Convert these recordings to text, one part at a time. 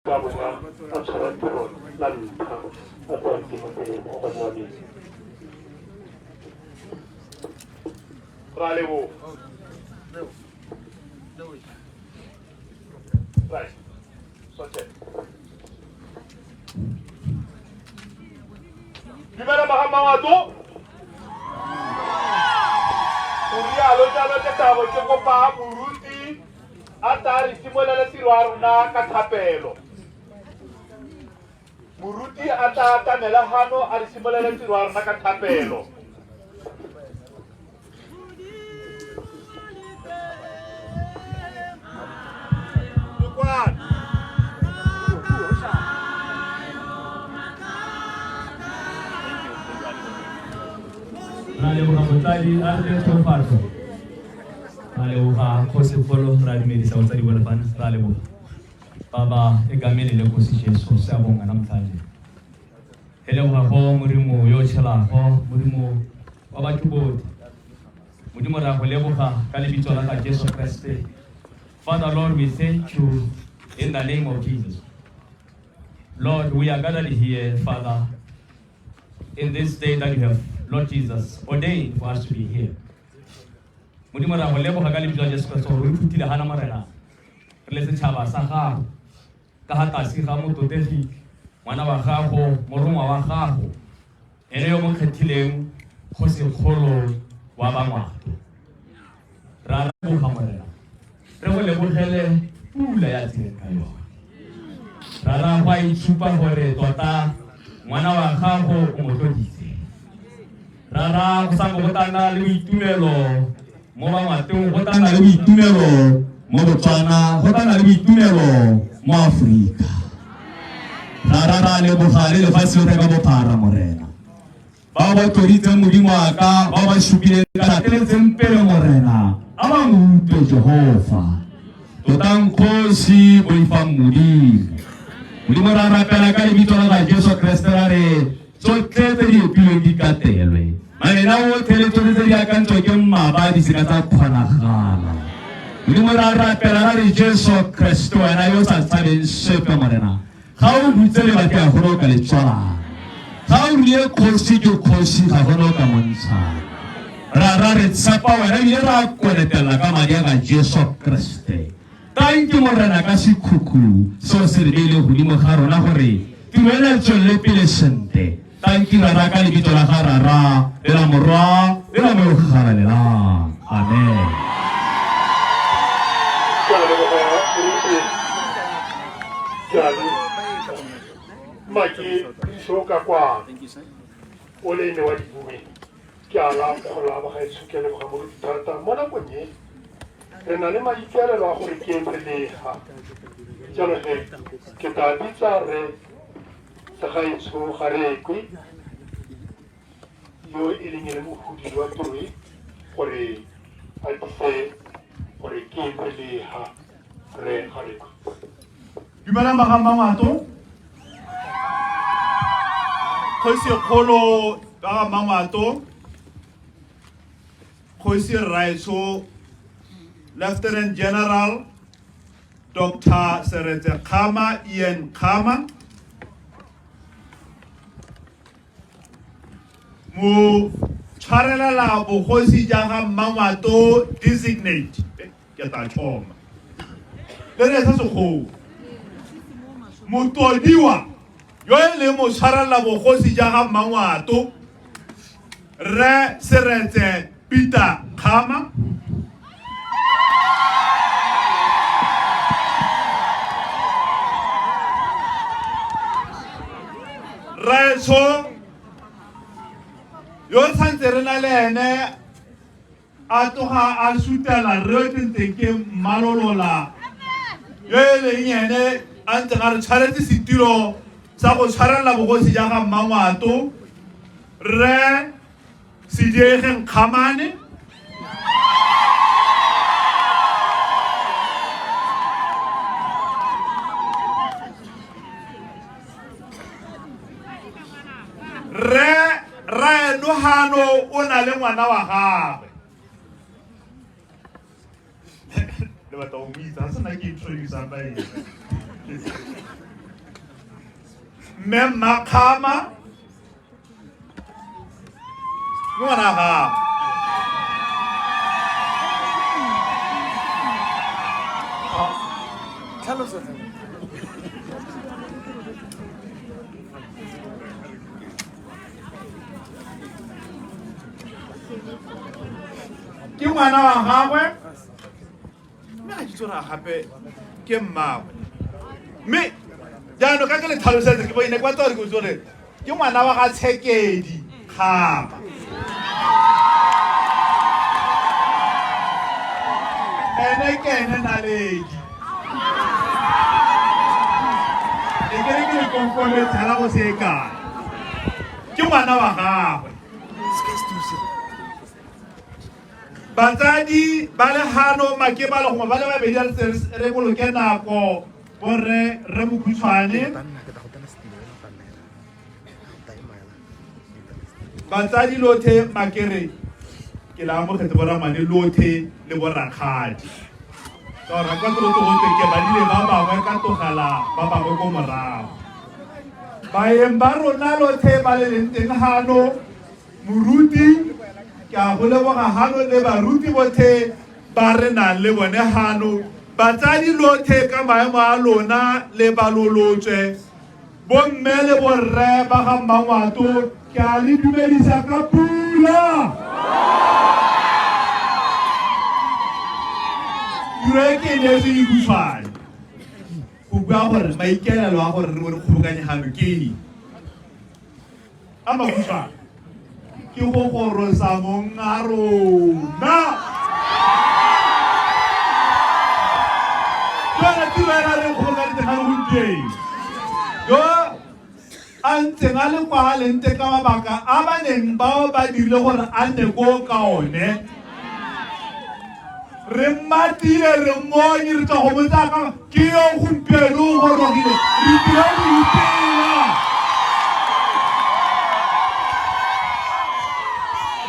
Ka bongwa a tshwara tiro la ntlha a tsaya temo pele mo go nwa. Ra leboga. Right. Sote. Dumela Mahamangwato. O rialo jalo ke tabo ke kopa moruti a tla re simolele tiro ya rona ka thapelo. Moruti a tla atamela hano a re simolele tiro ya rona ka thapelo. Ra leboga motsadi a re tlhofatso. Ra leboga kgosi kgolo, ra dumedisa motsadi wa lefana, ra leboga. Baba egameni lenkosi Jesu siyabonga namhlanje. Re leboga go Modimo yo o tshelago, Modimo wa batho botlhe. Modimo ra go leboga ka lebitso la ga Jesu Kriste. Father Lord, we thank you in the name of Jesus. Lord, we are gathered here, Father, in this day that you have, Lord Jesus, ordained for us to be here. Modimo ra go leboga ka lebitso la Jesu Kriste gore o re phutile gana Morena re le setšhaba sa gago ka ga tlase ga mototegi ngwana wa gago morongwa wa gago ene yo mo kgethileng kgosikgolo wa Bangwato. Ra leboga Morena, re go lebogele pula ya tsileng ka yone. Ra ra go a itshupa gore tota ngwana wa gago o mo tloditse. Ra ra go sango go tla nna le boitumelo mo Bangwatong, go tla nna le boitumelo mo Botswana, go tla nna le boitumelo mo Aforika. Ra ra ra leboga le lefatshe lotlhe ka bophara Morena. Bao ba tloditseng Modimo wa ka, bao ba supileng ka lateletseng pele Morena, a ba mo utlwe Jehofa. Totang kgosi, boifang Modimo. Modimo ra rapela ka lebitso la ga Jesu Kriste ra re tsotlhe tse di epilweng di katelwe. Mamena otlhe le tsotlhe tse di akantsweng ke mmaba di seka tsa kgonagala. Modimo ra rapela ra re Jesu Kriste wena yo o sa tshabeng sepe Morena, ga o butse lebati ga gona o ka le tswalang. Ga o rile kgosi ke kgosi ga gona o ka mo ntshang. Ra ra re tshepa wena ebile ra konetela ka madi a ga Jesu Kriste. Tanki Morena ka sekhukhu seo se re beileng godimo ga rona gore tiro ena e tswelele pele sentle. Tanki Rara ka lebitso la ga Rara le la Morwa le la Moya o Galalelang. Amen. Ke a leboga moruti Jali. Mma ke iso ka kwano o le ne wa dibue. Ke a la kgola bagaetsho, ke a leboga moruti thata. Mo nakong e re na le maikaelelo a gore ke eme leha. Jalo he ke tla bitsa re Segaetsho Garekwe yo e leng ene mohudi wa tiro e gore a tlise gore ke eme leha re Garekwe. Dumelang ba ga Mmangwato. Kgosi kgolo ba ga Mmangwato. Kgosi Rraetsho Lieutenant General Dr. Seretse Khama Ian Khama. Mo tshwarelela bogosi ja ga Mmangwato designate. Ke tla thoma. Le re se segolo. Motodiwa yo e leng mo tshwarelela bogosi ja ga Mmangwato Rre Seretse Peter Khama. Rraetsho yo santse re na le ene a tloga a sutela rre yo ke ntseng ke mmalolola yo e leng ene a ntseng a re tshwaretse setilo sa go tshwarelela bogosi ja ga Mmangwato Rre Sediegeng Kgamane. Rre Raenohano o na le ngwana wa gagwe. Le batla go mo itse, ga se nna ke introduce ba eng. Mme Mmakgama ke ngwana wa gagwe. Ke ngwana wa gagwe mme ga kitse gore gape ke mmagwe, mme jaanong ka ke le tlhalosetse ke bone kwa tsa gore ke gore ke ngwana wa ga Tshekedi Kgama. Ene ke ene naledi e ke re ke le konkoletse hela go se kae, ke ngwana wa gagwe. Batsadi ba le gano make ba le gongwe ba le babedi a re boloke nako, borre re mokhutshwane. Batsadi lothe makere ke la amogetse boramane lothe le borakgadi, ka gore ka tlo go ke badile ba bangwe ka tlogela ba bangwe ko morago. Baeng ba rona lothe ba le leng teng gano, moruti ke a go leboga gano le baruti bothe ba re nang le bone gano, batsadi lothe ka maemo a lona le balolotswe, bomme le borre ba ga Mmangwato, ke a le dumedisa ka pula. Tiro e ke e neetswe e khutshwane go bua gore maikaelelo a gore re bo re kgobokanye gano ke eng. A makhutshwane ke go gorosa mong a rona. Ke yone tiro ena re kgobokantse gano gompieno, yo a ntseng a le kwa a leng teng ka mabaka a ba neng bao ba dirile gore a nne ko ka one. Re mmatile, re mmonye, re tswa go botsa ka ke yo gompieno o gorogile, re tlile go ipela.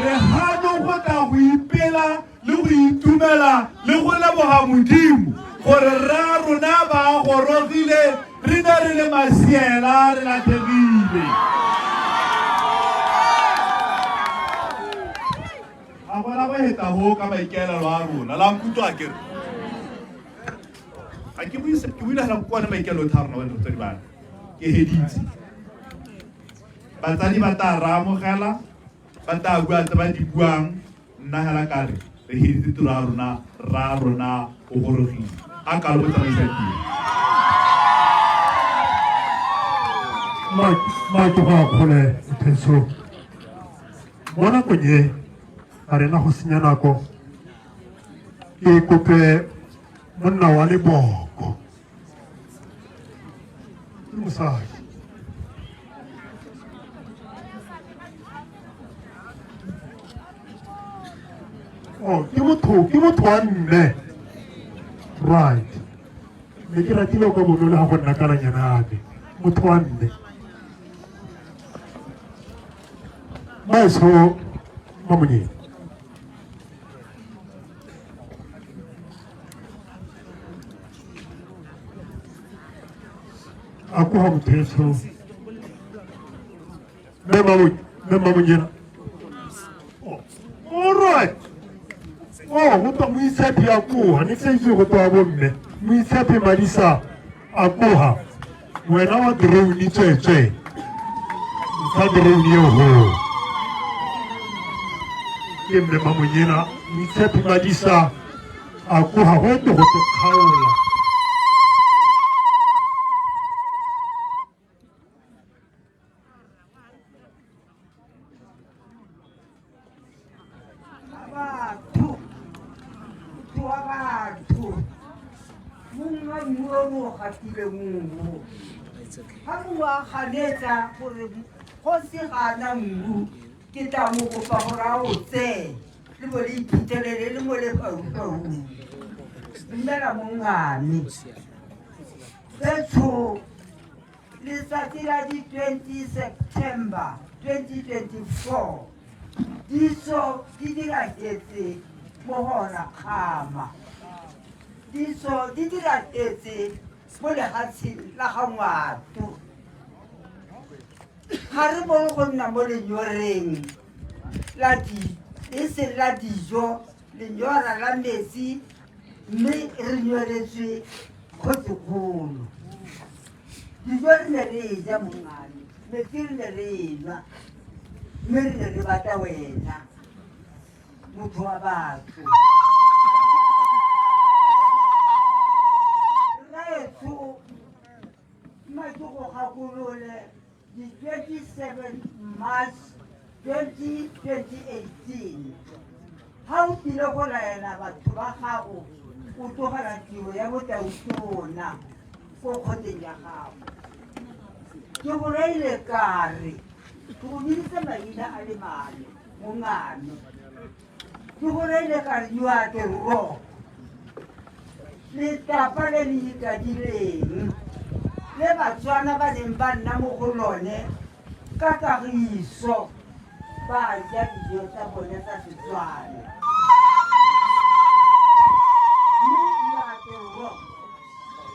Re gano go tla go ipela le go itumela le go leboga Modimo gore rra rona ba gorogile, re ne re le masiela, re latlhegile. A bona go heta ho ka maikaelelo a rona la nkutlwa ke re ga ke buise ke buile hela ko one maikaelelo tha rona bone batsadi bana ke heditse. Batsadi ba tla ra amogela, ba tla bua tse ba di buang, nna hela ka re re heditse tiro ya rona, rra rona o gorogile a ka lo botsamaisa tiro. Ma ke go akgole mothenso. Mo nakong e ga rena go senya nako, ke kope monna wa leboko ke mosadi. Oh, ke motho wa mme. Right. Ne ke ratile ka bonolo ga go nna kalanyana ya me. Motho wa mme. Maetsho Mamonyeng. A koga motho etsho. Mme Mamonyena. Oh, all right. Oh, go tswa Moitshepi a koga, ne ke sa itse go tswa bomme. Moitshepi Madisa a koga. Wena wa drone tswetswe. Ntsha drone eo ho. Ke mme Mamonyena, Moitshepi Madisa a koga go ete go te kgaola. Batho, motho wa batho, mongwe mmu o o gatileng mmu. Ga mongwe a ganetsa gore kgosi ga ana mmu, ke tla mo kopa gore a o tseye le bo le iphitlhelele le mo lefaufaung. Dumela mongame. Betsho, letsatsi la di 20 September 2024 ditso di diragetse mo go ona Kgama, ditso di diragetse mo lefatsheng la ga Ngwato. Ga re bone go nna mo lenyoreng la di e seng la dijo, lenyora la metsi, mme re nyoretswe kgosikgolo. Dijo re ne re e ja mongame, metsi re ne re e nwa, mme re ne re batla wena, motho wa batho. Rraetsho, mma ke go gakolole di 27 March 2018 ga o tlile go laela batho ba gago o tlogela tiro ya botautona ko kgotleng ya gago. Ke go reile kare ke go biditse maina a le mane mongame. Ke go reile kare you are the rock, letlapa le le ikadileng le Batswana ba neng ba nna mo go lone ka kagiso, ba ja dijo tsa bone tsa Setswana. Mme you are the rock,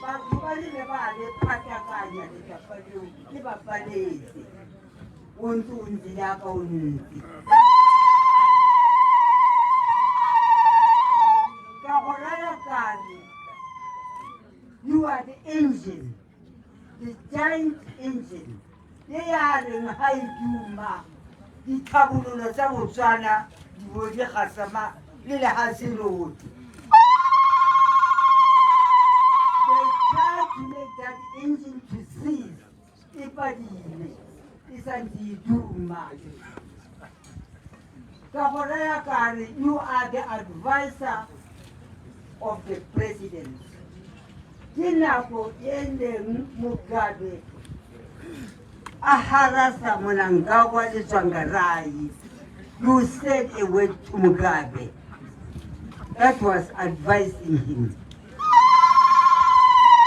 batho ba rile ba le phatakanya letlapa leo le ba paletse, o ntse o ntse jaaka o ntse. Ka go raya kare you are the engine, the giant engine e ya reng ga e duma ditlhabololo tsa Botswana di bo di gasama le lehatshe lotlhe. They tried to make that engine to cease, e padile, e santse e duma. Ka go raya kare you are the advisor of the president. Ke nako e neng Mugabe a harasa Mnangagwa le Tsvangirai. You said a word to Mugabe that was advising him.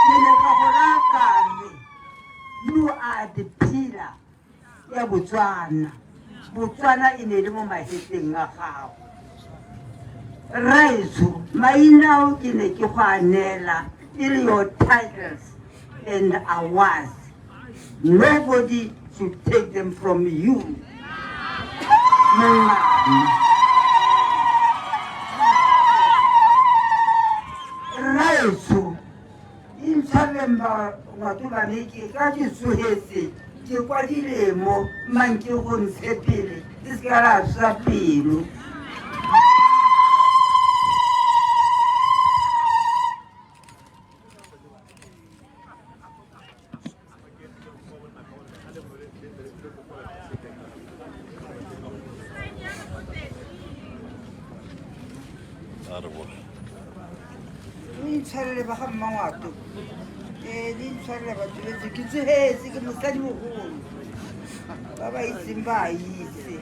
Ke ne ka go raya kare you are the pillar ya Botswana. Botswana e ne le mo mahetleng a gago. Rraetsho, maina ao ke ne ke go a neela e le your titles and awards. Nobody should take them from you. Mongame. Rraetsho, intshwareleng ba batho ba me ke ka ke tsogetse ke kwadile mo mang ke go ntshe pele le se ka la swa pelo. O intshwarele ba ga Mmangwato, le intshwarele batho betse, ke tsogetse ke mosadi mogolo, ba ba itseng ba a itse.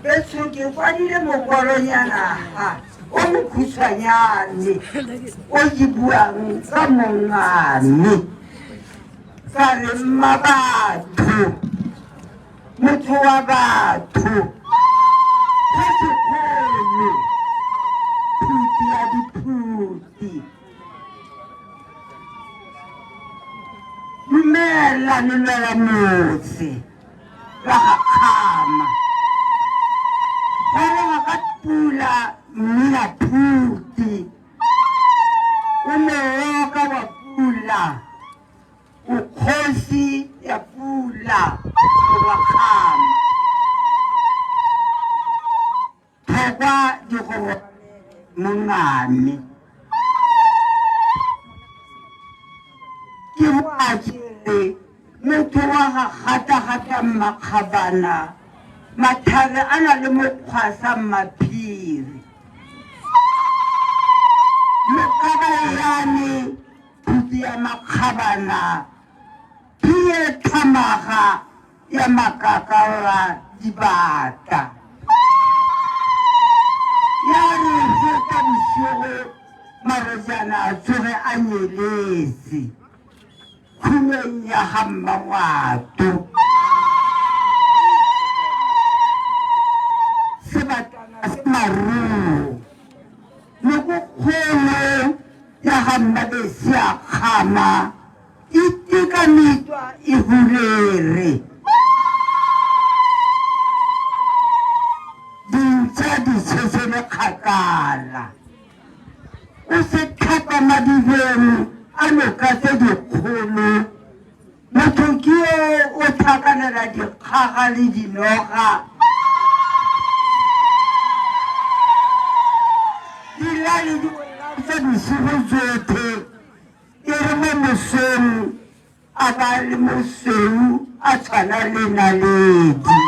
Betsho, ke kwadile mokwalonyana ga o mokhutshwanyane o ke buang ka mongame, ka re mma batho, motho wa batho, kgosikgolo, phuti ya diphuti. Dumela lelwela motse la ga Kgama, goroga ka pula mmina phuti, o mooka wa pula, o kgosi ya pula morwa Kgama. Thokwa di go mongame. Ke boa ke re motho wa ga gata-gata mmakgabana, mathare a na le mokgwa sa mmaphiri. Mokabayane phuti ya makgabana, phie thamaga ya makakala dibata. Ya re feta bosigo marojana a tsoge a nyeletse khumeng ya ga Mmangwato. Sebatana se maruo, nokokgolo ya ga ga Mmabesi a kgama, iteka metwa e hulere. Dintša di tshesele kgakala. O se tlhapa madibeng a noka tse dikgolo. Motho ke yo o tlhakanela dikgaga le dinoga. Dilale di tsa bosigo jotlhe, e re mo mosong a ba le mosweu a tshwana le naledi.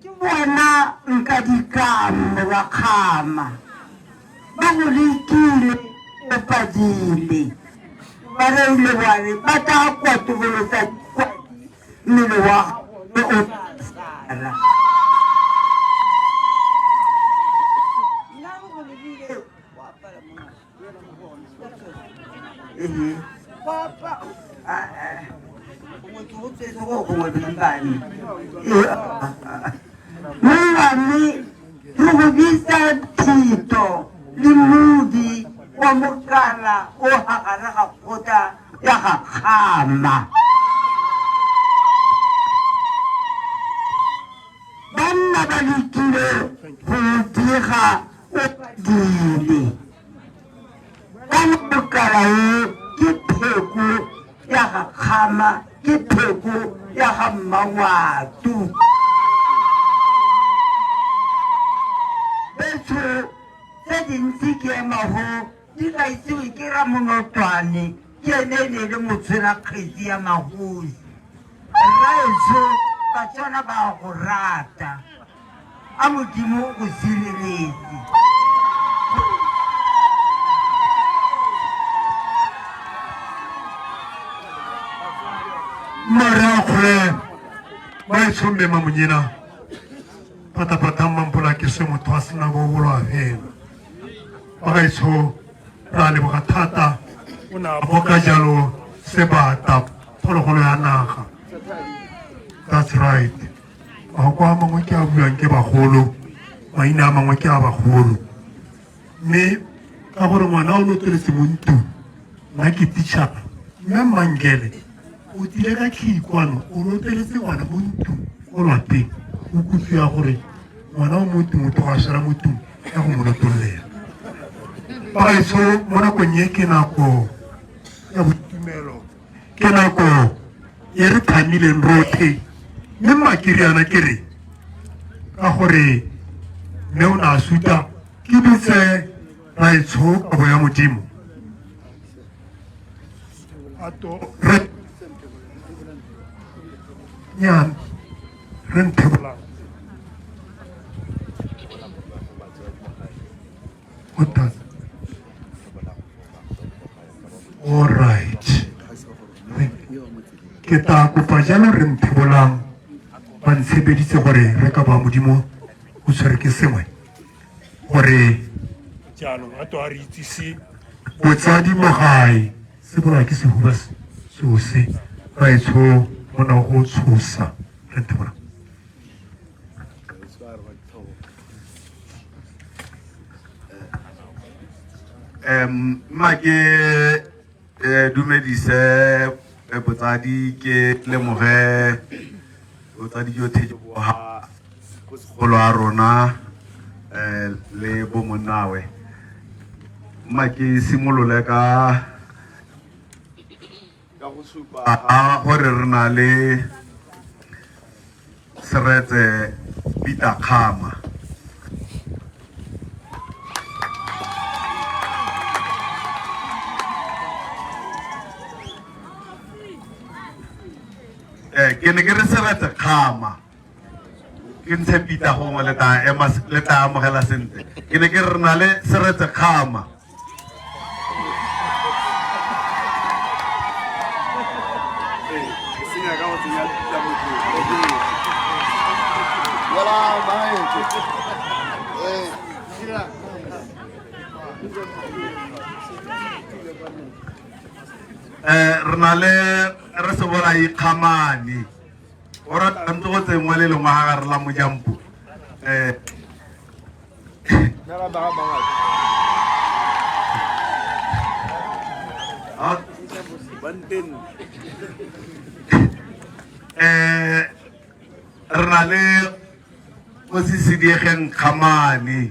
Ke bona nka dikamo ba kgama, ba go lekile o padile, ba reile wa re ba tla kwatobolotsa kwadi mmele wa gago o tla sala. Nna re go lebile Mongwane re go bitsa Thito le Modi wa mokala o gagare ga kgotla ya ga Kgama. Banna ba lekile go diga o padile. Kana mokala o ke pheko ya ga Kgama, ke pheko ya ga Mmangwatu. Betsho tse dintsi ke ema go di ka itsiwe ke Ramonotwane, ke ene e ne e le motshwera kgetsi ya magosi. Rraetsho, Batswana ba a go rata. A Modimo o go sireletse. Mmareakgole baetsho mme Mamonyena patapata mmampola ke se motho a sena bo bolwa fela. Bagaetsho re a leboga thata o ne a boka jalo sebata phologolo ya naga. That's right. Mahoko a mangwe ke a buang ke bagolo, maina a mangwe ke a bagolo. Mme ka gore ngwana o loteletse mo ntlong, nna ke teachera, mme Mmangele o tlile ka khikwano o loteletse ngwana mo ntlong ko lwapeng, o kutlwa gore ngwana o mo ntlong o tloga a swela mo ntlong ya go mo lotollela. Bagaetsho mo nakong e ke nako ya boitumelo, ke nako e re thamileng rotlhe, mme mma ke riana ke re ka gore mme o ne a suta ke bitse raetsho kabo ya Modimo re nyane re nthebolang What does? All right. Ke tla kopa jalo re nthebolang ba ntshebeditse gore re ka ba Modimo o tshwere ke sengwe gore jaanong a to a re itsise botsadi mo gae se bolaya ke sehuba sose raetsho mona go tshosa re nthebolang. Mma ke dumedise botsadi, ke lemoge botsadi jotlhe jo bo ha ko sekgolo a rona le bo monnawe. Mma ke simolole ka go supa gore re na le Seretse Peter Kgama. Ke ne ke re Seretse Kgama, ke ntshe Peter gongwe le tla ema, le tla amogela sentle. Ke ne ke re re na le Seretse Kgama. Re na le re se bona ikgamane o rata ntse go tsengwe le lengwe ga gare la mojampo. Eh re na le kgosi Sediegeng Kgamane.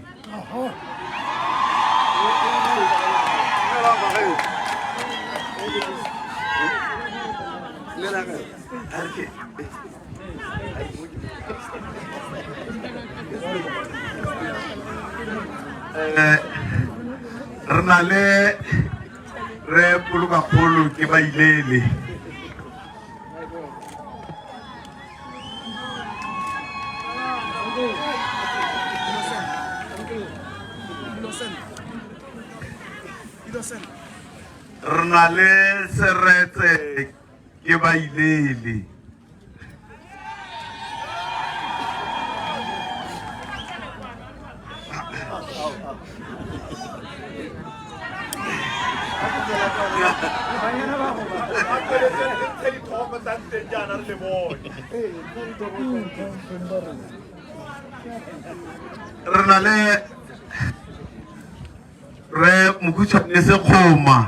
Eh re na le re Polokakgolo ke ba ilele. Re na le Seretse ke ba ilele. Re na le re Mokhutshwane Sekgoma.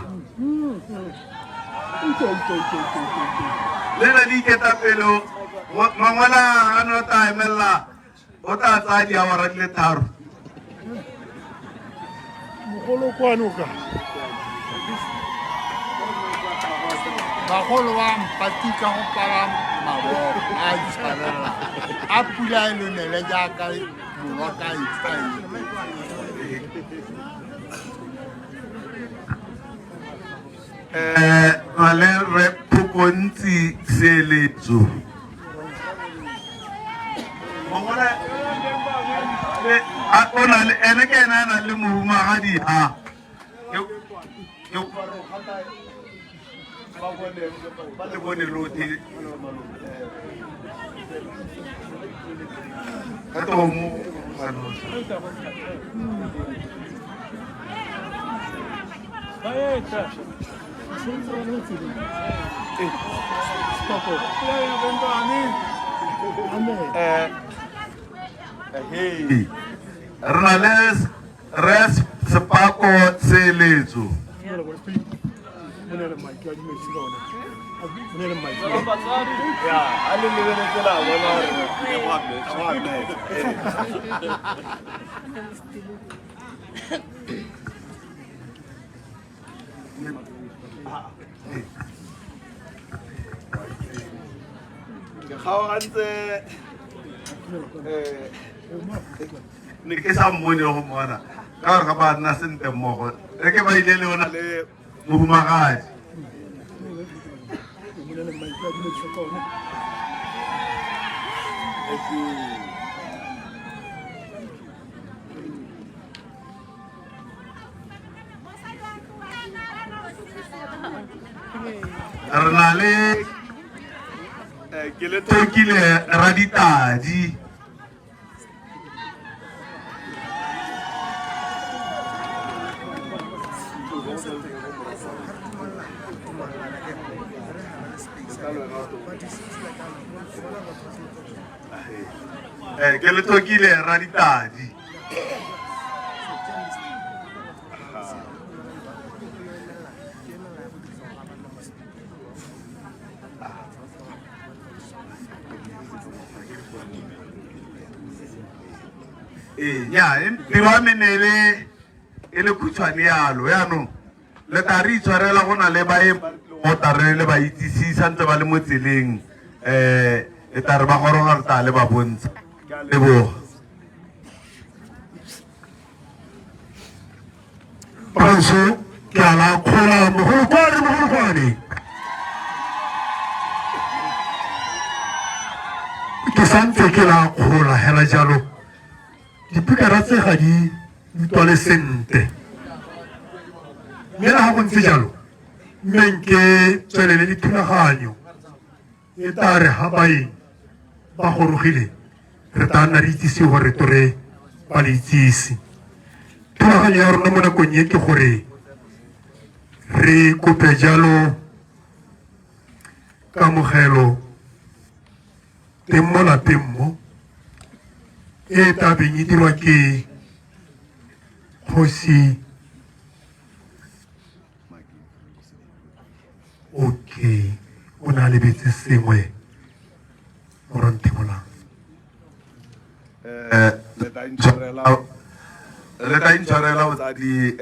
Le na di iketapele mangwala a no tla emella o tla tsaya diawara di le 3. Mogolo kwano ka bagolo ba mpatika go palama mabogo a itshwarelang a pula e lonele jaaka morwa ka itshwaele. Eh na le re Phokontsi Seeletso. Mongole le a o na le ene ke ena a nang le mohumagadi ha. Ke ba le bone lote ka tomo. Re na le re Sepako Seeletso. Ke kgaogantse ne ke sa mmone go mona ka gore ga ba nna sentle mmogo re ke ba ile le ona le mohumagadi. Re na le ke le Thokile Raditadi. Ke le Thokile Raditadi. Ee, ya tiro ya me ne e le khutshwane yalo yaanong le tla re itshwarela go na le baeng go tla re le ba itsise santse ba le mo tseleng e tla re ba goroga re tla le ba bontsha. Ke a leboga. Bagaetsho, ke a la kgola mogolokwane mogolokwane. Ke santse ke la kgola hela jalo. Dipikara tse ga di utlwale sentle. Mme le ga go ntse jalo, mme nke tswelele dithulaganyo e tla re ha baeng ba gorogile re tla nna re itsise gore tore ba le itsise. Thulaganyo ya rona mo nakong e ke gore re kope jalo kamogelo teng mo lapeng mo e tla beng e dirwa ke Kgosi okay o ne a lebetse sengwe moranthebolang. Le tla intshwarela, le tla intshwarela botsadi,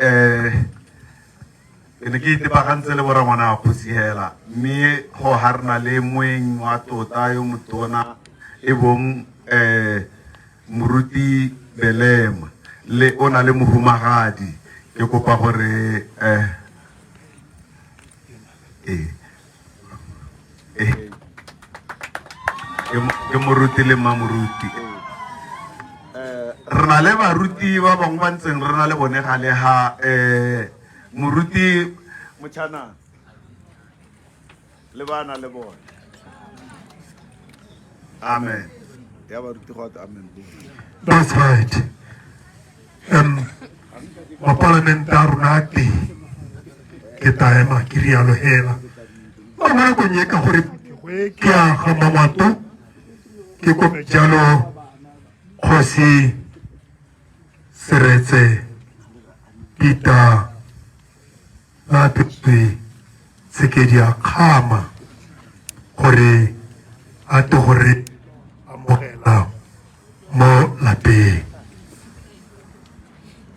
ke ne ke itebagantse le borangwana wa kgosi hela, mme go ga re na le moeng wa tota yo motona e bong moruti Belema le o na le mohumagadi, ke kopa gore ke moruti le mmamoruti. Re na le baruti ba bangwe ba ntseng re na le bone gale ha moruti Motšhana le bana le bone. Amen. Ya baruti go amen. That's right. Mapalamente a rona a teng, ke tla ema ke rialo hela. Ba mo nakong e ka gore ke a ga Mangwato, ke kope jalo Kgosi Seretse Peter Lapetswe Tshekedi a Kgama gore a tle gore amogela mo lapeng.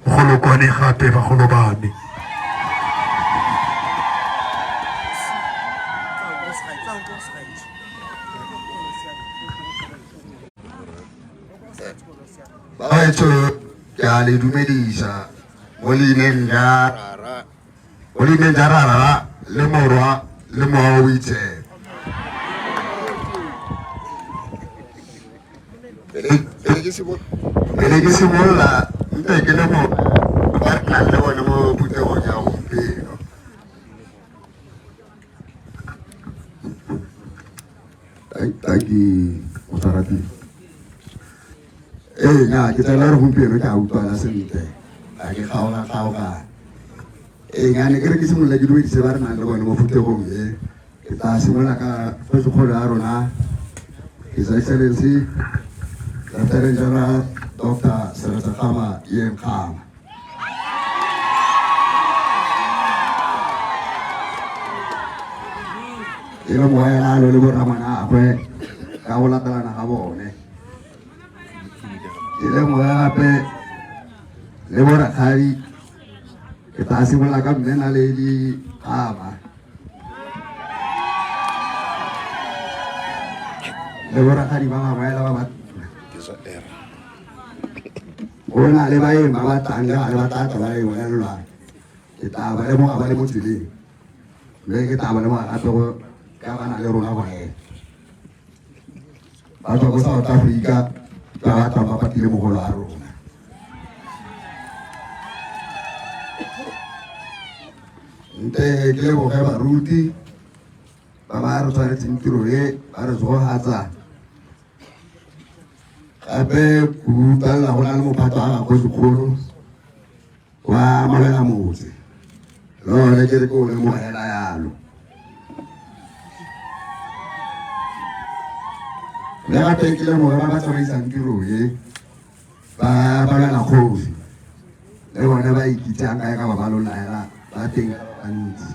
Mogolokwane gape bagolo ba me. Baetsho, ke a le dumedisa mo leineng ja Rara, mo leineng ja Rara le Morwa le Mowa o Boitshepo. Pele ke simolola, mpe ke le mo ba re nang le bone mo phuthegong ya gompieno. Thank you, Motshwarati. Ee, nya ke tsela gore gompieno ke a utlwala sentle, ga ke kgaoga-kgaogana. Ee, nya ne ke re ke simolola ke dumedise ba re nang le bone mo phuthegong e. Ke tla simolola ka kgosikgolo ya rona, His Excellency Lieutenant General Dr. Seretse Khama Ian Khama. E le moelalo le borangwanagwe ka go latelana ga bone. Ke le moya gape le borakgadi, ke tla simolola ka mme Naledi Khama le borakgadi ba bangwe ba ba go na le baeng ba ba tlang le gale ba tla tla ba e bolelelwa, ke tla ba lemoga ba le mo tseleng, mme ke tla ba lemoga gape go ka ba na le rona gone ba tswa ko South Africa, ba ba tlang ba patile mogolo a rona. Nte ke leboge baruti ba ba re tshwaretseng tiro e, ba re tsogatsa gape go utlwalela go na le mophato a gagwe sekgolo wa Mabela Motse, le one ke re ke o lemogela yalo. Le gape ke lemoge ba ba tsamaisang tiro e, ba balwela kgosi, le bone ba ikitsang kae ka ba ba lolaela ba teng ba bantsi.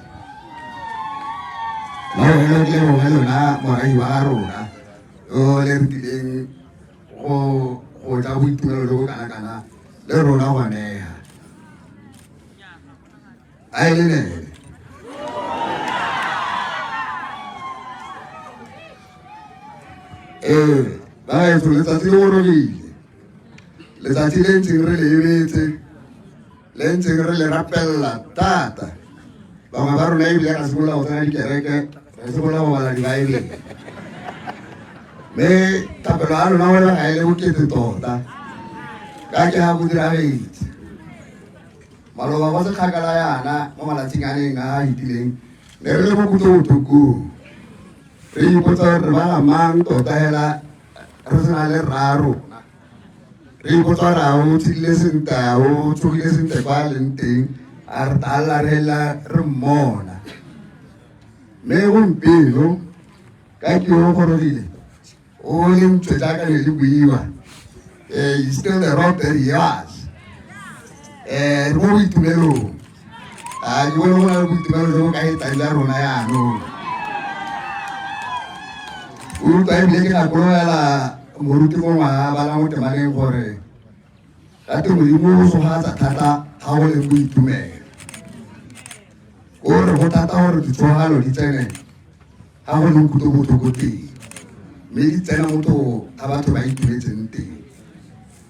Le bone ke lemoge lona morahi wa rona o le rutileng go ja boitumelo jo bo kana-kana le rona go neha a e le nene. Ee, baetsho, letsatsi le gorogile, letsatsi le ntseng re le emetse, le ntseng re le rapelela thata. Bangwe ba rona ebile ra simolola go tsena dikereke, re simolola go bala dibaebele, mme thapelo ya rona gone ga e le bokete tota ka ke ga go diragetse maloba go sekgakala yana mo malatsing a neng a fetileng, ne re le mo kutlobotlhokong, re ipotsa gore re ba mang tota hela re sena le rra rona, re ipotsa gore a o tshedile sentle, a o tsogile sentle kwa a leng teng, a re tala re la re mmona. Mme gompieno ka ke o gorogile o le ntswe jaaka ne le buiwa, he's still the rock that he was. Re mo boitumelong. A ke bone go na le boitumelo jo bo ka hetang jwa rona yaanong. O utlwa ebile ke gakologela moruti mongwe a bala mo temaneng gore gate Modimo o sogatsa thata ga go leng boitumelo. O re go thata gore ditsogalo di tsene ga go leng kutlobotlhoko teng, mme di tsena motho a batho ba itumetseng teng.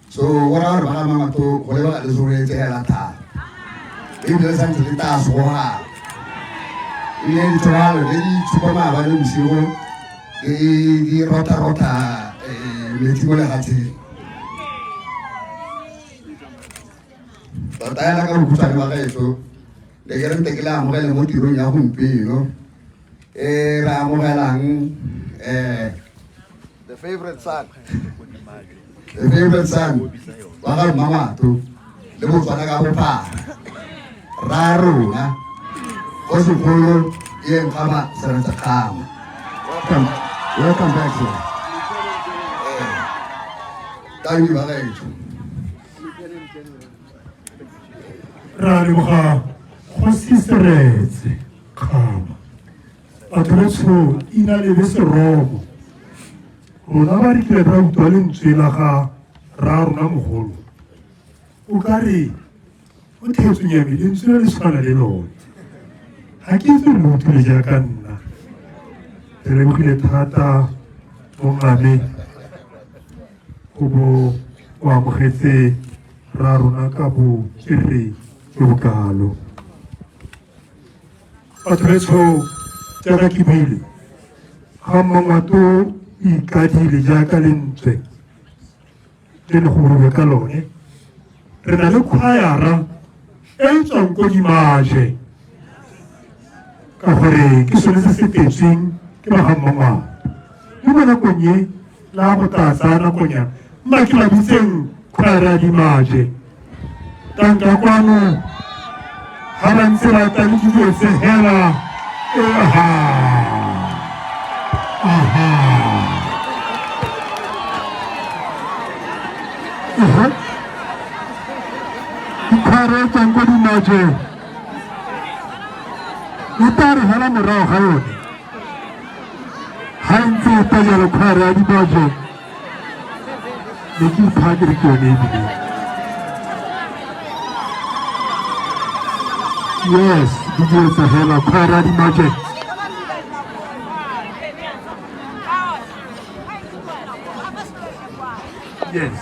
So go raya gore ba ga Mangwato go lebega le sogetse hela thata, ebile le santse le tla sogogala. Ebile ditsogalo le di tshupa maabane bosigo di rotha-rotha metsi mo lefatsheng. Tota hela ka bokhutshwane ba gaetsho, le ke re nte ke le amogele mo tirong ya gompieno e re amogelang the favorite son, the favorite son wa ga Mmangwato le Botswana ka bophara, rra rona ko sekolo Ian Khama Seretse Khama. Welcome, welcome back, sir. Thank you, ba gaetsho. Ra leboga Kgosi Seretse Khama. Batho betsho ina le be seromo. Rona ba re kile ra utlwa lentswe la ga rra rona mogolo. O ka re o theetsong ya me lentswe le le tshwana le lone. Ga ke itse gore lo utlwile jaaka nna. Re lebogile thata mongame go bo o amogetse rra rona ka botswerere jo bokalo. Batho betsho jaaka ke buile, ga Mmangwato ikadile jaaka lentswe le le go buiwe ka lone, re na le khwaera e e tswang ko Dimaje, ka gore ke sone se se tetsweng ke ba ga Mmangwato. Mme mo nakong e la go tla tsaya nakonyana, mma ke ba bitseng khwaera ya Dimaje. Tang ka kwano ga ba ntse ba tla le dilo tse hela. Aha, aha, aha, dikhware e tswang ko Dimaje e tla re hela morago ga yone ga e ntse e tla jalo. Khware ya Dimaje ne ke ipha ke re ke yone ebile. Yes, di dietse hela khware ya Dimaje. Yes.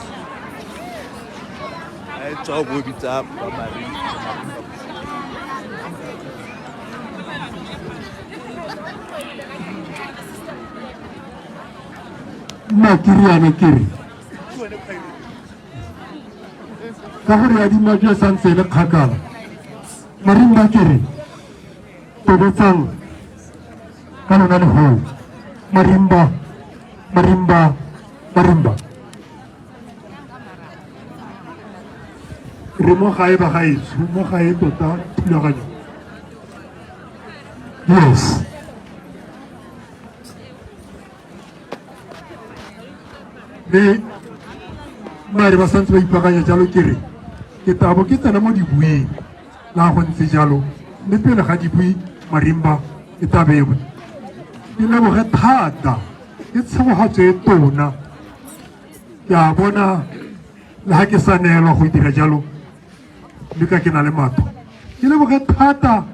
E tswa bo bitsa ba mari. Nna ke riana ke re ka gore ya Dimaje santse e le kgakala, marimba ke re tobetsang ka lona lehoo. Marimba, marimba, marimba. Re mo gae ba gaetsho, mo gae tota thulaganyo. Yes. Mme mare ba santse ba ipaakanya jalo, ke re ke tabo ke tsena mo dibuing la go ntse jalo, mme pele ga dibui marimba e tabewe. Ke leboge thata, ke tshegogatso e tona ke a bona le ga ke sa neelwa go dira jalo, mme ka ke na le matho ke leboge thata.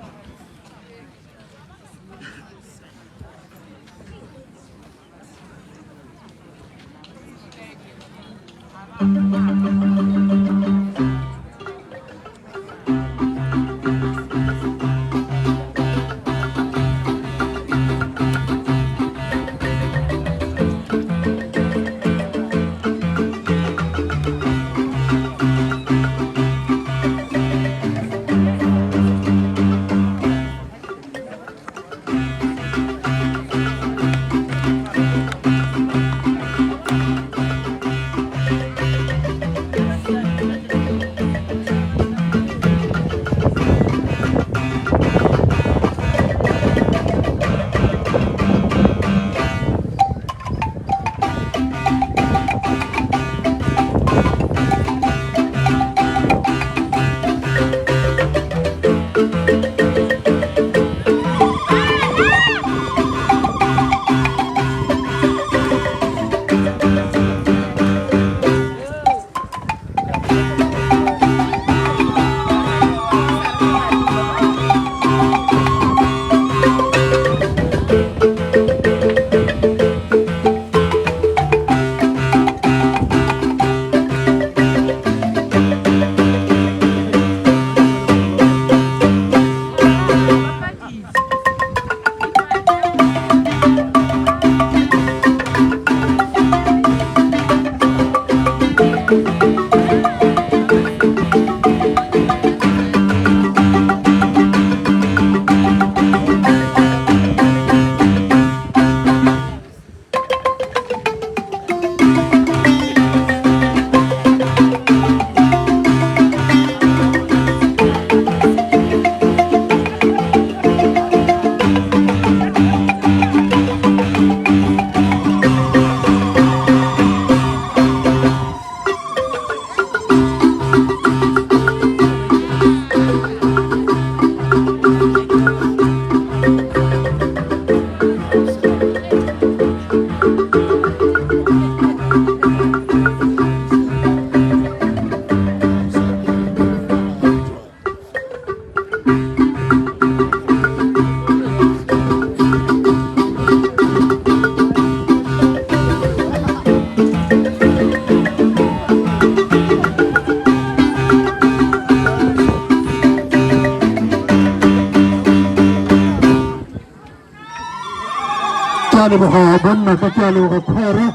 Ke a leboga bonna ka, ke a leboga kgwere.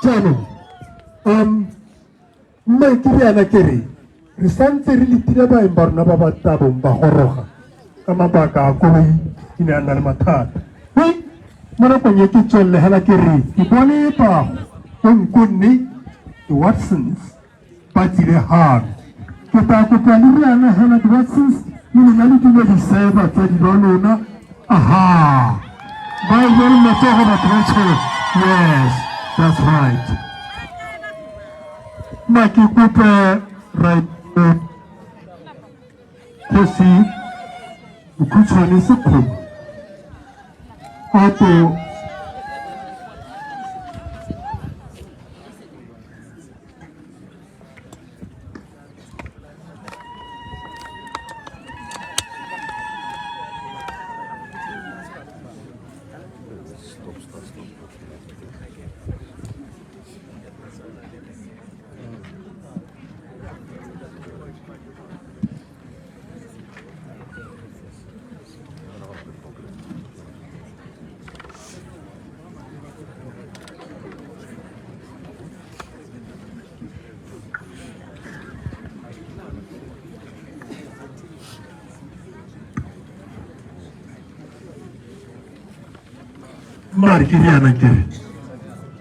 Jaanong mme ke riana ke re re santse re letile baeng ba rona ba ba tabong ba goroga ka mabaka a koloi e ne a nna le mathata. Mme mo nakong e ke tswelele hela ke re ke bone bago bo nkonne di-Watsons ba tsile gano. Ke tla kopa le riana hela di-Watsons le lona le dumedise batsadi ba lona. Aha, ba e le matsogo batho ba tsholo. Yes, that's right. Ma ke kope right kgosi Mokhutshwane Sekgomo a to mare ke riana ke re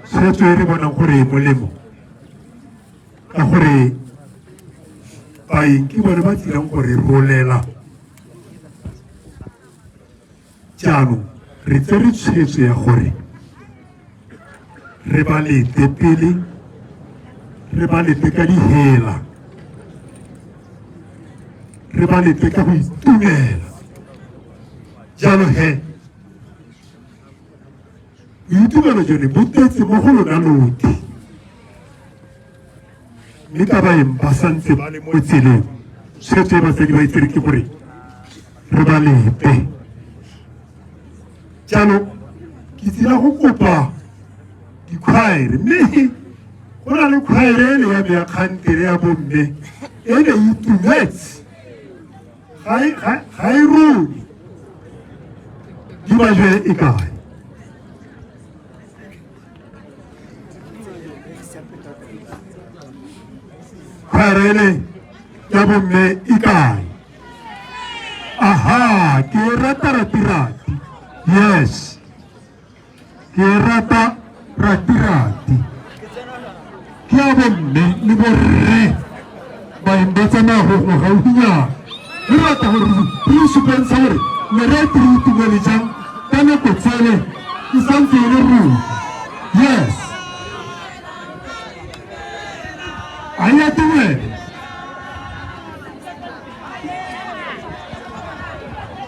tshwetso e re bonang gore e molemo ka gore baeng ke bone ba tlileng gore rolela. Jaanong re tsere tshwetso ya gore re ba lete pele, re ba lete ka dihela, re ba lete ka go itumela. Jalo he boitumelo jone bo tletse mo go lona lotlhe, mme ka baeng ba santse ba le mo tseleng, tshwetso e batsadi ba e tsere ke gore re ba lete. Jaanong ke tsile go kopa dikhwaere, mme go na le khwaere ele ya me ya kgantere ya bomme e ne e itumetse, ga e rone di bajwe e kae. Khwaere ele ya bomme e kae? Aha, ke e rata ratirati. Yes, ke e rata ratirati. Ke ya bomme le borre baeng ba tsamaya go gongwe gaufinyana. Re rata gore re supentsha gore ne re re itumele jang ka nako tsele e santse e le rona. Yes, a e atumele,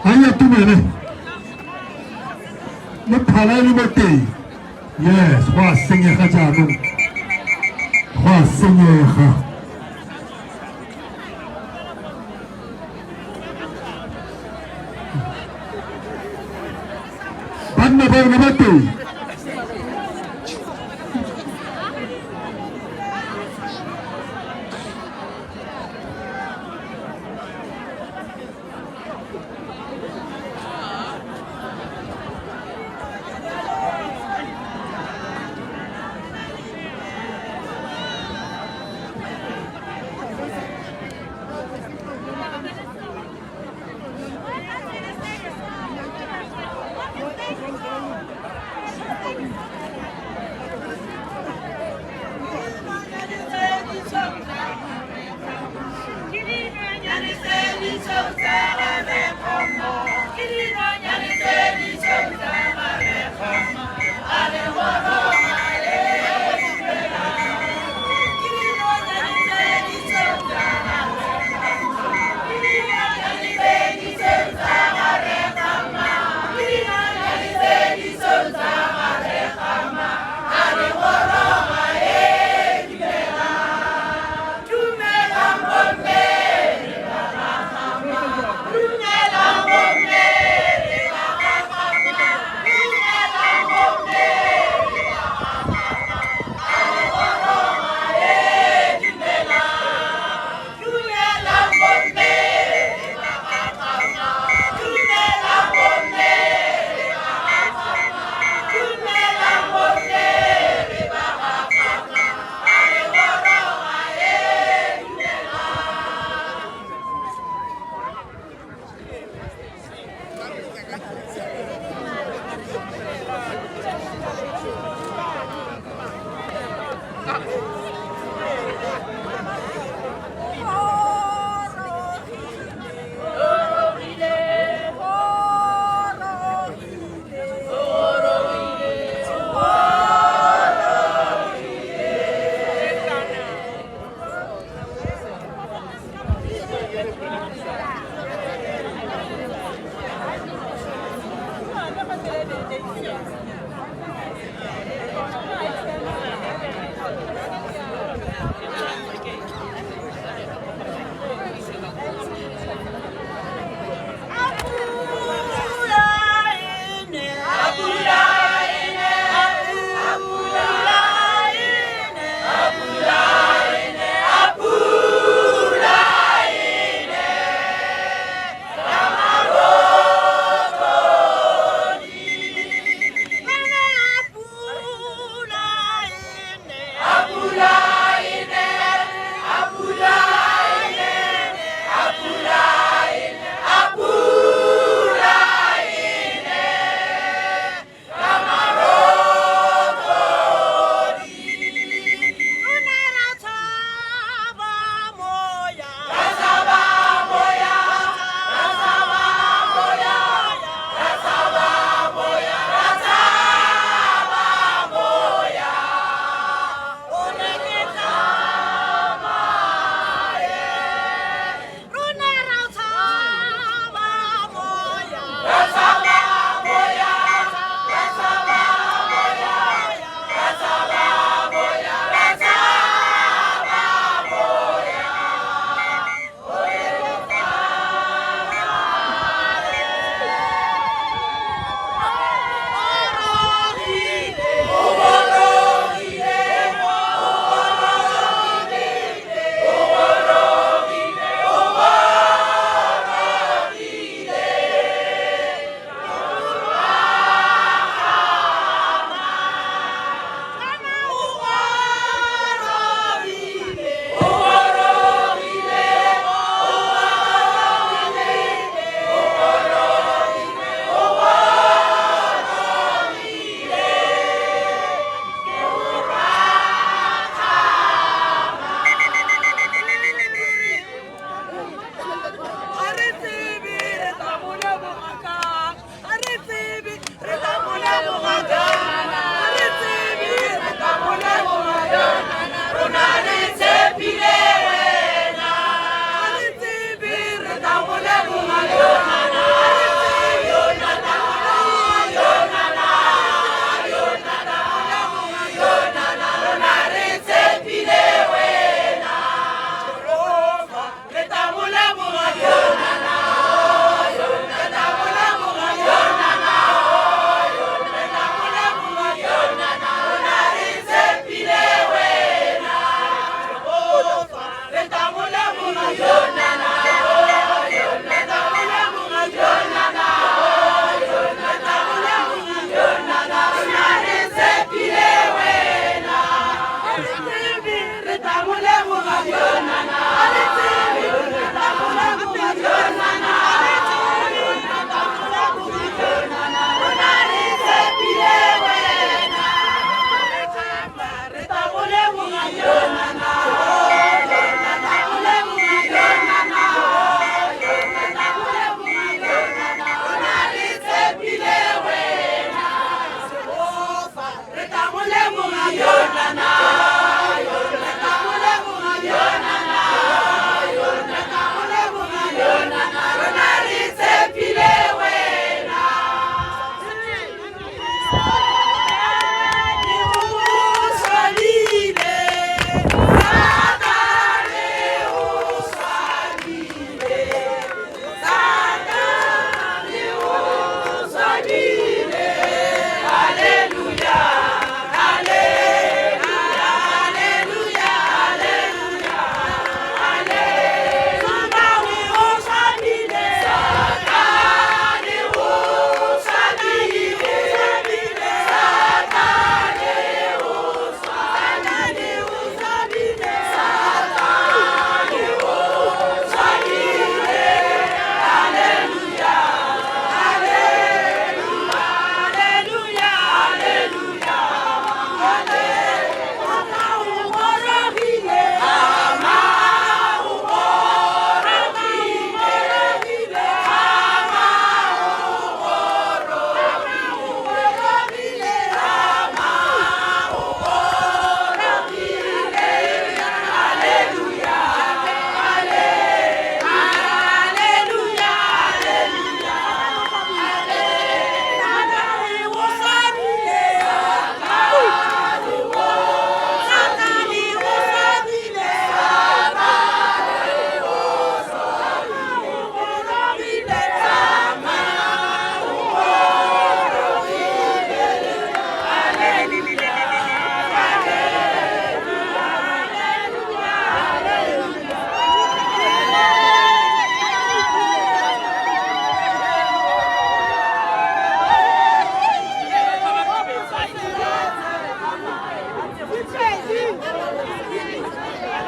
a e atumele le phala e le mo teng. Yes, go a senyega jaanong, go a senyega. Banna ba rona ba teng.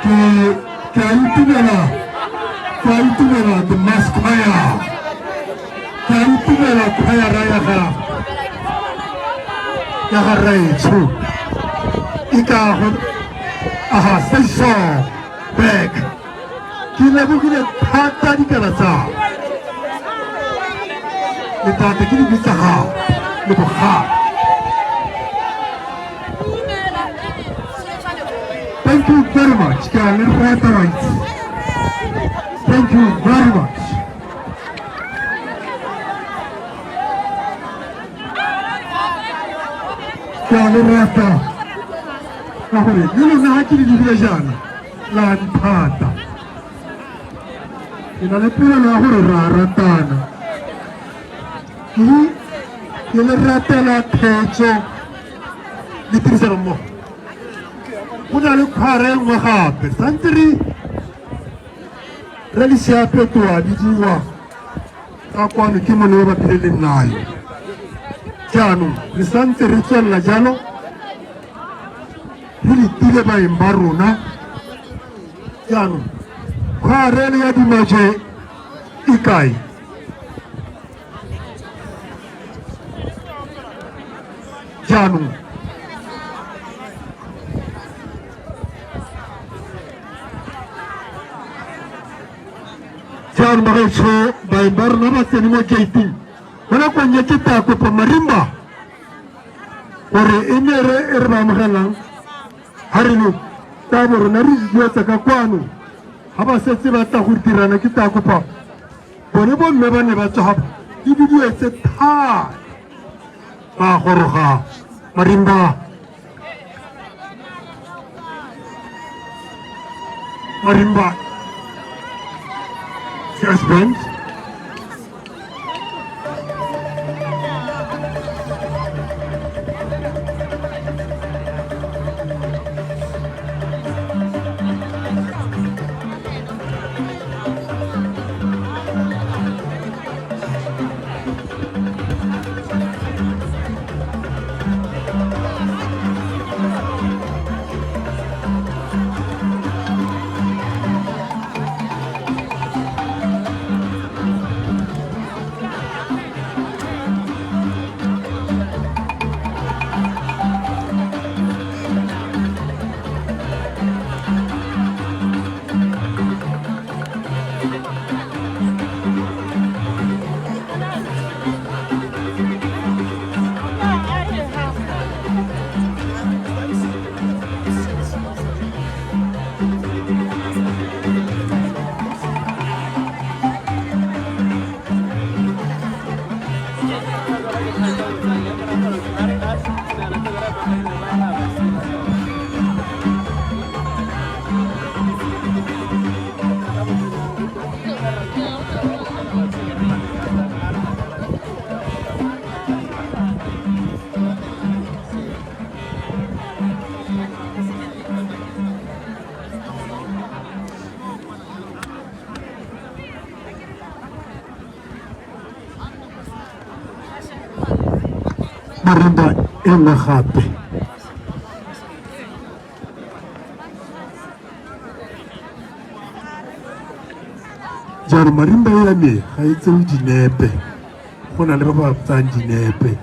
Ke a itumela, ke a itumela the mass choir, ke a itumela choir ya ga rraetsho e ka go aha seiso back. Ke lebogile thata dikala tsa le tate ke di bitsa gago le bogale. Thank you very much. Ke a le rata right. Thank you very much. Ke a le rata ka gore le lona ga ke le lebile jaana la nthata. Ke na le polelo ya gore re a ratana. Ke le ratela thetso le tirisano mmogo. Go na le kgwara e nngwe gape santse re re le seapetoa bidiwa ka kwano ke mone ba bapile le nnayo. Jaanong re santse re tswelela jalo re letile baeng ba rona. Jaanong kgwara ele ya dimaje e kae? Jaanong bagaetsho, baeng ba rona ba tsene mo gating mo nakong e. Ke tla kopa marimba gore e ne re e re ba amogelang ga re le tabo rona re dietsa ka kwano ga ba setse ba tla go dirana. Ke tla kopa bone bomme ba ne ba tsoga di duduetse thata ba goroga. Marimba, marimba jazz band. Marimba e nngwe gape. Jaanong marimba e ya me ga e tsewe dinepe, go na le ba ba tsayang dinepe.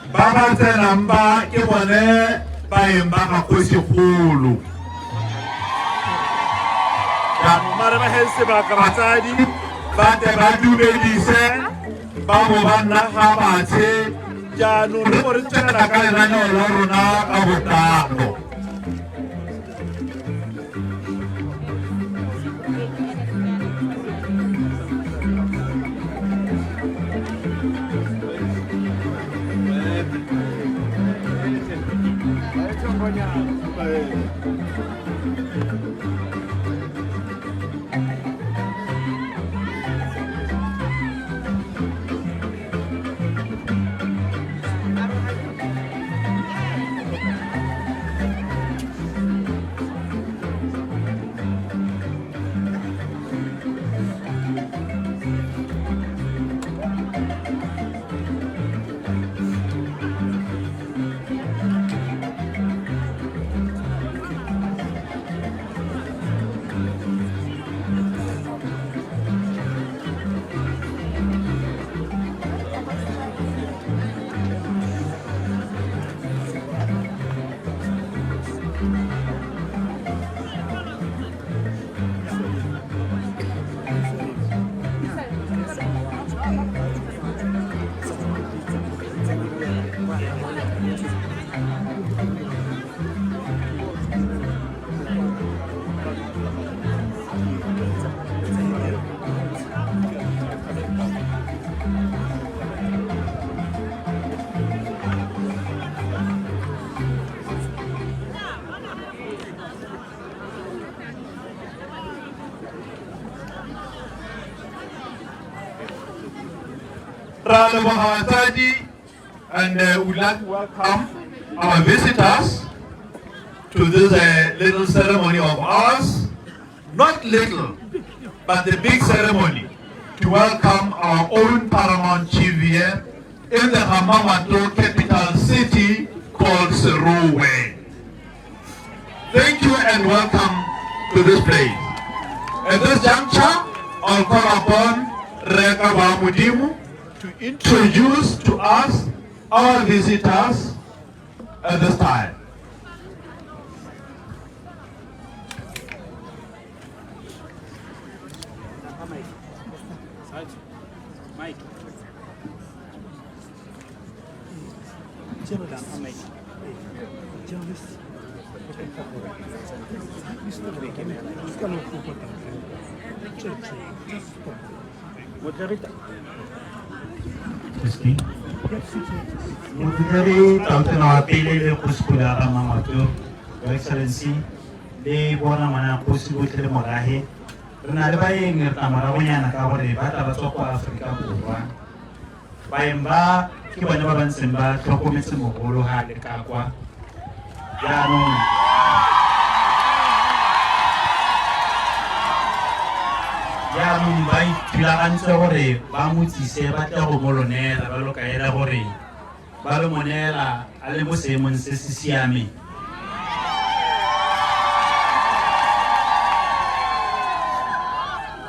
Ba ba tsenang ba ke bone baeng ba ga kgosigolo. Jaanong ba re ba he sebaka batsadi ba tle ba dumedise ba bo ba nna ga batshe. Jaanong re bo re tswelela ka lenaneo la rona ka botlalo. Ra leboga batsadi, and we'd like to welcome our visitors to this little ceremony of ours. Not little, but the big ceremony to welcome our own paramount chief here in the Ga-Mangwato capital city called Serowe. Thank you and welcome to this place. At this juncture, I'll call upon Reka Mudimu to introduce to us our visitors at this time. Motlotlegi Tautona wa pele le kgosigolo ya Ga-Mangwato, Your Excellency, le bona ngwana kgosi botlhe le morahe. Re na le baeng re tla moragonyana ka gore ba tla ba tswa kwa Aforika Borwa. Baeng ba ke bone ba ba ntseng ba tlhokometse mogolo ga le ka kwa. Jaanong ba ithulagantse gore ba mo tsise ba tle go mo lo neela, ba lo kaela gore ba lo mo neela a le mo seemong se se siameng.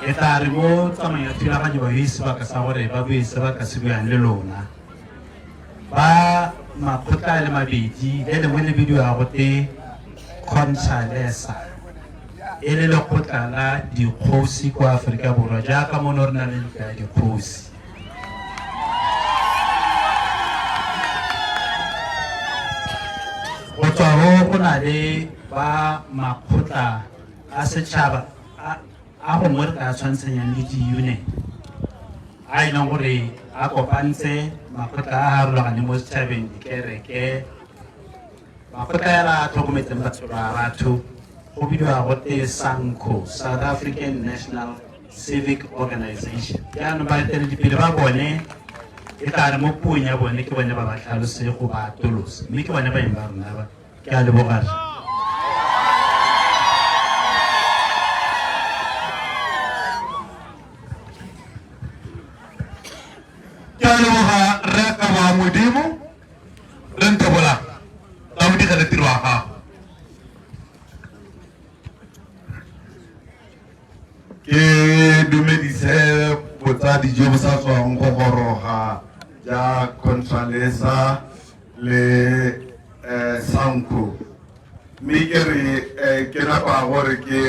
Ke tla re mo tsamaong ya thulaganyo ba bue sebaka sa gore ba bue se ba ka se buang le lona. Ba makgotla a le mabedi, le lengwe le bidiwa gote Contralesa, e le lekgotla la dikgosi kwa Aforika Borwa, jaaka mono re na le ntlo ya dikgosi. Go tswa ho go na le ba makgotla a setšhaba a gongwe re ka tshwantshanyang le di-union, a e leng gore a kopantse makgotla a a farologaneng mo setšhabeng, dikereke, makgotla a a tlhokometseng batho ba batho. Go bidiwa gote SANCO, South African National Civic Organization. Jaanong baeteledipele ba bone e tla re mo puong ya bone ke bone ba ba tlhalose go ba atolosa, mme ke bone baeng ba rona ba. Ke a leboga rra. Ke a leboga rre Kabo wa Modimo, re ntebola tla o digele tiro ya gago. Ke dumedise botsadi jo bo sa tswang go goroga ja Contralesa le Sanco, mme ke re ke nako ya gore ke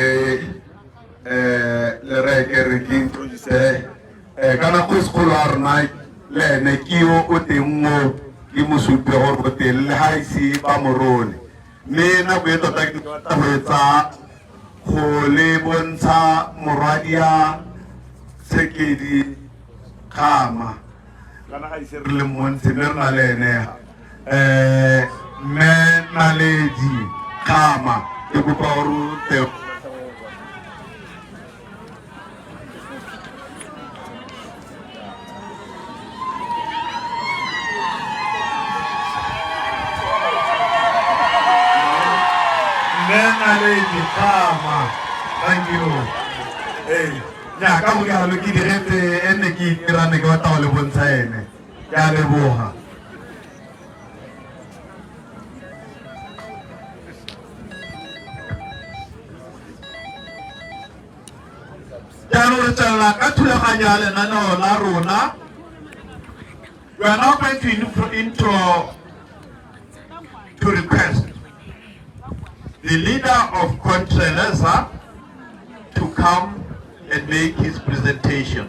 le re ke re ke introduce kana kgosigolo wa rona le ene ke yo o teng mo, ke mosupi gore o teng le ga ise ba morole, mme nako e tota ke batla go etsa go le bontsha morwadia Tshekedi Khama, kana ga ise re le montshe mme re na le ene mme Naledi Khama, ke kopa gore o tle. Mme Naledi Khama, thank you. Ee, nya ka go rialo ke digetse e ne ke itirane ke batla go le bontsha ene. Ke a leboga. Jaanong re tswelela ka thulaganyo ya lenaneo la rona. We are now going to intro to request the leader of Contralesa to come and make his presentation.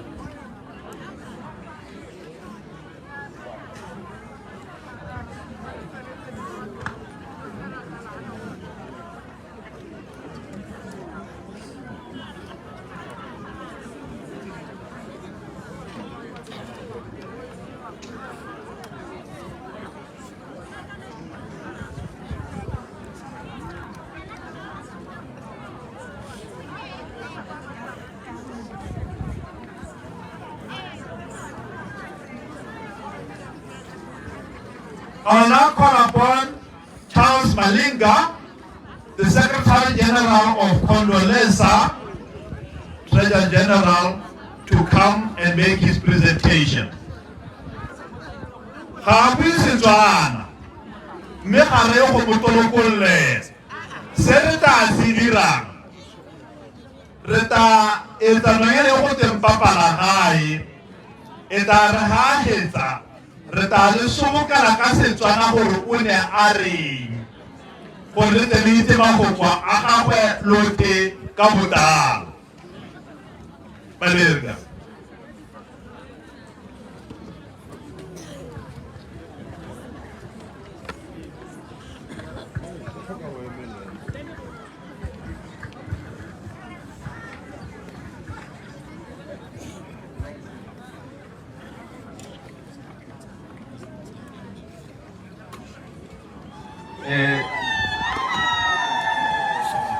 I will now call upon Charles Malinga, the Secretary General of Contralesa, Treasurer General, to come and make his presentation. Ga a bue Setswana, mme ga re go mo tolokollela. Se re tla se dirang, re tla etsa nonyane e go teng papala gae, e tla re ga a hetsa, re tla le sobokela ka Setswana gore o ne a reng, gore re tle re itse mafoko a gagwe lote ka botlalo. Malinga.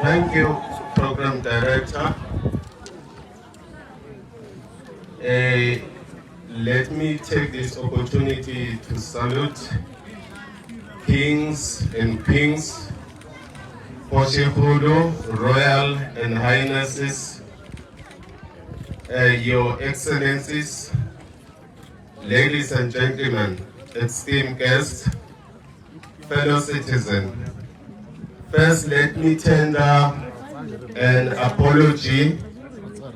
Thank you, Program Director. Let me take this opportunity to salute kings and queens, Kgoshikgolo, Royal and Highnesses, Your Excellencies, ladies and gentlemen, esteemed guests, fellow citizens. First, let me tender an apology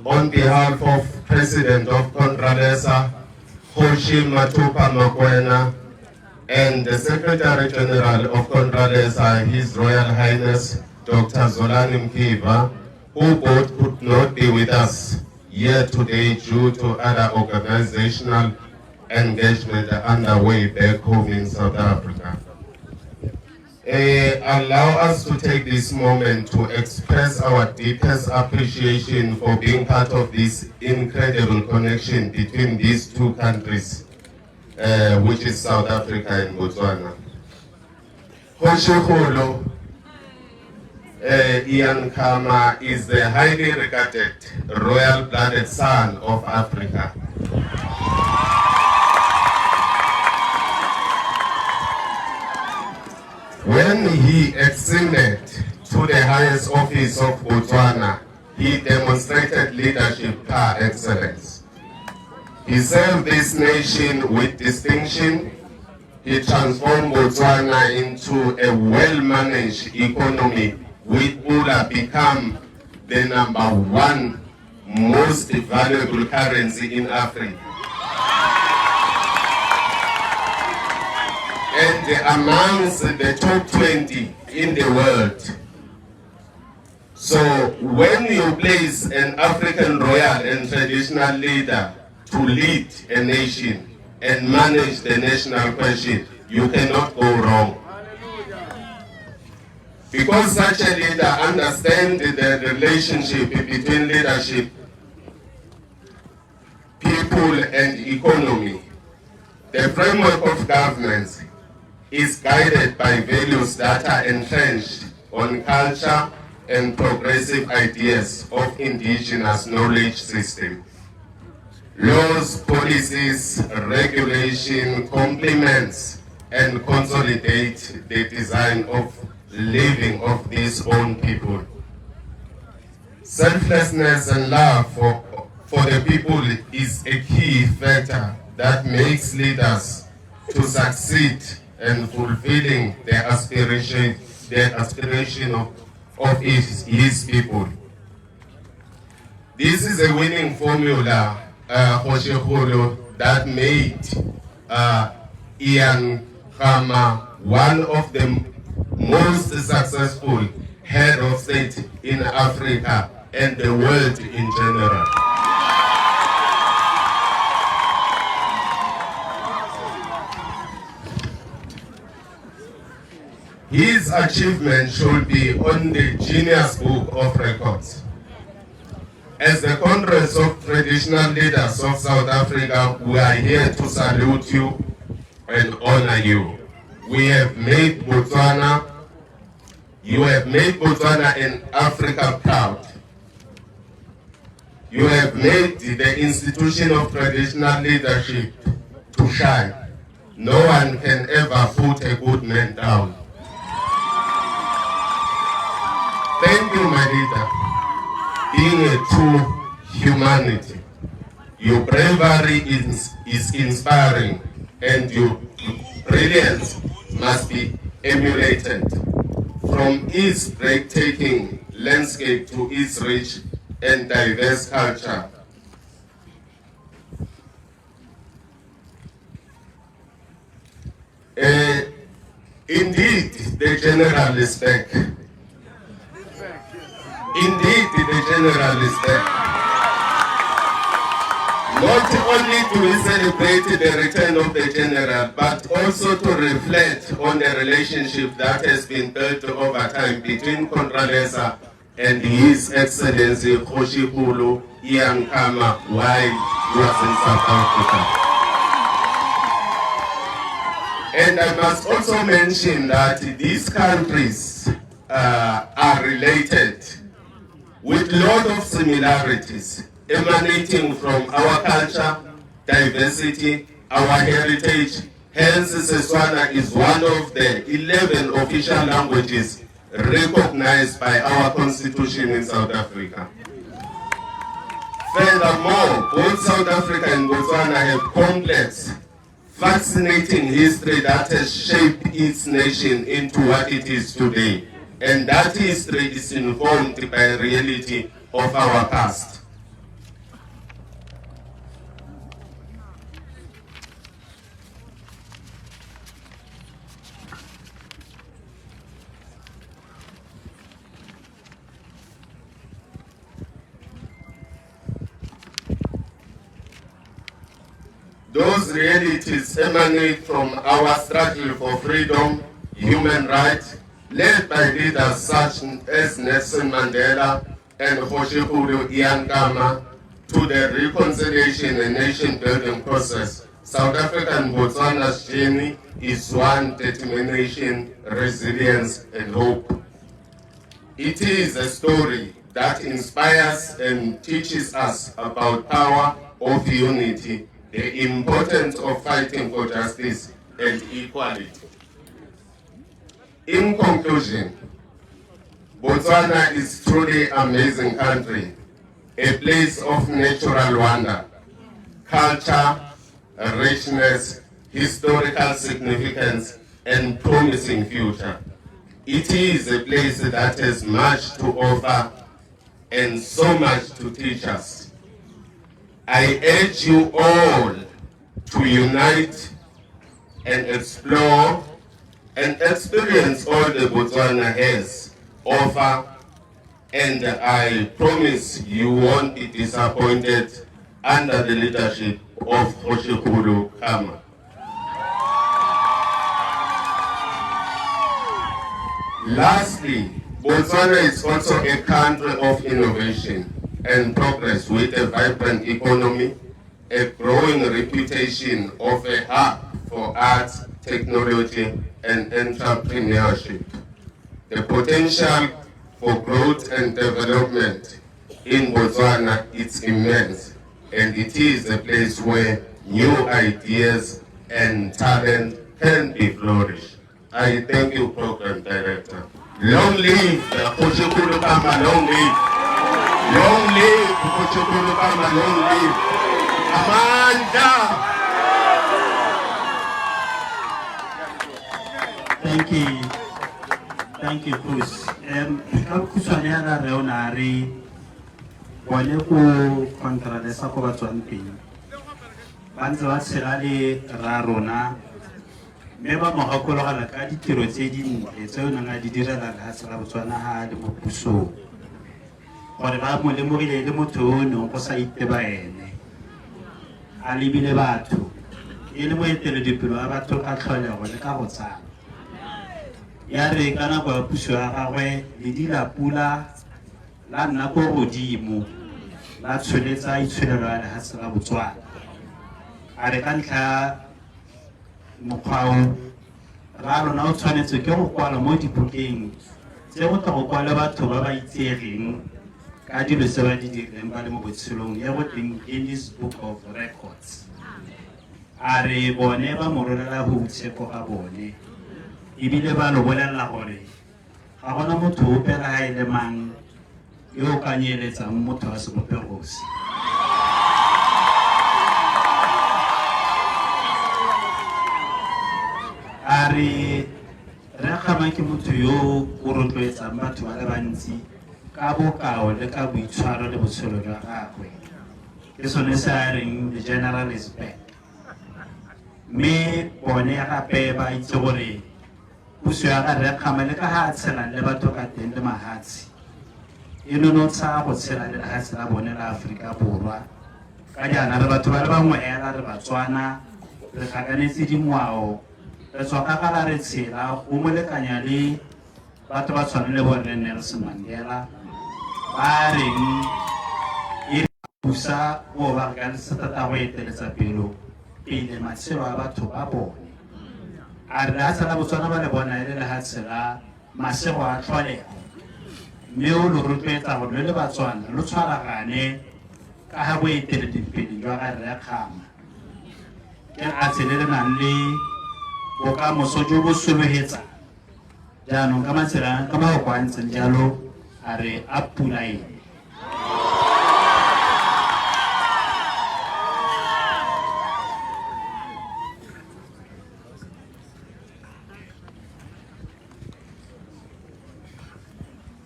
on behalf of President of Contralesa, Kgoshi Mathupa Mokoena, and the Secretary General of Contralesa, His Royal Highness Dr. Zolani Mkiva, who both could not be with us here today due to other organizational engagement underway back home in South Africa. Allow us to take this moment to express our deepest appreciation for being part of this incredible connection between these two countries, which is South Africa and Botswana. Kgoshikgolo, Ian Khama is the highly regarded royal-blooded son of Africa. When he ascended to the highest office of Botswana, he demonstrated leadership par excellence. He served this nation with distinction. He transformed Botswana into a well-managed economy, with Pula become the number one most valuable currency in Africa. And amongst the top 20 in the world. So when you place an African royal and traditional leader to lead a nation and manage the national question, you cannot go wrong. Because such a leader understands the relationship between leadership, people, and economy, the framework of governance is guided by values that are entrenched on culture and progressive ideas of indigenous knowledge system. Laws, policies, regulation complements and consolidate the design of living of these own people. Selflessness and love for the people is a key factor that makes leaders to succeed in fulfilling their aspiration of his people. This is a winning formula, Kgoshikgolo, that made Ian Khama one of the most successful head of state in Africa and the world in general. His achievement should be on the Guinness Book of Records. As the Congress of Traditional Leaders of South Africa, we are here to salute you and honor you. We have made Botswana, you have made Botswana and Africa proud. You have made the institution of traditional leadership to shine. No one can ever put a good man down. Thank you, my leader, being a true humanity. Your bravery is inspiring and your brilliance must be emulated. From its breathtaking landscape to its rich and diverse culture. Indeed, the general is back. Indeed, the general is back. Not only do we celebrate the return of the general, but also to reflect on the relationship that has been built over time between Contralesa and His Excellency Kgoshikgolo Ian Khama while he was in South Africa. And I must also mention that these countries are related with a lot of similarities emanating from our culture, diversity, our heritage. Hence, Setswana is one of the 11 official languages recognized by our constitution in South Africa. Furthermore, both South Africa and Botswana have complex, fascinating history that has shaped its nation into what it is today. And that history is informed by the reality of our past. Those realities emanate from our struggle for freedom, human rights, led by leaders such as Nelson Mandela and Kgoshikgolo Ian Khama, to the reconciliation and nation-building process. South Africa and Botswana's journey is one determination, resilience, and hope. It is a story that inspires and teaches us about power of unity, the importance of fighting for justice and equality. In conclusion, Botswana is truly amazing country, a place of natural wonder, culture, richness, historical significance, and promising future. It is a place that has much to offer and so much to teach us. I urge you all to unite and explore and experience all the Botswana has offer, and I promise you won't be disappointed under the leadership of Kgosikgolo Khama. Lastly, Botswana is also a country of innovation and progress with a vibrant economy, a growing reputation of a hub for arts, technology, and entrepreneurship. The potential for growth and development in Botswana is immense, and it is a place where new ideas and talent can be flourished. I thank you, Program Director. Long live the Kgosikgolo Khama, long live. Long live Kgosikgolo Khama, long live. Amandla! Thank you. Thank you, Bruce. Ka bokhutshwane yana re o ne a re bone ko Contralesa ko ba tswang teng ba ntse ba tshela le rra rona mme ba mo gakologela ka ditiro tse dintle tse o neng a di direla lefatshe la Botswana ha a le mo pusong, gore ba mo lemogile e le motho yo o neng go sa iteba ene, a lebile batho, e le moeteledipele wa batho ka tlholego le ka go tsala. Ya re ka nako ya puso ya gagwe ledi la pula la nna ko godimo la tsholetsa itsholelo ya lefatshe la Botswana. A re ka ntlha ya mokgwa o, rra rona o tshwanetse ke go kwala mo dibukeng tse go tla go kwale batho ba ba itsegeng ka dilo tse ba di dirileng ba le mo botshelong, e go teng Guinness Book of Records. A re bone ba mo rolela hutshe ko ga bone, ebile ba lo bolelela gore ga gona motho ope le ga e le mang yo o ka nyeletsang motho wa sebopego se. A re Rre Khama ke motho yo o rotloetsang batho ba le bantsi ka bokao le ka boitshwaro le botshelo jwa gagwe. Ke sone se a reng the general is back. Mme bone gape ba itse gore puso ya ga Rre Khama le ka ga a tshelang le batho ka teng le mahatshe e nonotsha go tshela le lehatshe la bone la Aforika Borwa. Ka jaana re batho ba le bangwe hela, re Batswana, re tlhakanetse dingwao, re tswa kgakala re tshela go mo lekanya le batho ba tshwana le borre Nelson Mandela ba reng e busa bo ba re ka thata go eteletsa pelo pele matshelo a batho ba bone. A re lehatshe la Botswana ba le bona e le lehatshe la masego a tlholego, mme o lo rotloetsa gore lo le Batswana lo tshwaragane ka ga boeteledipele jwa ga Rre Khama. Ke lefatshe le le nang le bokamoso jo bo sologetsang. Jaanong ka matsela ka mafoko a ntseng jalo a re a pula ene.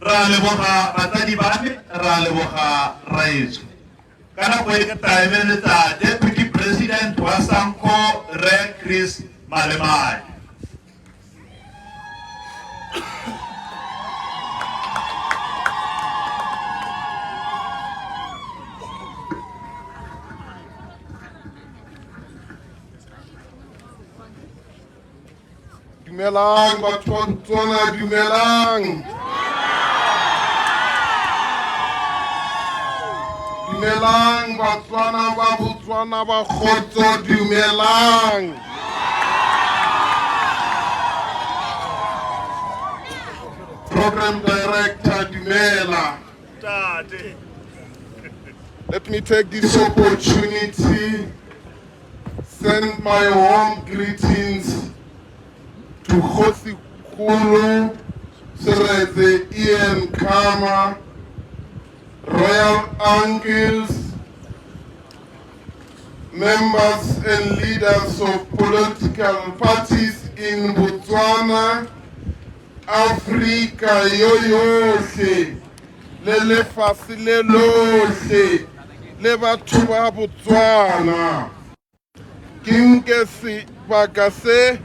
Ra leboga batsadi ba me, ra leboga raetsho. Ka nako e ke tla emeletsa Deputy President wa SANCO Rre Chris Malemane. Dumelang batho ba Botswana, dumelang. Dumelang Batswana ba Botswana ba kgotso, dumelang. Program Director Dumela. Let me take this opportunity, send my warm greetings to Kgosikgolo Seretse Ian Khama, Royal Uncles, members and leaders of political parties in Botswana, Africa yo yohle, le lefatshe le lohle, le batho ba Botswana. Ke nke sebaka se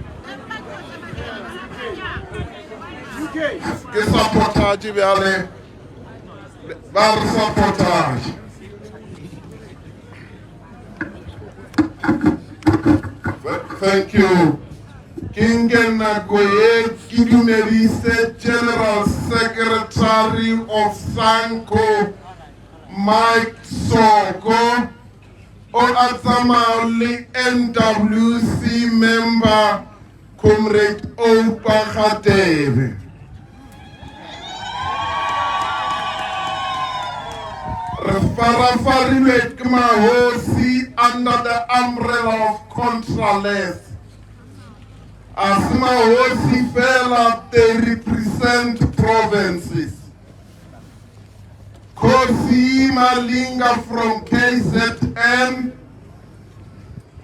ke sabotage bjale, ba re sabotage. Thank you. Ke nke nako ye ke dumedise General Secretary of SANCO, Mike Soko, o a tsamaya le NWC member Comrade Oupa Radebe. Re farafarilwe ke mahosi under the umbrella of Contralesa. As mahosi fela, they represent provinces. Khosi Malinga from KZN,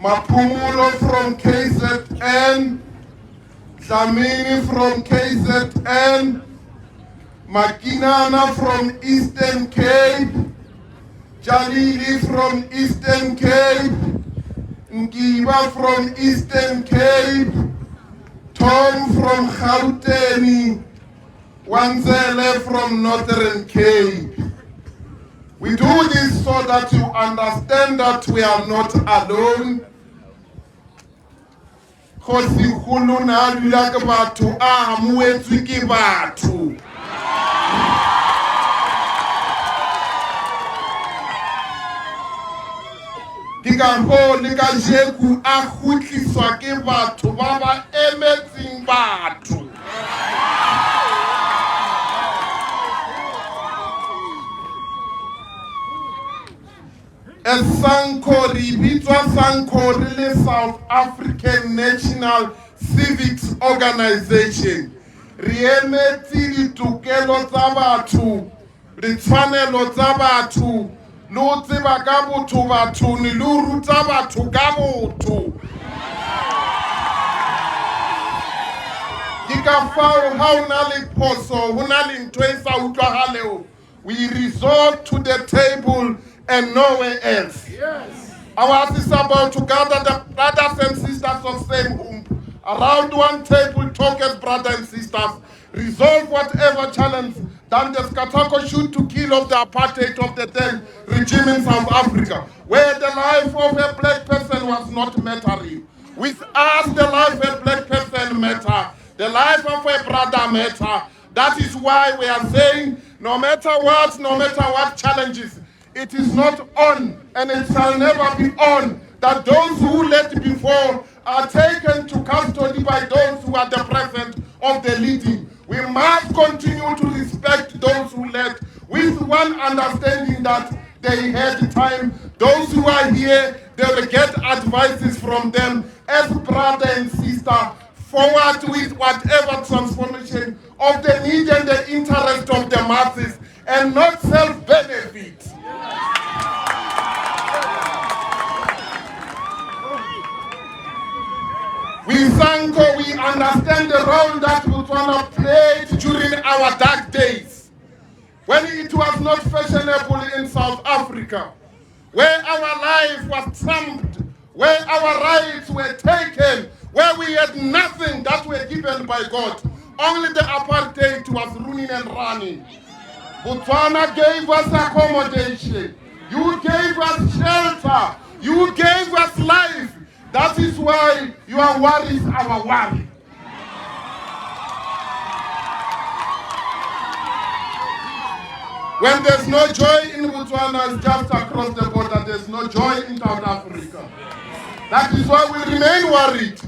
Mapumulo from KZN, Dlamini from KZN, Makinana from Eastern Cape, Jalili from Eastern Cape, Ngiba from Eastern Cape, Tom from Gauteng, Wanzele from Northern Cape. We do this so that you understand that we are not alone. Kgosikgolo ne a dula ke batho, a amohetswe ke batho. Ke ka hoo le kajeko a kgutliswa ke batho ba ba emetseng batho. As SANCO, re bitswa SANCO re le South African National Civics Organization. Re emetse ditokelo tsa batho, ditshwanelo tsa batho, le ho tseba ka botho bathong, le ho ruta batho ka botho. Ke ka fao ha o na le phoso, ho na le ntho e sa utlwahaleng, we resort to the table and nowhere else. Yes. Ours is about to gather the brothers and sisters of same home around one table, talk as brothers and sisters, resolve whatever challenge that the Skatako shoot to kill of the apartheid of the then regime in South Africa, where the life of a black person was not mattering. With us, the life of a black person matter, the life of a brother matter. That is why we are saying, no matter what, no matter what challenges, it is not on, and it shall never be on, that those who led before are taken to custody by those who are the present of the leading. We must continue to respect those who led with one understanding that they had time. Those who are here, they will get advices from them as brother and sister, forward with whatever transformation of the need and the interest of the masses, and not self-benefit. We SANCO, we understand the role that Botswana played during our dark days, when it was not fashionable in South Africa, where our life was trumped, where our rights were taken, where we had nothing that were given by God. Only the apartheid was ruining and running. Botswana gave us accommodation. You gave us shelter. You gave us life. That is why your worry is our worry. When there's no joy in Botswana, it's just across the border. There's no joy in South Africa. That is why we remain worried.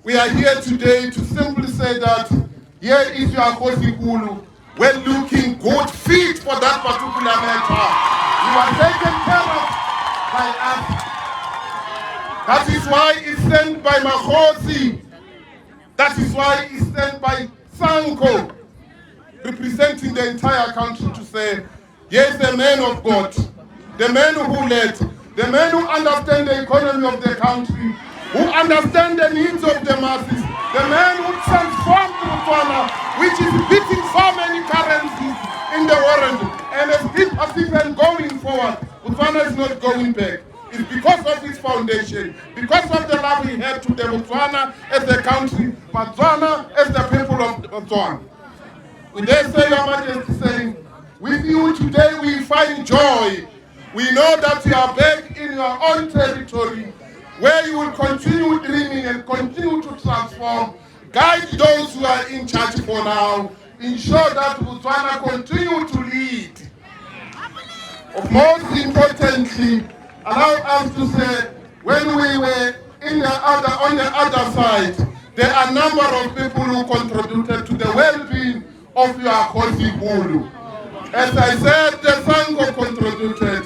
We are here today to simply say that Here is your Kgosikulu, well looking good, fit for that particular matter. You are taken care of by us. That is why it's sent by Magosi. That is why it's sent by Sanko, representing the entire country to say, yes, the man of God, the man who led, the man who understands the economy of the country, who understands the needs of the masses, the man who transformed Botswana, which is beating so many currencies in the world, and as deep as even going forward, Botswana is not going back. It's because of his foundation, because of the love he had to the Botswana as a country, Botswana as the people of Botswana. We dare say, Your Majesty, saying, with you today we find joy. We know that you are back in your own territory, where you will continue dreaming and continue to transform. Guide those who are in charge for now. Ensure that Botswana continue to lead. Of most importantly, allow us to say, when we were in the other, on the other side, there are a number of people who contributed to the well-being of your Kgosikulu. As I said, the Sango contributed,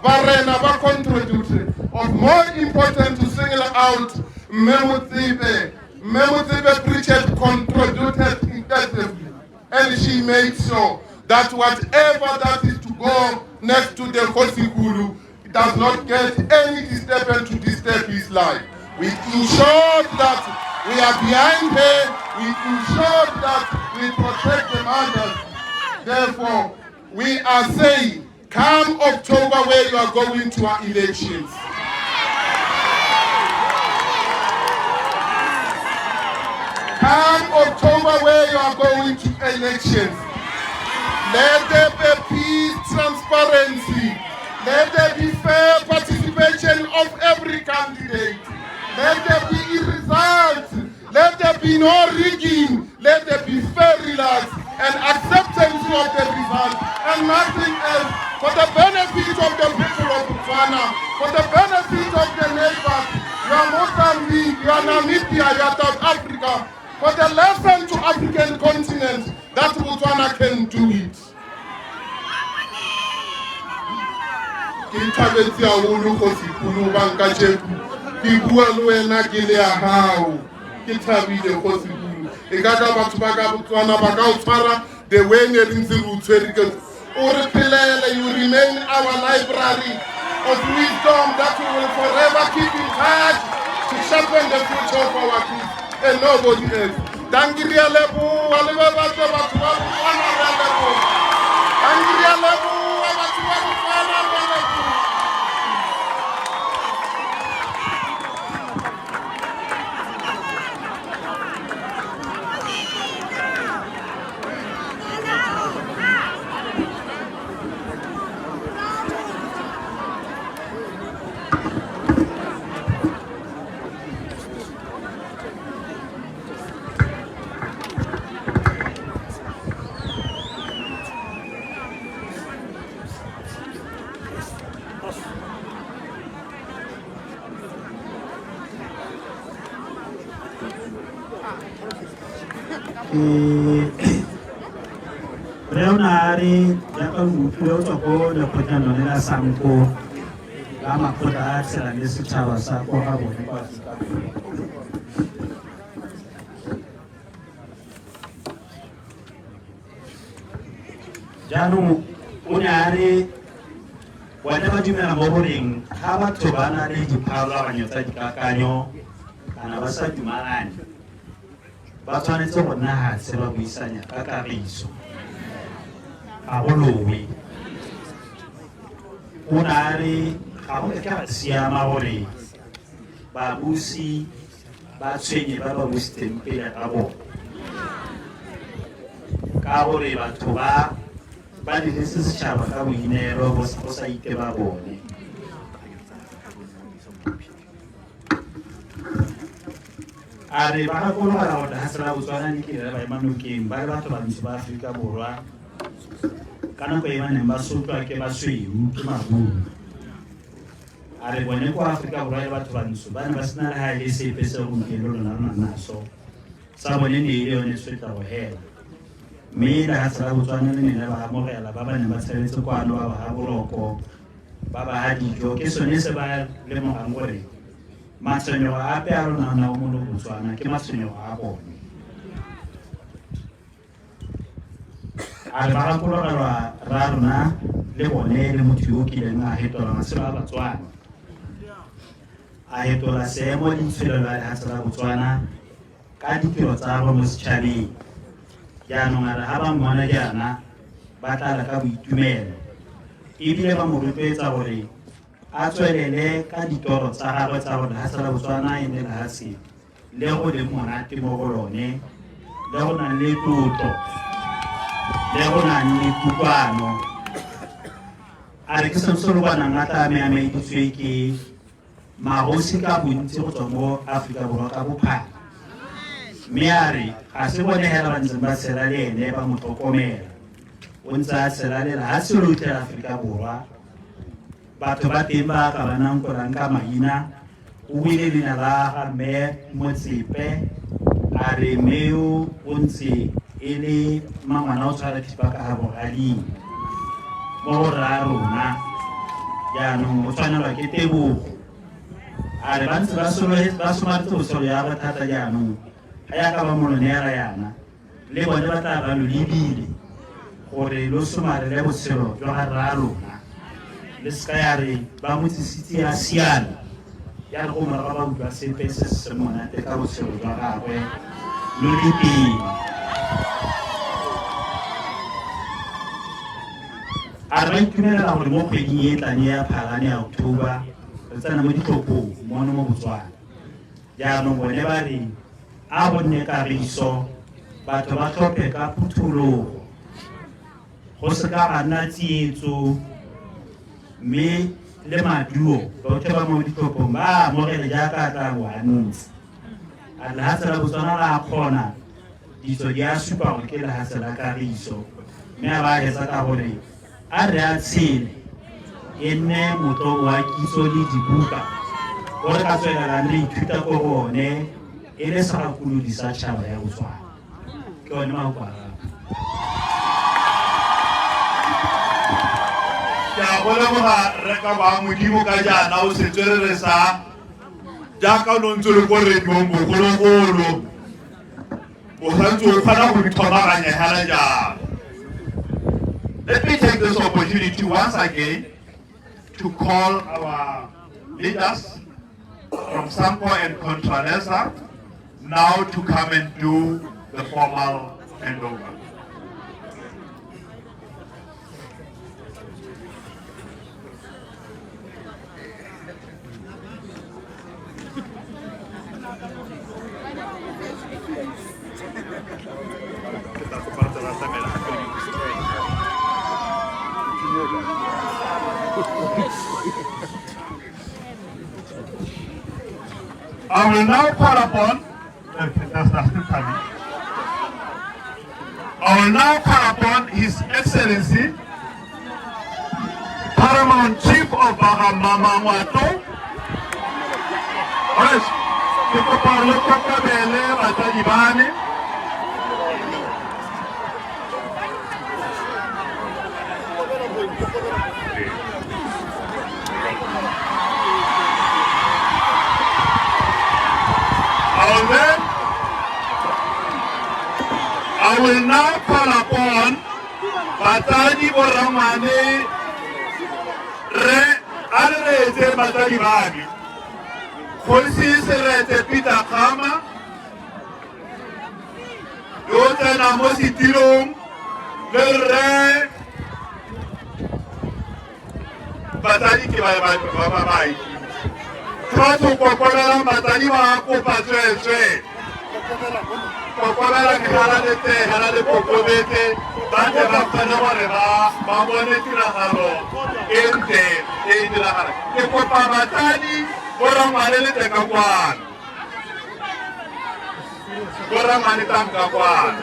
Barena ba contributed. Of more important to single out Motsepe. Motsepe Pritchett contributed intensively, and she made sure that whatever that is to go next to the Kgosikulu does not get any disturbance to disturb his life. We ensured that we are behind her. We ensured that we protect the mothers. Therefore, we are saying, come October where you are going to our elections. Come October where you are going to elections. Let there be peace, transparency. Let there be fair participation of every candidate. Let there be results. Let there be no rigging. Let there be fair relax and acceptance of the results and nothing else, for the benefit of the people of Botswana, for the benefit of the neighbors, your Mozambique, your Namibia, your South Africa, for the lesson to African continent that Botswana can do it. Ke thabetse haholo Kgosikulu ba nkajeko ke bua le wena ke le ya hao, ke thabile Kgosikulu. E ka ka batho ba ka Botswana ba ka o tshwara the way ne re ntse re o tshwere ke o re phelele. You remain our library of wisdom that we will forever keep in touch to sharpen the future of our kids and nobody else. Dankie, re a leboha le ba batle batho ba Botswana, re a leboha. Dankie, re a leboha batho ba Botswana, re a leboha. Re o ne a re jaaka utlwile o tswa ko lekgotleng lone la Sanko la makgotla a tshelang le setšhaba sa kwa ga bone kwa Aforika Borwa. Jaanong o ne a re bone ba dumela mo goreng ga batho ba na le dipharologanyo tsa dikakanyo kana ba sa dumalane, ba tshwanetse go nna hatshe ba buisanya ka kagiso, ga go lowe. O ne a re ga go ke ga siama gore babusi ba tshwenye ba ba busitseng pele ga bone, ka gore batho ba ba diretse setšhaba ka boineelo bo sa ite ba bone. A re ba gakologela gore lefatshe la Botswana le kile la ba ema nokeng ba le batho bantsho ba Aforika Borwa ka nako e ba neng ba sotlwa ke basweu ke maburu. A re bone kwa Aforika Borwa le batho bantsho ba ne ba sena le ha e le sepe se gompieno lona re nang naso Sa bone ne e le yone tswetlego hela. Mme lehatshe la Botswana le ne le ba amogela ba ba neng ba tshabetse kwano, ba ba ha boroko, ba ba ha dijo. Ke sone se ba lemogang gore matshwenyego ape a rona nao mo Botswana ke matshwenyego a bone. A re ba gakologelwa rra rona le bone le motho yo o kileng a hetola matshelo a Batswana, a hetola seemo le itsholelo ya lehatshe la Botswana ka ditiro tsa gagwe mo setšhabeng. Jaanong a re ha ba mmona jaana ba tlala ka boitumelo, ebile ba mo rotloetsa gore a tswelele ka ditoro tsa gagwe tsa gore lehatshe la Botswana e nne lehatshe le go leng monate mo go lone, le go nang le tlotlo, le go nang le kutlwano. A re ke sone se lo bonang a tla ameameditswe ke magosi ka bontsi go tswa mo Aforika Borwa ka bophara. Mme a re ga se bone hela ba ntseng ba tshela le ene ba mo tlhokomela, o ntse a tshela le lehatshe lotlhe la Aforika Borwa. Batho ba teng ba ka ba nankolang ka maina, o buile leina la ga mme Motsepe, a re mme yo o ntse e le mangwana o tshwara thipa ka ga bogading mo go rra rona, jaanong o tshwanelwa ke tebogo. A re ba ntse ba somaretse botshelo ya gagwe thata, jaanong ga yaka ba mo lo neela yana, le bone ba tla ba lo lebile gore lo somarele botshelo jwa ga rra lona, le seka ya re ba mo tsisitse a siame, ya re go morago ba utlwa sepe se se seng monate ka botshelo jwa gagwe lo le teng. A re ba itumelela gore mo kgweding e tlang ya Phalane ya October re tsena mo ditlhophong mono mo Botswana. Jaanong bone ba re a go nne kagiso, batho ba tlhophe ka phuthologo, go se ka ga nna tsietso, mme le maduo botlhe ba mo ditlhophong ba amogele jaaka a tla bo a ntse. A lehatshe la Botswana la kgona, ditso di a supa gore ke lehatshe la kagiso, mme a ba hetsa ka gore a re a tshele e nne motlobo wa kitso le dibuka o re ka tswelelang re ithuta ko go one e le segakolodi sa tšhaba ya Botswana. Ke one mafoko a gagwe. Ke a go leboga rre ka ba Modimo ka jaana o setswerere sa jaaka o ne o ntse o le ko radiong bogologolo, o santse o kgona go di thomaganya hela jalo. Let me take this opportunity once again to call our leaders from SANCO and Contralesa now to come and do the formal handover. I will now call upon, that's still coming. I will now call upon His Excellency, Paramount Chief of Bagamamangwato. Alright, ke kopa le kokobele batsadi ba me. I will now call upon batsadi borangwane re a re reetse batsadi ba me. Kgosi Seretse Peter Kgama yo o tsenang mo setilong le rre batsadi ke ba ba ba ba itse. Batho kokobelang batsadi ba kopa tsweetswee. Kokobela ke gala le tee gala le kokobetse ba tle ba kgone gore ba bone tiragalo e ntle e e diragalang. Ke kopa batsadi borangwane le tle ka kwano. Borangwane tlang ka kwano.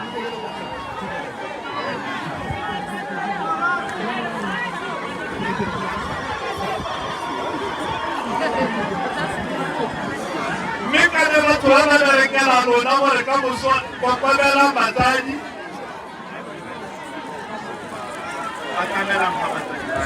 Mme ka ne batho ba ba berekang tlhokela lona gore ka moso kokobelang batsadi. Atamelang ga batsadi ba.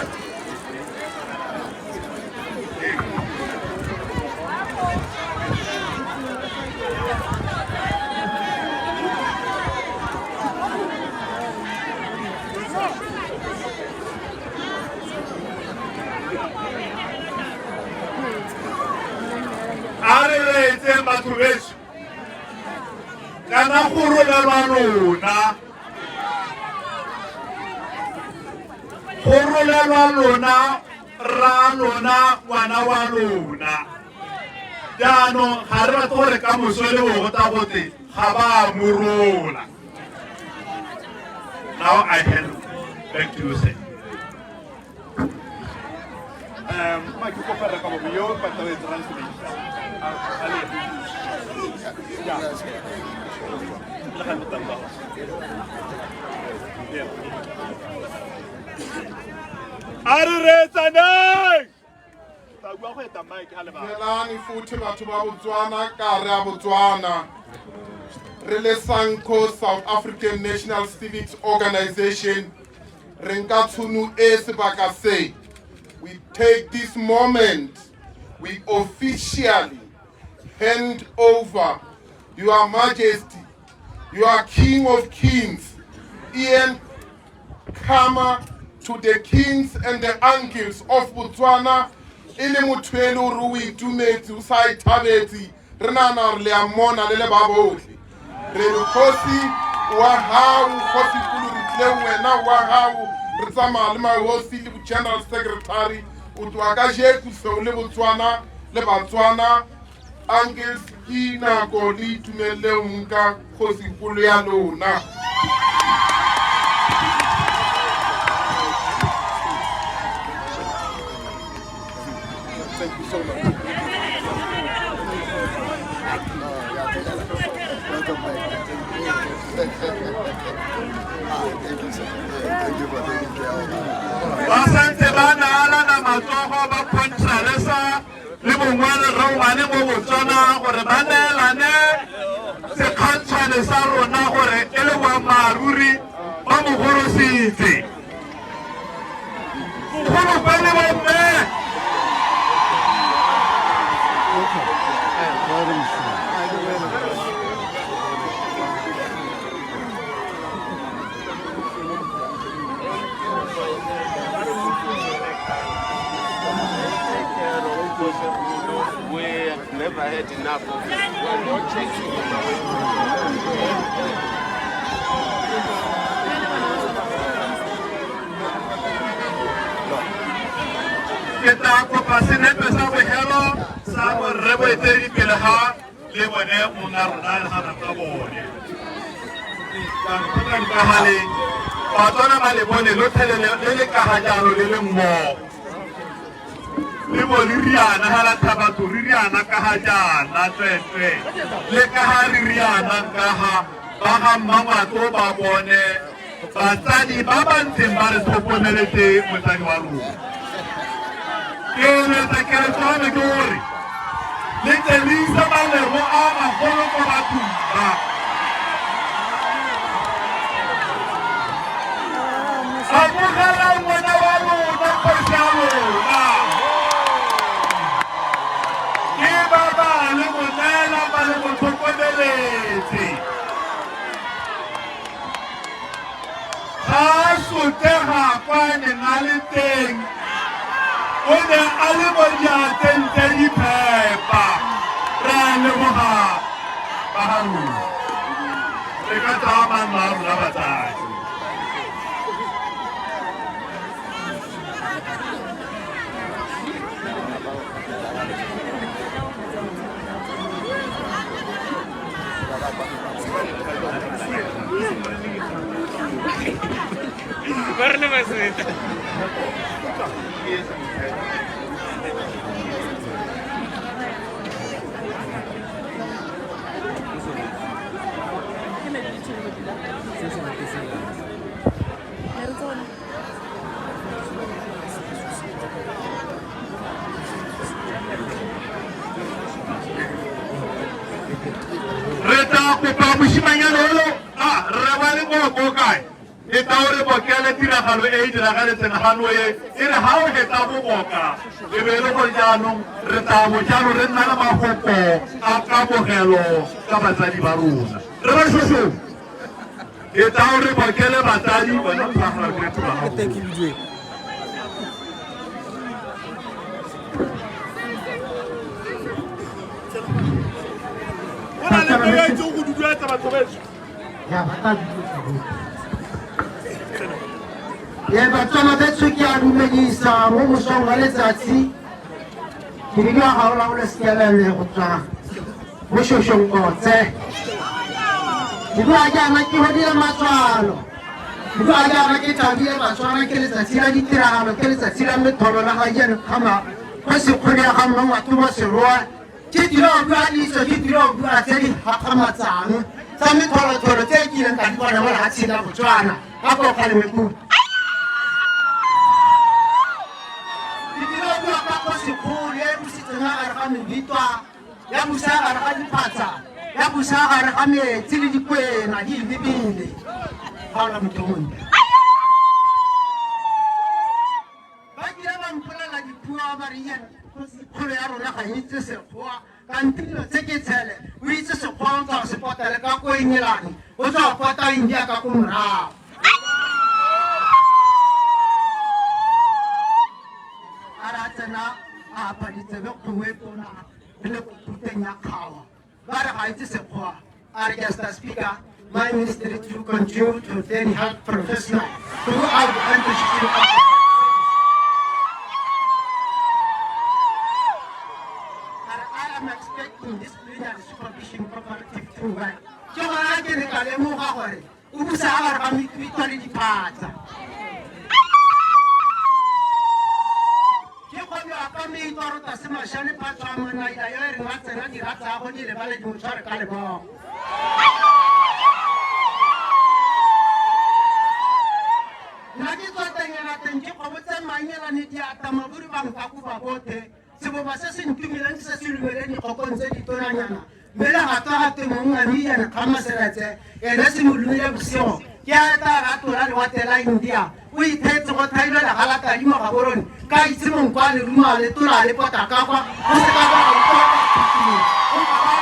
A re reetseng batho betsho, kana go rolelwa lona, go rolelwa lona, rra lona, ngwana wa lona. Jaanong ga re batle gore ka moso le bogota gote ga ba mo rola. Now I hand back to you, sir. Mike, kopa re ka bo yo patela e translate. A re reetsaneng. Tla bua go eta mic ha le ba. Dumelang futhi batho ba Botswana ka re a Botswana. Re le SANCO, South African National Civics Organization, re nka tshono e sebaka se. We take this moment, we officially hand over Your Majesty, Your King of Kings, Ian Khama, to the kings and the uncles of Botswana. E le motho e le hore o itumetse, o sa ithabetse, re nahana hore le a mmona le le ba bohle. Re re kgosi wa hao, kgosi kgolo re tlile ho wena wa hao, re tsamaya le mahosi le general secretary. O tloha kajeko se o le Botswana le Batswana. Uncles, ke nako le itumelle ho nka kgosi kgolo ya lona. Thank you so much. Thank you, sir. Thank you for taking care of me. Ba santse ba naalana matsogo ba contralesa le bongwane rongwane mo Botswana gore ba neelane sekgantshwane sa rona gore e le boammaaruri ba mo gorositse. Mogolokwane bomme. We have never had enough of it. We are not chasing him away. Ke tla kopa senepe sa bogelo sa borre boeteledipele ga le bone monna rona le ga ka bone. Jaanong ka gale Batswana ba le bone lotlhe le le ka ga jalo le le mmogo. Le bo le riana ga la thabatho re riana ka ga jaana tsweetswe le ka ga re riana ka ga ba ga Mmangwato ba bone batsadi ba ba ntseng ba re tlhokomeletse motsadi wa rona. Ke eletsa keletso ya me ke gore le tle le ise malebo a magolo ko bathong ba. Amogelang ngwana wa lona, kgosi ya lona. Ke ba ba le mo neela ba le mo tlhokomeletse. Ga a sotlega kwa a neng a le teng, o ne a le mo diatleng tse di phepa. Re a leboga ba ga rona. Re ka tsaya manno a rona batsadi. Re Kopa mosimanyana olo a rre ba le boko kae e tla o re bokele tiragalo e e diragaletseng gano e e re ga o hetsa go boka e be e le gore jaanong re tla bo jalo re nna le mafoko a kamogelo ka batsadi ba rona re ba šošong e tla o re bokele batsadi bona tlhagala ke tloga. Go na le peo e itseng go duduetsa batho betsho. Ye Batswana betsho, ke a dumedisa mo mosong wa letsatsi. Ke bidiwa Gaolaole Sekelele go tswa mo Shoshong Kotse. Ke bua jaana ke godile matswalo. Ke bua jaana ke thabile Batswana, ke letsatsi la ditiragalo, ke letsatsi la metholo la ga jane kgama go sekgole ya ga Mmangwato mo Seroa. Ke tlile go bua ditso, ke tlile go bua tse di gakgamatsang tsa metholotholo tse ke ileng ka di bona mo lefatsheng la Botswana ka ko kgalemekuru. Ke tlile go bua ka kgosikgolo e busitseng ya gare ga mebitwa, ya busa ya gare ga diphatsa, ya busa ya gare ga metsi le dikwena di lebile. Ga ona motho o montle. Ba kile ba mpolela dipuo ba re ian kgolo ya rona ga itse sekgowa, kante dilo tse ke tshele o itse sekgowa, o tswa go se potele ka ko Engelane, o tswa go pota India ka ko morago. A re a tsena a apa ditsebe kgomo e tona re le ko thuteng ya kgawa, ba re ga itse sekgowa. A re, Mr Speaker, my ministry to continue to train health professional throughout the country of the. I am expecting this plenary supervision cooperative to work. Ke gona ke ne ka lemoga gore o busa a gare ga metwitwa le diphatsa. Ke kgobiwa ka meitwa rota se mashane phatswa a manaila yo e reng a tsena dira tsago di lebale di mo tshware ka lebogo. Nna ke tswa tengela teng ke kgobotse manyelane diata maburi ba nkakoba bothe. Seboba se se ntumileng ke se se lumeleng dikgokong tse ditonanyana, mme le gatwa ga twe mongami ene kgama seretse ene se mo lumile bosigo ke a tla ra tlola lewatle la India, o ithetse go thailwe legalatadi mo Gaborone ka itse monkwa le ruma le tola le pota ka kwa go se ka kwa ga utlwa kwa phutulong o ka ba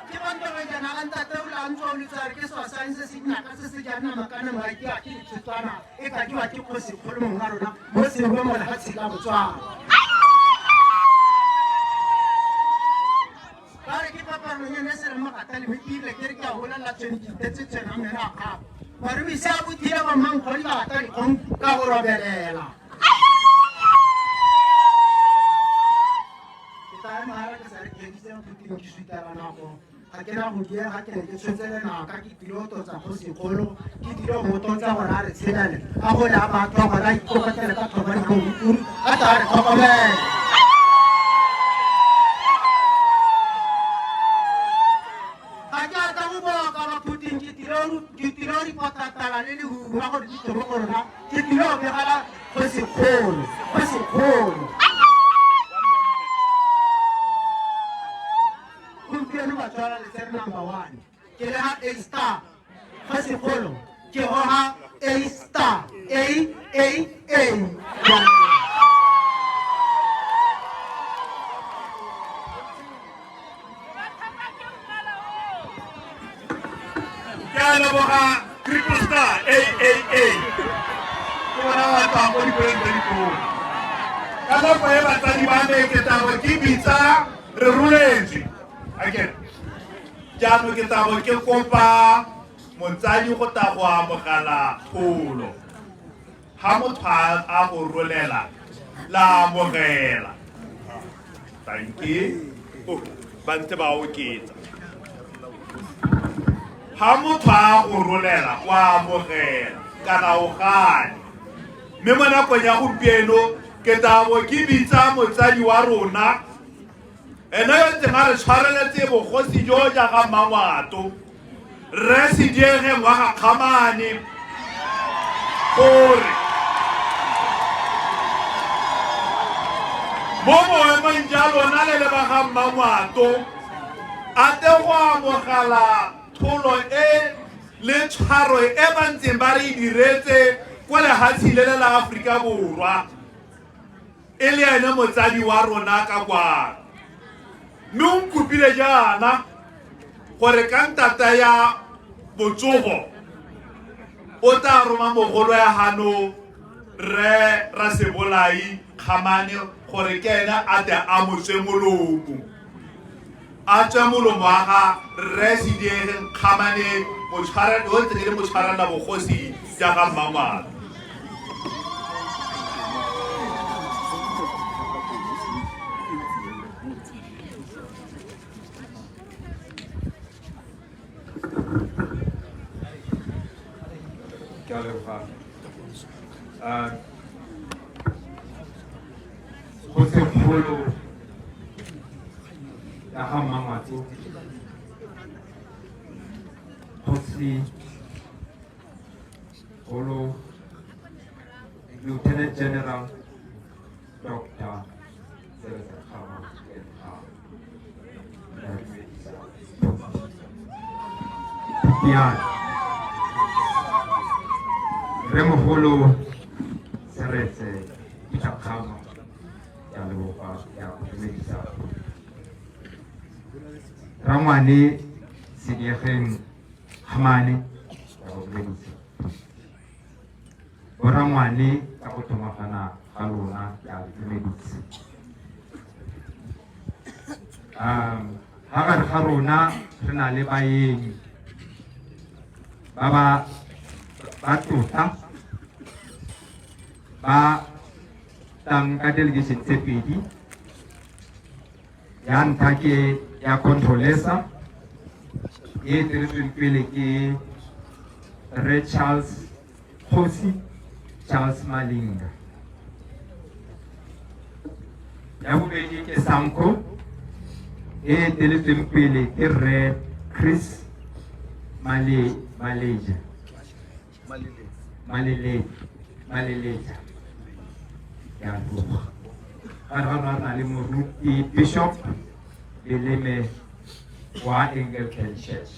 ke bontorejana a ntate o la ntse o letsare ke swasang se se dinaka se se jang nama ka nama ke a ke ditsetswana e ka jewa ke kgosi kgolo mong wa rona mo sengwe mo lefatsheng la Botswana. Ba re ke paparonyane e se re mogata le mepile ke re ke a bolelela tshwene ke itetse tshwene a meno a kgapa marubisi a bothile bommankgodi ba gata dikgong ka go robelela. Ke tla ema hara ke sa re phedise mophuting ke sutela nako ga ke na go diega, ke ne ke tshwetse lenaka ke tlile go tlotsa kgosikgolo, ke tlile go mo tlotsa gore a re tshelele a gole a batho gore a ikokotele ka thobane ga mouturu a tla re tlhokomele. Ga ke a tla go boka baphuting, ke tlile go ripotatala le lehuma gore di tle mo go rona, ke tlile go begela kgosikgolo kgosikgolo. Gompieno Batswana le tsere number one, ke le ga A star kgosikgolo, ke goga A star A A A. Ke a leboga triple star A A A, ke bona ba tswang ko dikolong tse ditona. Ka nako e batsadi ba me ke tabo ke bitsa re roletswe akere jaanong ke tabo ke kopa motsadi go tla go amogela pholo. Ha motho a go rolela la amogela. Tanke ba ntse ba oketsa. Ha motho a go rolela wa amogela kana o gane. Mme mo nakong ya gompieno ke tabo ke bitsa motsadi wa rona ene yo ntseng a re tshwareletse bogosi jo jaaka Mmangwato, Rre Sediegeng wa ga Kgamane, gore mo Mo boemong ja lona le le ba ga Mmangwato, a te go amogela tholo e le tshwaro e ba ntseng ba re e diretse kwa lehatshe le le la Aforika Borwa, e le ene motsadi wa rona ka kwano. Mme o nkopile jaana gore ka ntata ya botsogo o tla roma mogolo ya gano Rre Rasebolai Kgamane gore ke ene a tle a mo tswe molomo. A tswe molomo wa ga Rre Sediegeng Kgamane, motshwara, yo ntseng e le motshwarela bogosi ja ga Mmangwato. Ke a leboga. Kgosikgolo ya ga Mmangwato, Kgosi Kgolo Lieutenant General Dr. Seretse Khama Piano. Rremogolo Seretse Peter Khama, ke a leboga, ke a go dumedisa. Rangwane Sediegeng Kgamane, ke a go dumedisa. Borangwane ka go tlhomagana ga lona, ke a le dumedisa. Ga gare ga rona re na le baeng ba ba ba tlotla ba tlang ka delegation tse pedi. Ya ntlha ke ya Controlesa e eteletsweng pele ke Rre Charles Kgosi Charles Malinga. Ya bobedi ke Sanko e eteletsweng pele ke Rre Chris Male Maleja Malele Maleleja. Ke a leboga. Ga re ga na le moruti Bishop Leleme wa Anglican Church.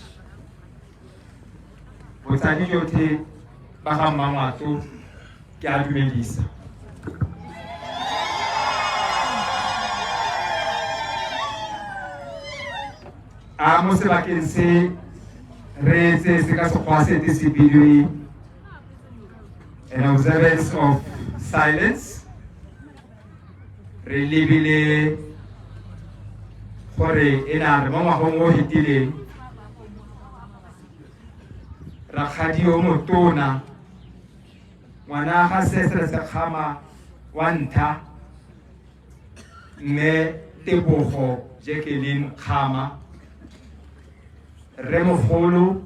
Botsadi jotlhe ba ga Mmangwato ke a dumedisa. A mo sebakeng se re tse se ka sekgwa se te se bidiwe an observance of silence, re lebile gore e na re mo ngwagong o fetileng rakgadi yo motona ngwana ga Sesere Sekgama wa ntlha mme Tebogo Jacqueline Kgama, rremogolo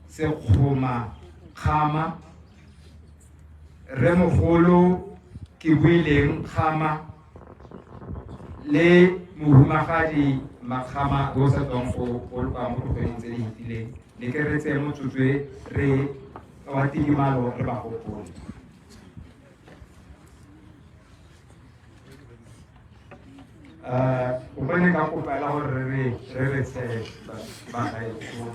Sekgoma Kgama, rremogolo Kebuileng Kgama le mohumagadi Makgama yo o sa tswang go boloka mo dikgweding tse di fetileng. Ne ke re tseye motsotso e re wa tidimalo re ba gopole. O bone ka kopela gore re re re re tshe ba gaetsho.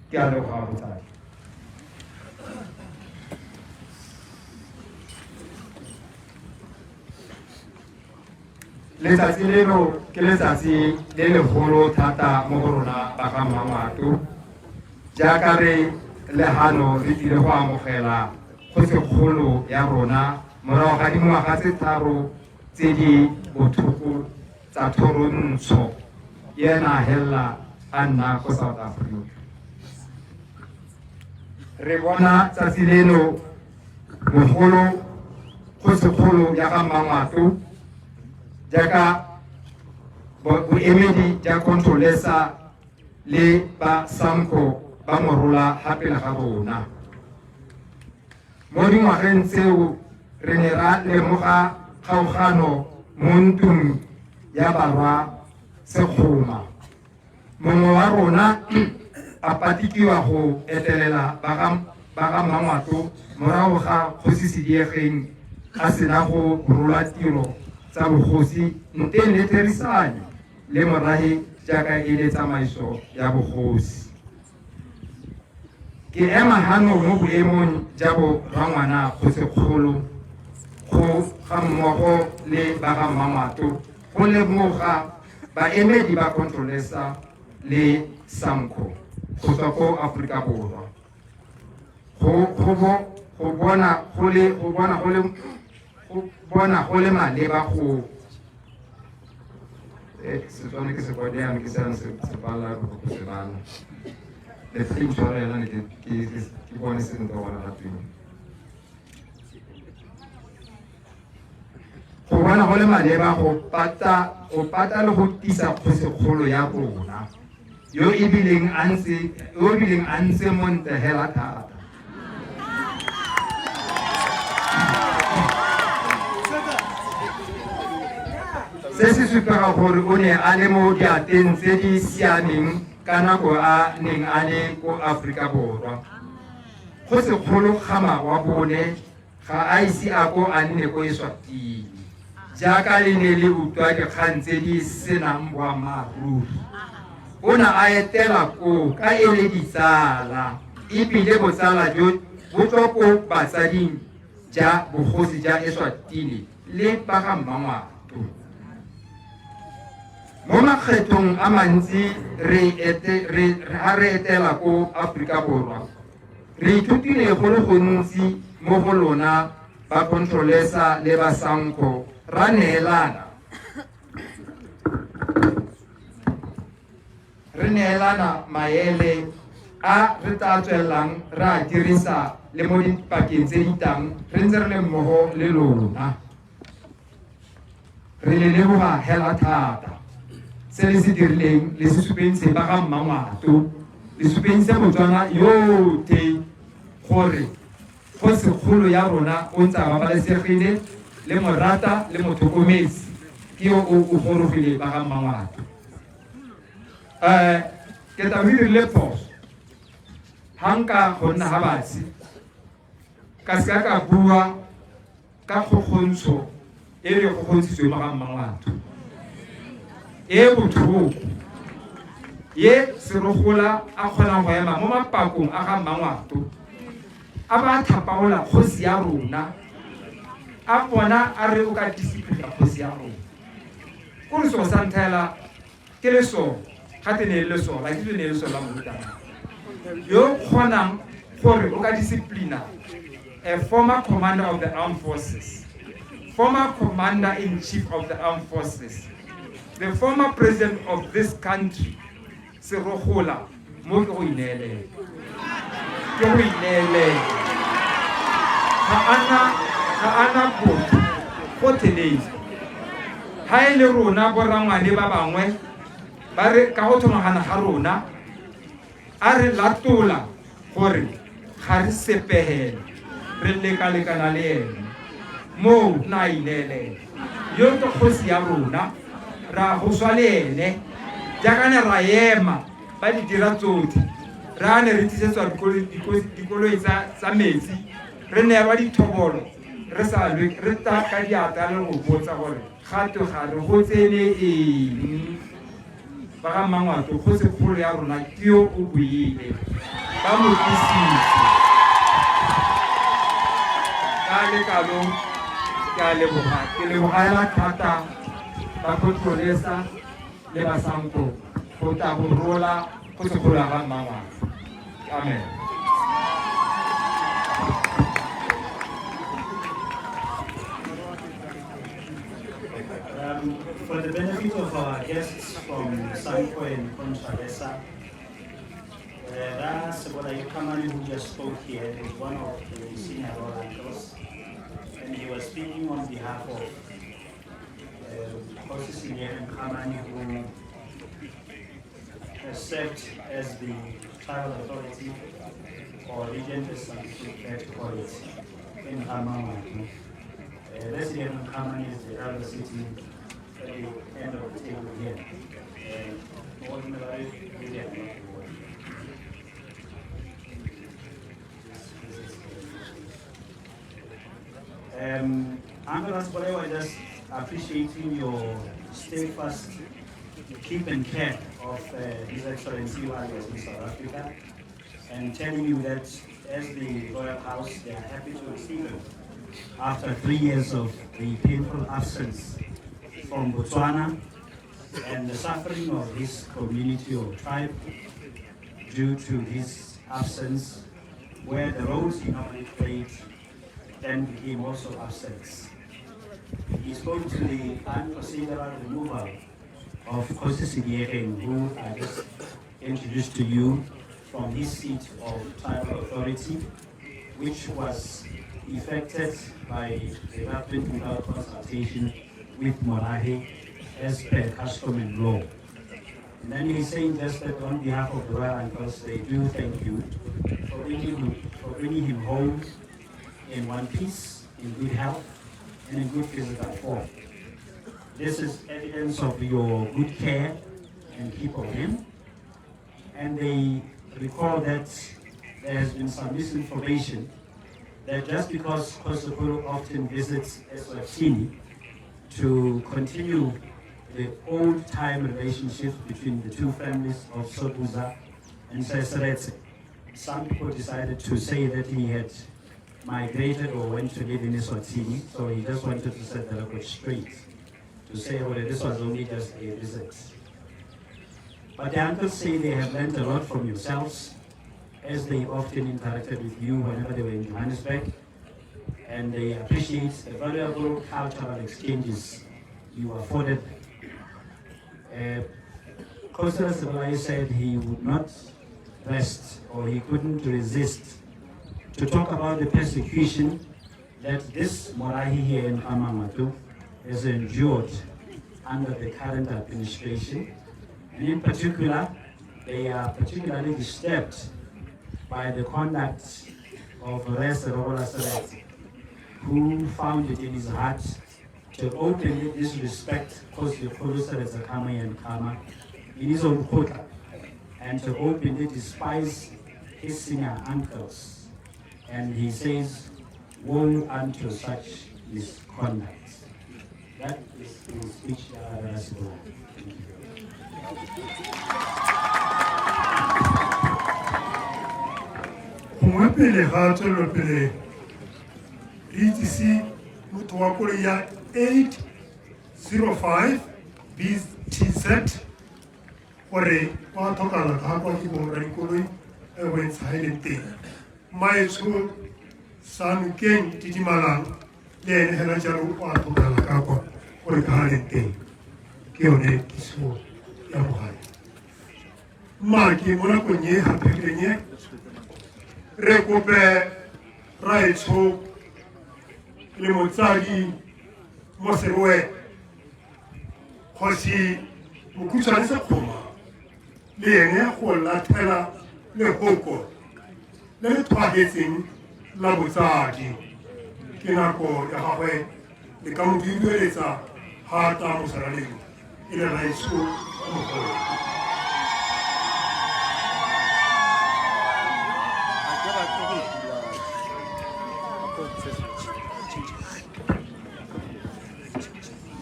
Ke a leboga botsadi. Letsatsi leno ke letsatsi le legolo thata mo go rona ba ga Mmangwato, jaaka re le hano re tlile go amogela kgosikgolo ya rona morago ga dingwaga tse 3 tse di botlhoko tsa thorontsho ena hela a nna ko South Africa. Re bona tsatsi leno mogolo kgosikgolo ya ga Mmangwato jaaka boemedi ja Controlesa le ba Sanko ba morola ga pele ga rona. Mo dingwageng tseo re ne ra lemoga kgaogano mo ntlong ya barwa Sekgoma. Mongwe wa rona a patikiwa go etelela ba ga Mmangwato morago ga kgosi Sediegeng a sena go rola tiro tsa bogosi nteng le therisanyo le morahe jaaka e le tsamaiso ya bogosi. Ke ema hano mo boemong ja bo rangwana kgosikgolo go ga mmogo le ba ga Mmangwato go lemoga baemedi ba Contralesa le SANCO go tswa ko Aforika Borwa go bona go le maleba go Setswana ke se kwadi yana ke sena se bala go se bala le tla intshwarela ne ke bone sentle gona ga teng. Go bona go le maleba go pata le go tisa kgosikgolo ya rona yo e bileng a ntse montle hela thata. Se se supega gore o ne a le mo diateng tse di siameng ka nako a neng a le ko Aforika Borwa. Kgosikgolo Khama wa bone ga a ise a ko a nne ko Eswatini jaaka le ne le utlwa dikgang tse di senang boammaaruri. O ne a etela koo ka e le ditsala ebile botsala jo bo tswa ko batsading ja bogosi ja Eswatini le ba ga Mmangwato. Mo makgethong a mantsi ha re etela ko Aforika Borwa re ithutile go le gontsi mo go lona ba Contralesa le ba SANCO ra neelana. Re neelana maele a re tla tswelelang re a dirisa le mo dipakeng tse di tlang re ntse re le mmogo le lona. Re le leboga hela thata se le se dirileng le se supentse ba ga Mmangwato le supentse Botswana yotlhe gore kgosikgolo ya rona o ntse a babalesegile le morata le motlhokometse ke yo o gorogile ba ga Mmangwato. Ke tla re dirile phoso ha nka go nna ha batsi ka seka ka bua ka kgokgontsho e re kgokgontshitsweng mo ga Mmangwato e botlhoko ye Serogola a kgonang go ema mo mapakong a ga Mmangwato a ba thapaola kgosi ya rona a bona a re o ka disciplina kgosi ya rona ko re so sa nthela ke leso ga te ne le leso la ke ne leso la morutana yo kgonang gore o ka disciplina a former commander of the armed forces, former commander in chief of the armed forces, the former president of this country, Serogola, mo ke go ineelela. Ke go ineelela. Ga ana botho gotlhelele. Ha e le rona borangwane ba bangwe ba re ka go thomagana ga rona a re latola gore ga re sepegele re lekalekana le ene moo na ineelela yo ke kgosi ya rona ra go swa le ene jaaka ne ra ema ba di dira tsotlhe ra ne re tlisetswa dikoloi tsa metsi re neelwa dithobolo re sa lwe re tla ka diatla le go botsa gore gato ga re go tsene eng ba ga Mmangwato kgosikgolo ya rona ke yo o buile ba mo tlisitse ka lekalo ke a leboga ke leboga hela thata ba Contralesa le ba SANCO go tla go rola kgosikgolo ya ga Mmangwato. Amen. For the benefit of our guests from SANCO and Contralesa, Ra Khamane, who just spoke here, is one of the senior royal uncles, and he was speaking on behalf of Kgosi Sediegeng Kgamane, who has served as the tribal authority or regent, as some prefer to call it, in Ga-Mangwato. Resident Khamane is the elder sitting at the end of the table here. Uncle Rasbolewa, just appreciating your steadfast keep and care of His Excellency while he was in South Africa, and telling you that as the Royal House, they are happy to receive him after 3 years of the painful absence from Botswana and the suffering of his community or tribe due to his absence, where the roles he normally played then became also absent. He spoke to the unprocedural removal of Kgosi Sediegeng, who I just introduced to you, from his seat of tribal authority, which was effected by the government without consultation with Morahe as per custom and law. And then he's saying just that on behalf of the Royal Uncles, they do thank you for bringing him home in one piece, in good health, and in good physical form. This is evidence of your good care and keep of him. And they recall that there has been some misinformation that just because Kgosikgolo often visits Eswatini to continue the old-time relationships between the two families of Sobhuza and Seretse, some people decided to say that he had migrated or went to live in Eswatini, so he just wanted to set the record straight, to say, well, this was only just a visit. But the uncles say they have learned a lot from yourselves, as they often interacted with you whenever they were in Johannesburg, and they appreciate the valuable cultural exchanges you afforded them. Kgosi Rasebolai said he would not rest, or he couldn't resist, to talk about the persecution that this Morahi here in Ga-Mangwato has endured under the current administration. And in particular, they are particularly disturbed by the conduct of Serobola Seretse, who found it in his heart to openly disrespect Kgosi Seretse Khama and Khama in his own kgotla, and to openly despise his senior uncles. And he says, woe unto such misconduct. That is his speech. Thank you. Gongwe pele ga tswelelopele re itsise motho wa koloi ya 805 BTZ gore wa tlhokala ka kwa ke borra dikoloi e bontsha e leng teng. Maetsho Sanokeng Didimalang le ene hela jalo o a tlhokala ka kwa gore ka ha leng teng. Ke yone kiso ya bogale. Mma ke mo nakong e haphegileng e re kope raetsho le motsadi mo Serowe Kgosi Mokhutshwane Sekgoma le ene go lathela lehoko le le tlhwaetseng la botsadi. Ke nako ya gagwe le ka mo dudueletsa ga ta mo seraleng e le raetsho mogolo.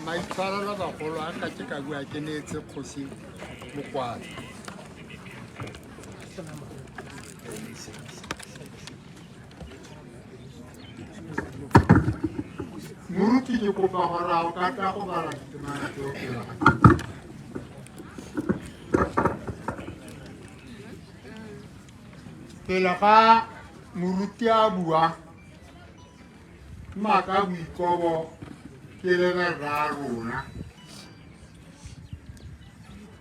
Maitshwarelo bagolo a ka ke ka bua ke neetse kgosi mokwalo. Moruti ke kopa gore a o ka tla go bala ditemana tseo pele ga ke. Pele ga moruti a bua, mma ka boikobo ke lebe rra rona.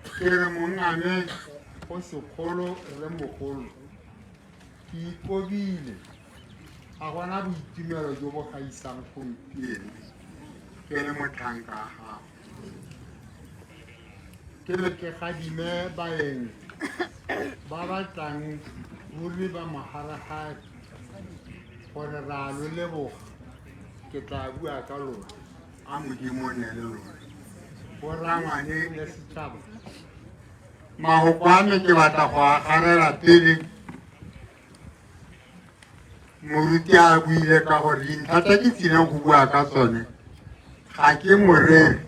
Ke re mongame go sekgolo re mogolo, ke ikobile, ga gona boitumelo jo bo gaisang gompieno ke le motlhanka wa gago. Ke be ke gadime baeng ba ba tlang ruri ba moharagare gore ra lo leboga. Ke tla bua ka lona. A Modimo o nne le lona. Borangwane le setšhaba. Mahoko a me ke batla go a garela pele moruti a buile ka gore dintlha tse ke tsileng go bua ka tsone ga ke moreri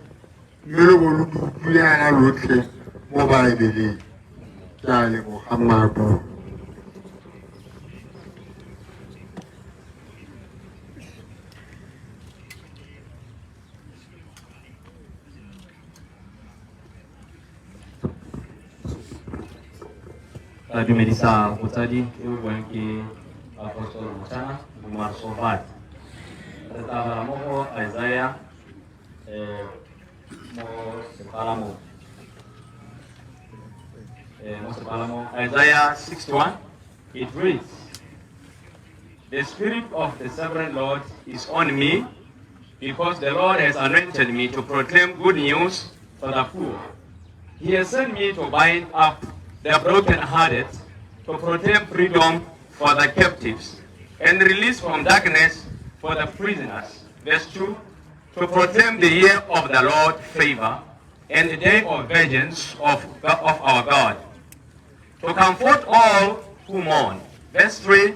mme lo bo lo di utlwile yana lotlhe mo baebeleng. Ke a leboga mmaabo. Ra dumedisa motsadi yo o buang ke Apostle Motshana Momarsofat. Re tla bala mo go Isaiah mo sepalamong. Mo sepalamong Isaiah 61 it reads, The Spirit of the Sovereign Lord is on me, because the Lord has anointed me to proclaim good news to the poor. He has sent me to bind up the brokenhearted, to proclaim freedom for the captives, and release from darkness for the prisoners. Verse 2, to proclaim the year of the Lord's favor and the day of vengeance of our God, to comfort all who mourn. Verse 3,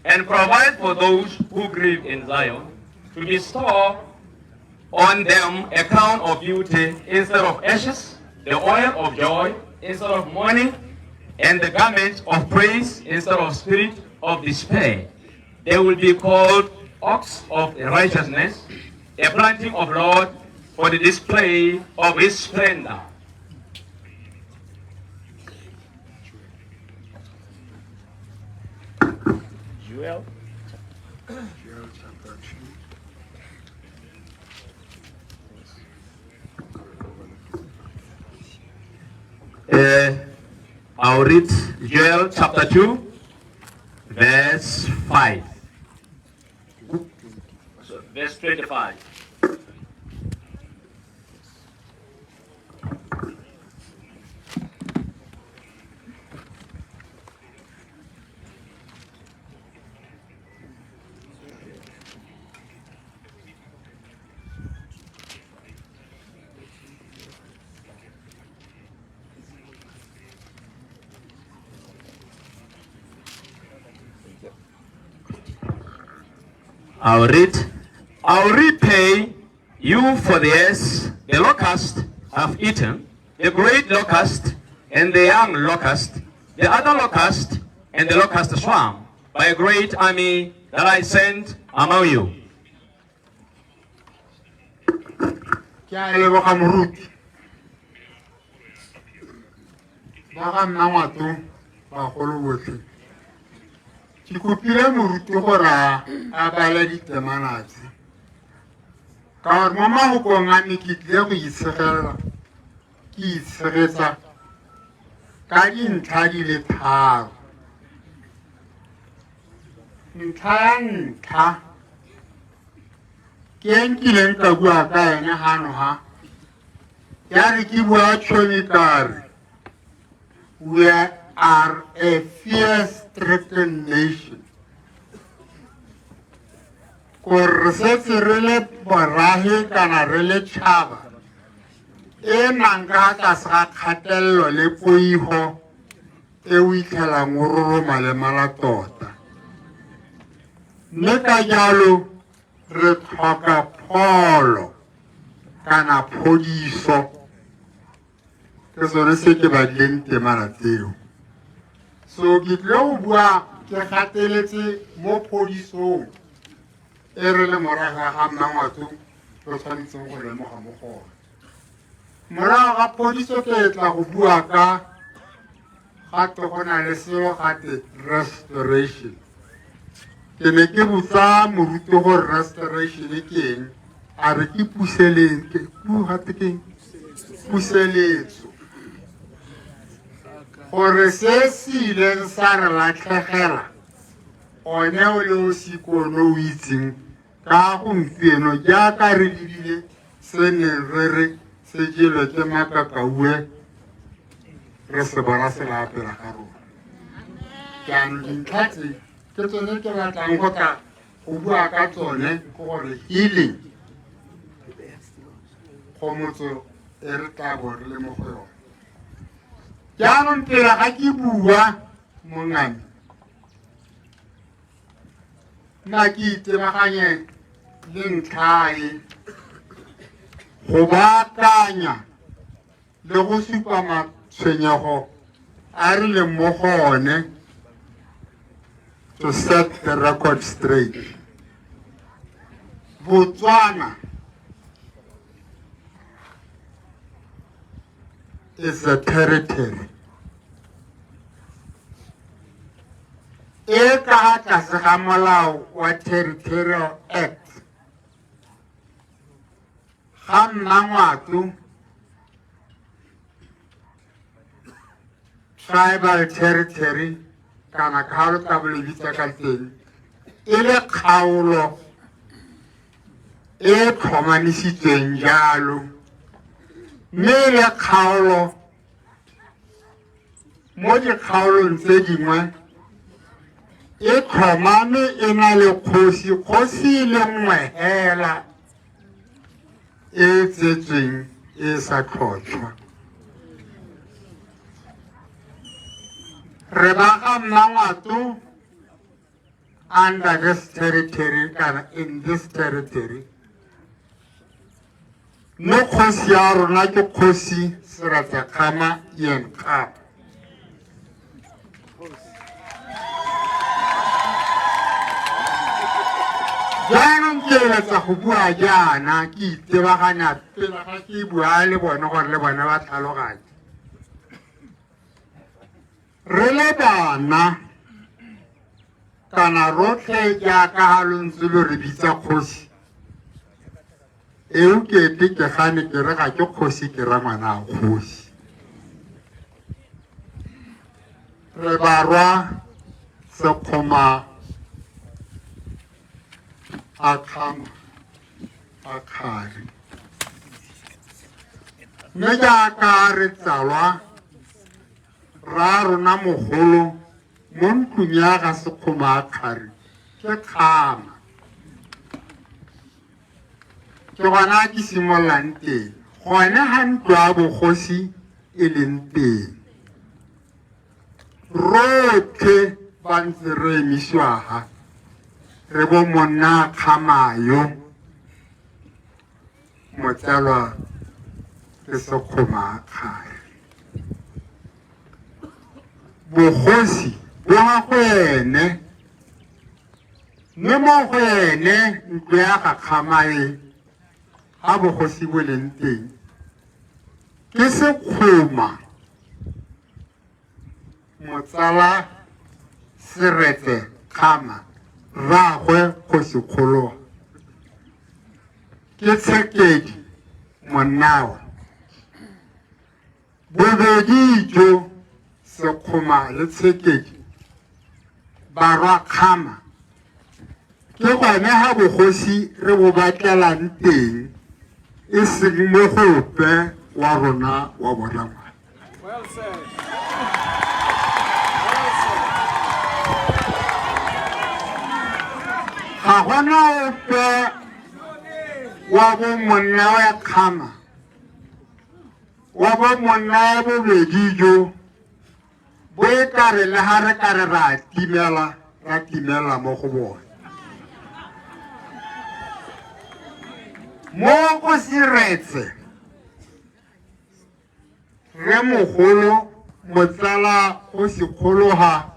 and provide for those who grieve in Zion, to bestow on them a crown of beauty instead of ashes, the oil of joy instead of mourning, and the garment of praise instead of spirit of despair. They will be called oaks of righteousness, a planting of Lord for the display of his splendor. Joel. Joel chapter 2. I'll read Joel chapter 2, verse 5. So, verse 25. I'll read. I'll repay you for the years the locust have eaten, the great locust and the young locust, the other locust and the locust swarm, by a great army that I sent among you. Ke a leboga moruti. Ba ga Mmangwato bagolo botlhe. Ke kopile moruti gore a bale ditemana tse. Ka gore mo mafokong a me ke tlile go itshegelela, ke itshegetsa ka dintlha di le tharo. Ntlha ya ntlha ke e nkileng ka bua ka ene gano ha, ya re ke bua tšhomi ka re we are a fear-stricken nation. Gore re setse re le borahe kana re le tšhaba e nang ka tlase ga kgatelelo le poigo e o itlhelang o roroma le mala tota. Mme ka jalo re tlhoka pholo kana phodiso. Ke sone se ke badileng temana tseo. So ke tlile go bua ke gateletse mo phodisong e re le morago ga Mmangwato re tshwanetseng go lemoga mo go one. Morago ga phodiso ke tla go bua ka gape go na le selo gate restoration. Ke ne ke botsa moruti gore restoration ke eng, a re ke gate ke eng? Puseletso. Gore se se ileng sa re latlhegela one o le o sikono o itseng ka gompieno jaaka re lebile se neng re re se jelwe ke makakaue re se bona se la pele ga rona. Jaanong dintlha tse ke tsone ke batlang go tla Go bua ka tsone ke gore healing kgomotso e re tla bo re le mo go yone. Jaanong pele ga ke bua mongame, nna ke itebaganye le ntlha e go baakanya le go supa matshwenyego a re leng mo go one, to set the record straight. Botswana is a territory e ka ga tlase ga molao wa Territorial Act ga Mmangwato Tribal Territory, kana kgaolo tla bo le bitsa ka teng, e le kgaolo e tlhomamisitsweng jalo, mme e le kgaolo mo dikgaolong tse dingwe e tlhomame e na le kgosi, kgosi e le nngwe hela e tsetsweng e sa tlhotlhwa. Re ba ga Mmangwato under this territory kana in this territory, mme kgosi ya rona ke kgosi Seretse Khama Ian Khama. Jaanong ke eletsa go bua jaana ke itebaganya pele ga ke bua le bone gore le bone ba tlhaloganye. Re le bana kana rotlhe jaaka ga lo ntse lo re bitsa kgosi, eo kete ke gane ke re ga ke kgosi, ke ra ngwana a kgosi. Re barwa Sekgoma a Khama a Kgari, mme jaaka re tsalwa ra rona mogolo mo ntlong ya ga Sekgoma a Kgari ke Khama, ke gona ke simololang teng, gone ga ntlo ya bogosi e leng teng. Rotlhe ba ntse re emisiwa ga re bo monna Khamayo motsalwa ke Sekgoma a Kgari. Bogosi bo ga go ene, mme mo go ene ntlo ya ga Khamae ga bogosi bo leng teng ke Sekgoma motsala Seretse Khama, rraagwe kgosikgolo ke Tshekedi monnawe. Bobedi jo Sekgoma le Tshekedi barwa Khama, ke gone ga bogosi re bo batlelang teng, e seng mo go ope wa rona wa borangwana. Well said. Ga gona ope wa bo monna wa Khama, wa bo monna wa bobedi jo bo e kare le ga re kare ra timela, ra timela mo go bone. Mo go Seretse re mogolo motsala go sekgologa,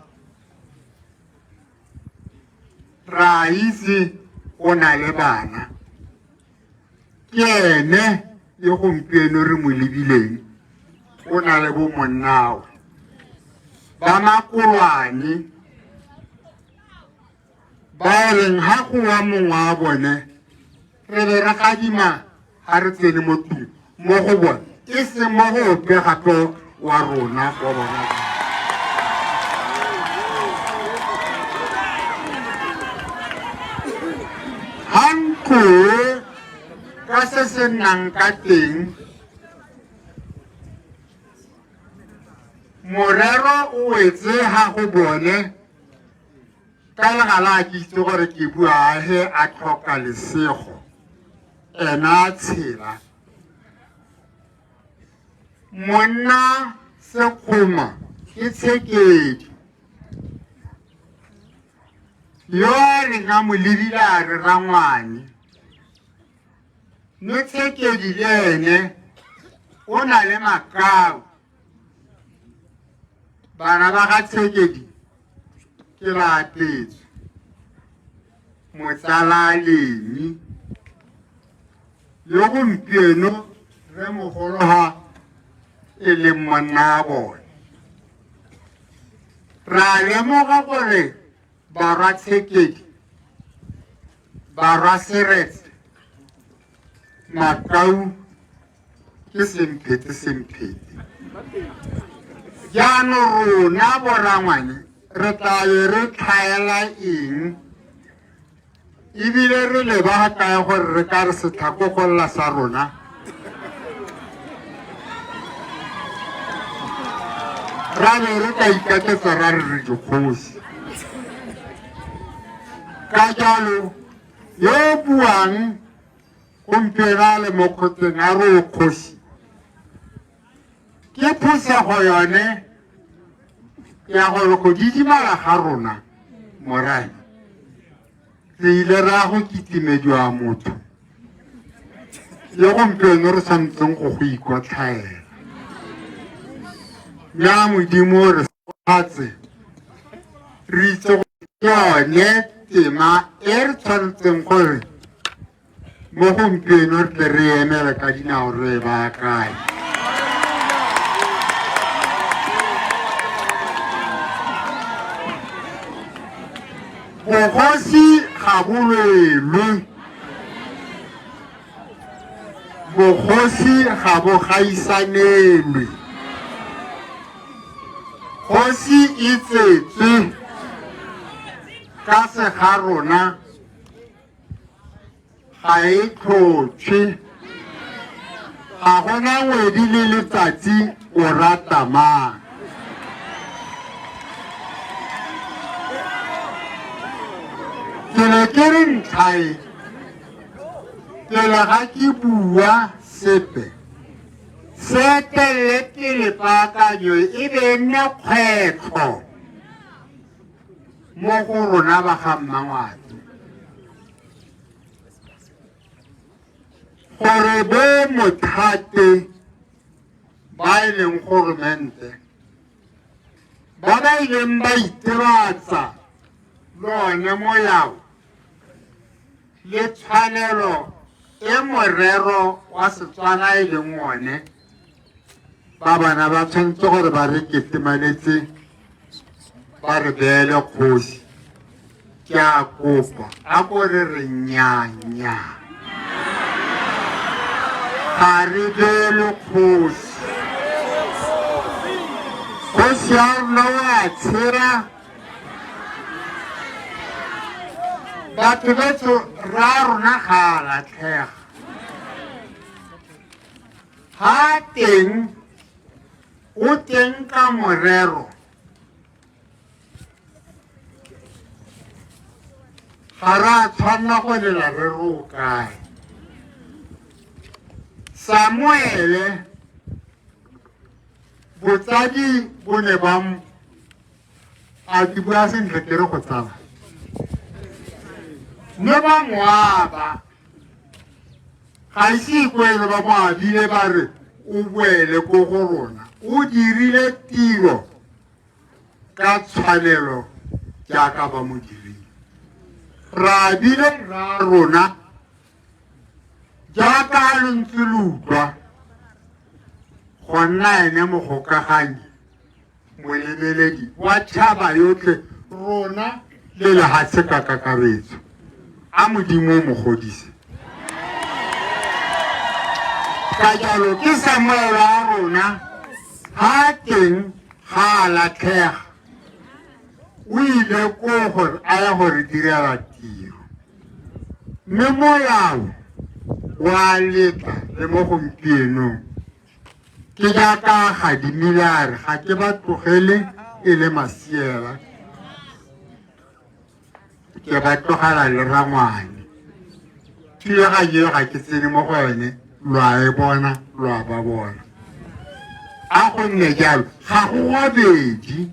ra itse o na le bana, ke ene yo gompieno re mo lebileng, o na le bo monnawe ba makolwane ba e reng ga go wa mongwe wa bone re be re gadima ga re tsene mo tlung mo go bone, e seng mo go ope gape wa rona wa bona. Ga ntlo e ka se se nnang ka teng, morero o wetse ga go bone. Ka legala a ke itse gore ke bua he a tlhoka lesego, ena a tshela. Monna Sekgoma ke Tshekedi, yo a reng a mo lebile a re rangwane. Mme Tshekedi le ene o na le makau. Bana ba ga Tshekedi ke ba apetswe motsala Lemi yo gompieno re mogolo ha e leng monna wa bone. Ra lemoga gore barwa Tshekedi, barwa Seretse, Makau ke semphete semphete. Jaanong rona borangwane re tla be re tlhaela eng, ebile re leba kae gore re ka re setlhako go lla sa rona? Ra be re ka ikaketsa ra re re dikgosi. Ka jalo yo o buang gompieno a le mo kgotleng a re o kgosi, ke phosego yone ya gore go didimala ga rona morahe re ile ra go kitimediwa motho yo gompieno re tshwanetseng go go ikwatlhaela. Mme a Modimo re segofatse, re itse gore ke yone tema e re tshwanetseng gore mo gompieno re tle re emele ka dinao re e baakanye. Bogosi ga bo lwelwe, bogosi ga bo gaisanelwe. Kgosi e tsetswe ka sega rona, ga e tlhotšhe. Ga gona ngwedi le letsatsi o rata mang. Ke ne ke re ntlha e, pele ga ke bua sepe, se etelele pele paakanyo e be e nne kgwetlho mo go rona ba ga Mmangwato, gore bo mothate ba e leng goromente ba ba ileng ba itebatsa le one molao le tshwanelo e morero wa Setswana e leng one, ba bana ba tshwanetse gore ba re ketemaletse ba re beele kgosi. Ke a kopa a ko re re nnyanya, ga re beele kgosi. Kgosi ya rona o a tshela. Batho betso ra rona ga a latlhega, ga teng o teng ka morero. Ga re a tshwanela go lela re re o kae. Samuele botsadi bo ne ba a ke bua sentle ke re go tsala, mme ba moaba ga ise ikwele, ba mo abile ba re o boele ko go rona, o dirile tiro ka tshwanelo jaaka ba mo dirile. Ra abile ra rona jaaka lo ntse lo utlwa go nna ene mogokaganyi molebeledi wa tšhaba yotlhe rona le lehatshe ka kakaretso. A Modimo o mo godise. Ka jalo ke Samuel a rona, ga teng ga a latlhega, o ile ko gore a ya go re direla tiro, mme molao wa letla le mo gompienong. Ke jaaka gadimile a re ga ke ba tlogele e le masiela. Ke ba tlogela le rangwane. Thulaganyo eo ga ke tsene mo go yone, lo a e bona, lo a ba bona. A go nne jalo, ga go gabedi.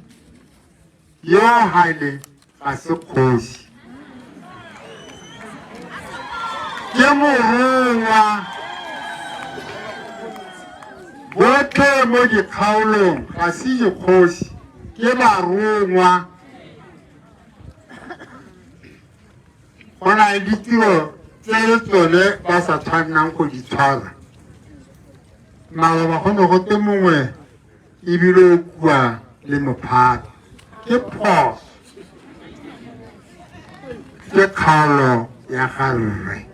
Yo hale ga se kgosi. Ke morongwa. Botlhe mo dikgaolong ga se dikgosi, ke barongwa. Go na le ditiro tse le tsone ba sa tshwannang go di tshwara. Maloba go ne go te mongwe ebile o kua le mophato. Ke phoso. Ke kgaolo ya ga rre.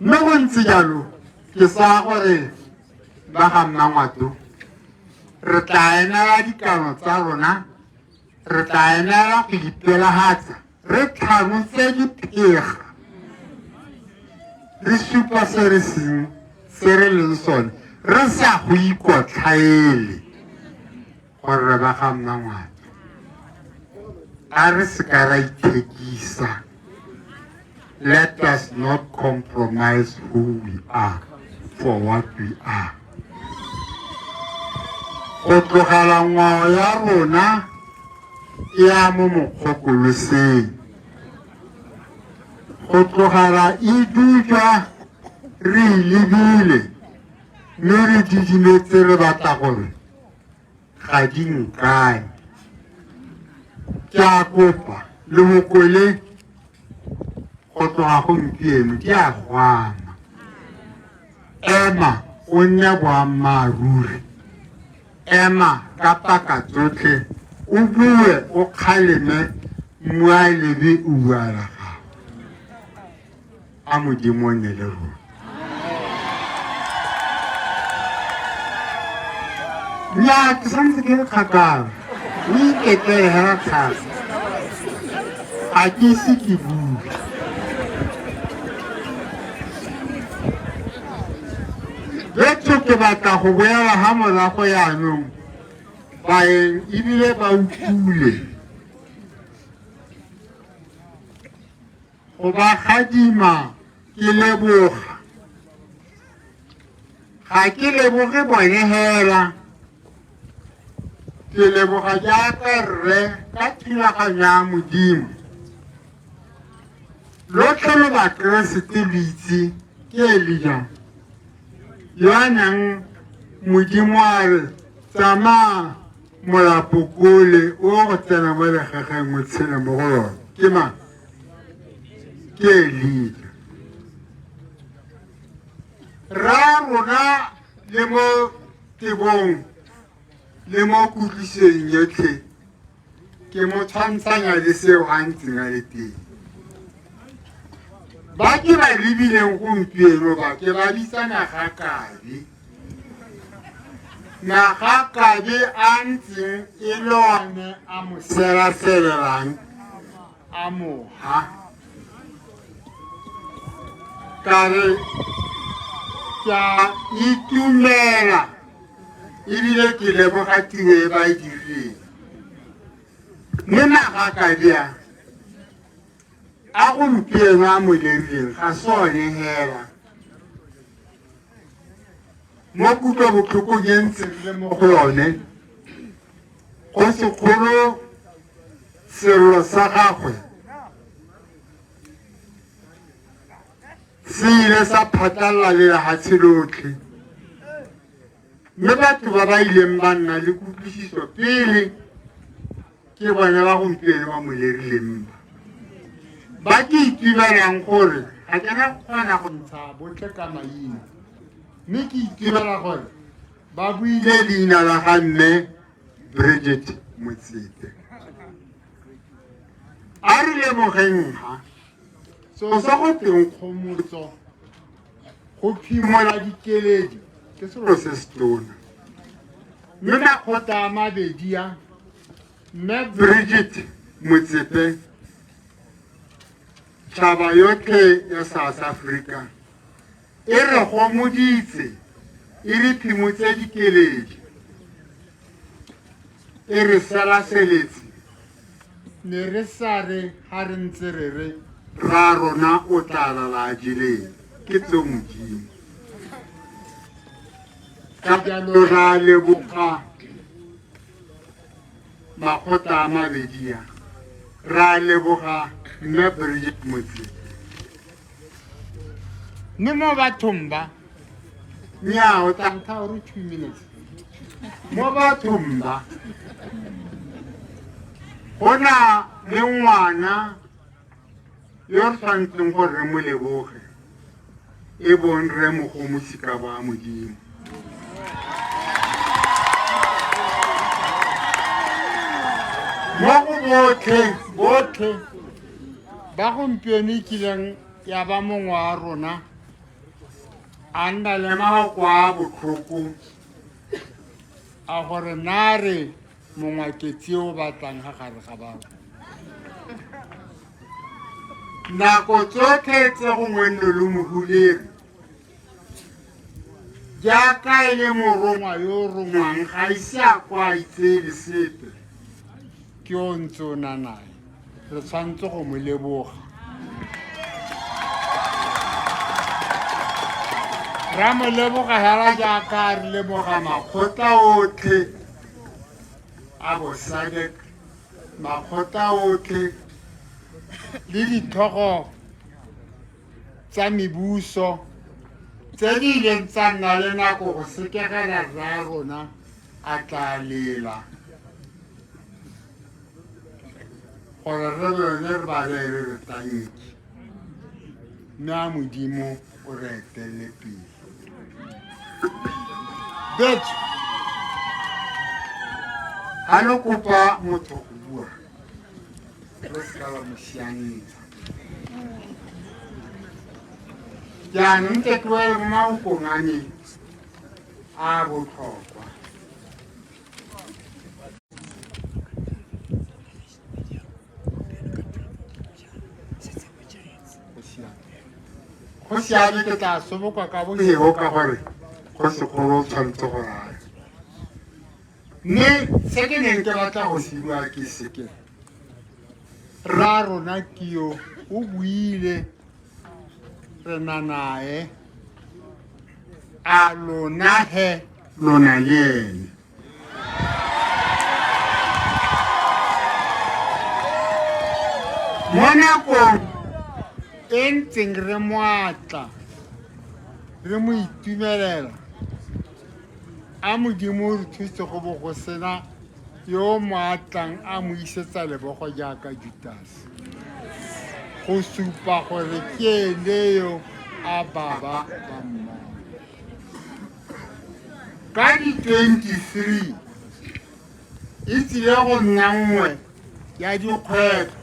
Mme go ntse jalo, ke sa gore ba ga Mmangwato re tla emela dikano tsa rona, re tla emela go ipelagatsa, re tlhanotse diphega, re supa se re seng se re leng sone, re sa go ikotlhaele gore re ba ga Mmangwato. A re se ka ra ithekisa. Let us not compromise who we are for what we are. Go tlogela ngwao ya rona e ya mo mokgokoloseng. Go tlogela e dutšwa re e lebile mme re didimetse re batla gore ga di nkane. Ke a kopa lehoko le go tloga gompieno di a gwama. Ema o nne boammaaruri. Ema ka paka tsotlhe o bue o kgaleme mmualebe o bua la gago. A Modimo o nne le rona. Nnyaa, ke santse ke le kgakala. O iketlele hela thata. Ga ke ise ke bue. Betho ke batla go boela ha morago yaanong baeng ebile ba utlwile go ba gadima ke leboga. Ga ke leboge bone hela, ke leboga jaaka rre ka thulaganyo ya Modimo. Lotlhe lo Bakeresete lo itse ke Elija yo a neng Modimo a re tsamaya molapo kole o go tsena mo legageng o tshele mo go lone. Ke mang? Ke Elija. Rra rona le mo tebong le mo kutlwisong yotlhe ke mo tshwantshanya le seo a ntseng a le teng. Ba ke ba lebileng gompieno ba ke ba bitsa nagakabe. Nagakabe a ntseng e le one a mo selaselelang a moha. Ka re ke a itumela ebile ke leboga tiro e ba e dirileng. Mme nagakabe a a gompieno a mo lerileng ga se one hela. Mo kutlobotlhokong e ntseng le mo go yone, go sekgolo sello sa gagwe se ile sa phatlalla le lehatshe lotlhe. Mme batho ba ba ileng ba nna le kutlwisiso pele ke bone ba gompieno ba mo lerileng ba. Ba ke itumelang gore ga ke na kgona go ntsha botlhe ka maina, mme ke itumela gore ba buile leina la ga mme Bridget Motsepe. A re lemogeng ha selo sa go teng kgomotso go phimola dikeledi ke selo se se tona. Mme makgotla a mabedi a mme Bridget Motsepe, tšhaba yotlhe ya South Africa e re gomoditse, e re phimotse dikeledi, e re selaseletse. Ne re sa re ga re ntse re re rra rona o tla lala a jeleng ke tse Modimo. Ka jalo ra leboga makgotla a mabedi a, ra leboga mme Bridget Motse. Mme mo bathong ba, nnyaa o tla ntha gore 2 minutes. Mo bathong ba, go na le ngwana yo re tshwanetseng gore re mo leboge, e bong Rre Mogomotsi Kabo a Modimo. Mo go botlhe, botlhe ba gompieno e kileng ya ba mongwe wa rona a nna le mafoko a botlhoko a gore na re mongwaketsi o batlang ga gare ga batho. Nako tsotlhe tse gongwe nno lo mo hulere jaaka e le morongwa yo o rongwang ga ise a kwa itseele sepe, ke o ntse o na nae, re tshwanetse go mo leboga. Ra mo leboga hela jaaka re leboga makgotla otlhe a bo SADC, makgotla otlhe le ditlhogo tsa mebuso tse di ileng tsa nna le nako go sekegela rra rona a tla lela gore re bone re ba reye re re tanki, mme a Modimo o re etelele pele. Betso ga lo kopa motho go bua, lo seka la mo sianetsa. Jaanong ke tloele mo mafokong a me a botlhokwa. Go siame, ke tla soboka ka boheo ka gore go sekgolo o tshwanetse go raya. Mme se ke neng ke batla go se bua ke se ke rra rona ke yo o buile re na nae, a lona he lona le ene. Mo nakong e ntseng re mo atla, re mo itumelela, a Modimo o re thuse go bo go sena yo mo atlang a mo isetsa lebogo jaaka Judase, go supa gore ke ene yo a baba ba mmona. Ka di 23 e tsile go nna nngwe ya dikgwetlho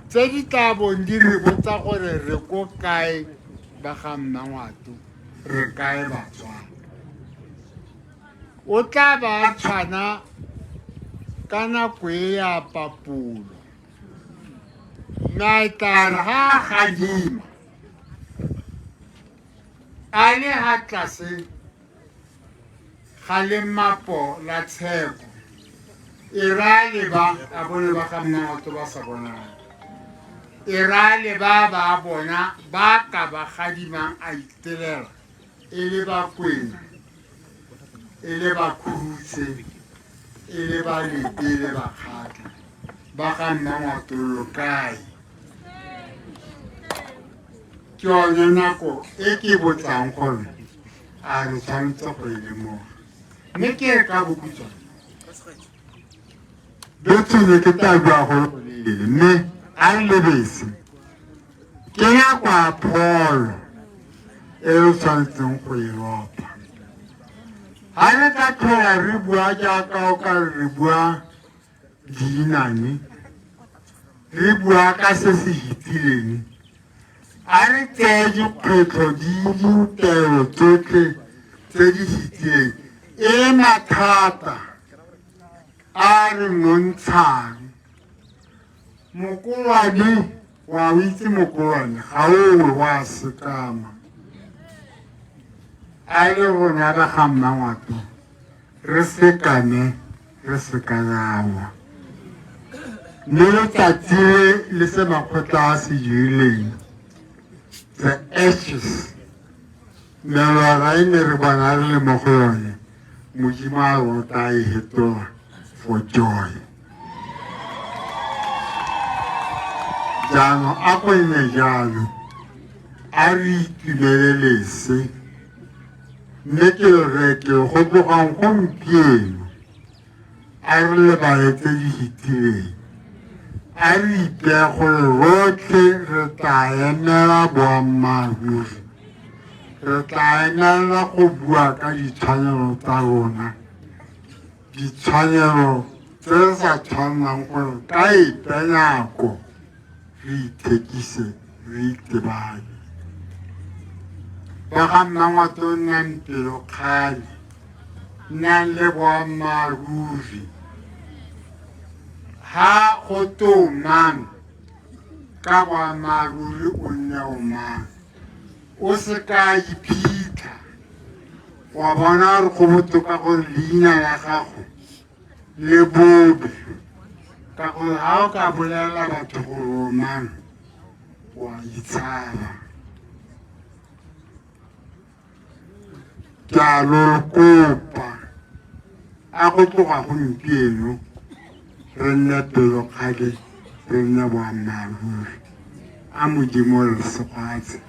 tse di tla bong di re botsa gore re ko kae ba ga Mmangwato, re kae Batswana. O tla ba a tshwana ka nako e ya papolo, mme a tla re ga a gadima a le ha tlase ga lemapo la tsheko, e raya le ba a bone ba ga Mmangwato ba sa bonang, e raya le ba ba bona ba ka ba gadimang a itelela e le ba Kwena, e le ba Khurutse, e le ba Lepe le ba Kgatla ba ga Mmangwato lo kae? Ke yone nako e ke botsang gore a re tshwanetse go e lemoga, mme ke re ka bokhutshwane betsho ne ke tla bua go le goleele, mme a re lebese ke nako ya pholo e re tshwanetseng go e lopa. Ga re ka tlhola re bua jaaka o ka re bua leinane, re bua ka se se fetileng, a re tseye dikgwetlho di ditaelo tsotlhe tse di fetileng e le mathata a re nontshang. Mokolwane wa o itse, mokolwane ga owe wa sekama. A le rona ba ga Mmangwato re sekame re seka ra wa. Mme letsatsi le le se makgotla a se dirileng, the ashes, melora e ne re bona re le mo go yone, Modimo a re o tla e fetola for joy. Jaanong a go nne jalo, a re itumelele se, mme ke re ke go tlogang gompieno a re lebale tse di fetileng, a re ipeye gore rotlhe re tla emela boammaaruri, re tla emela go bua ka ditshwanelo tsa rona, ditshwanelo tse re sa tshwanelang gore ka epe nako re ithekise re itebale. Ba ga Mmangwato nnang pelokgale, nnang le boammaaruri. Ha go te o mang, ka boammaaruri o nne o mang. O se ka iphitlha wa bona gore go botoka gore leina la gago le bobe, ka gore ha o ka bolelela batho gore o mang, wa itshaba. Ke a lo kopa, a go tloga gompieno re nne pelokgale, re nne boammaaruri. A Modimo re segofatse.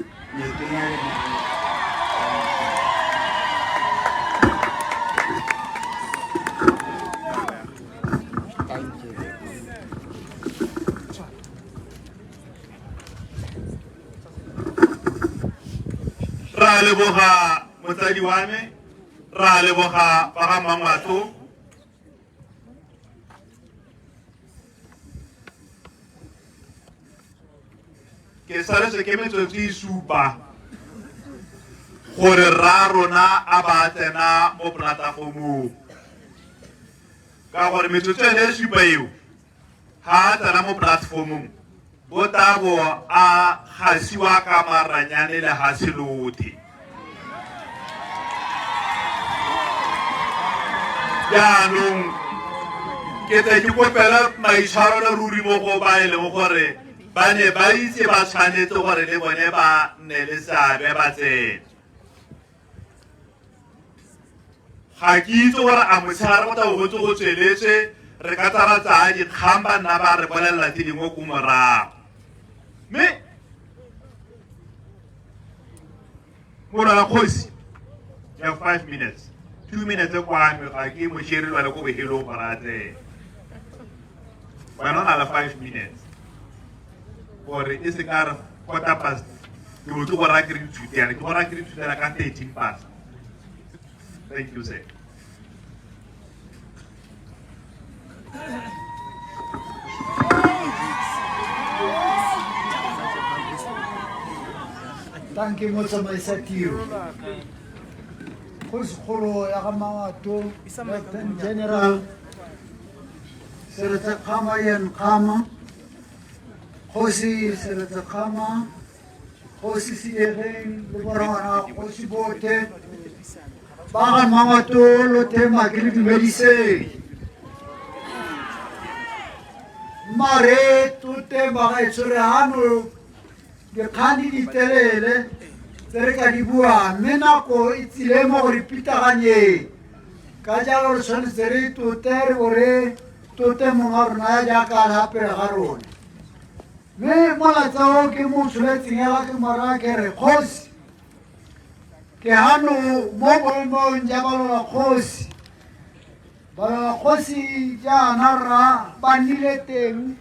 Ra leboga motsadi wa me, ra leboga ba ga Mmangwato. Ke saletswe ke metsotso e supa gore rra rona a ba tsena mo polatafomong, ka gore metsotso ene e supa eo ha a tsena mo platformong bo tabo a gasiwa ka maranyane le lehatshe lothe. Jaanong ke tle ke kopela maitshwarelo ruri mo go ba e leng gore ba ne ba itse ba tshwanetse gore le bone ba nne le seabe ba tsene. Ga ke itse gore a motshegare go tla bo go ntse go tsweletswe, re ka tsa ra tsaya dikgang ba nna ba re bolelela tse dingwe ko morago. Mme molwala kgosi ya 5 minutes, 2 minutes kwa me ga ke mosheri lwale ko bohelong gore a tsene. Wena o na le 5 minutes gore e se ka re quarter past ke bo ke go raya ke re ithutela, ke go raya ke re ithutela ka 13 past. Thank you, sir. Thank you, motsamaisa tiro. Kgosikgolo ya ga Mangwato, Lieutenant General Seretse Khama Ian Khama, Kgosi Seretse Khama, Kgosi Seegeng le borangwana kgosi botlhe ba ga Mangwato lothe ma ke le dumediseng. Mare tote bagaetsho re hano dikgang di ditelele tse re ka di buang, mme nako e tsile mo go re pitaganyeng. Ka jalo re tshwanetse re tote re bo re tote mongwe wa rona jaaka a le pele ga rona. Mme molaetsa o ke mo tsholetseng ya ke mora ke re kgosi ke hano mo boemong ja balola kgosi. Balola kgosi jaana rra ba nnile teng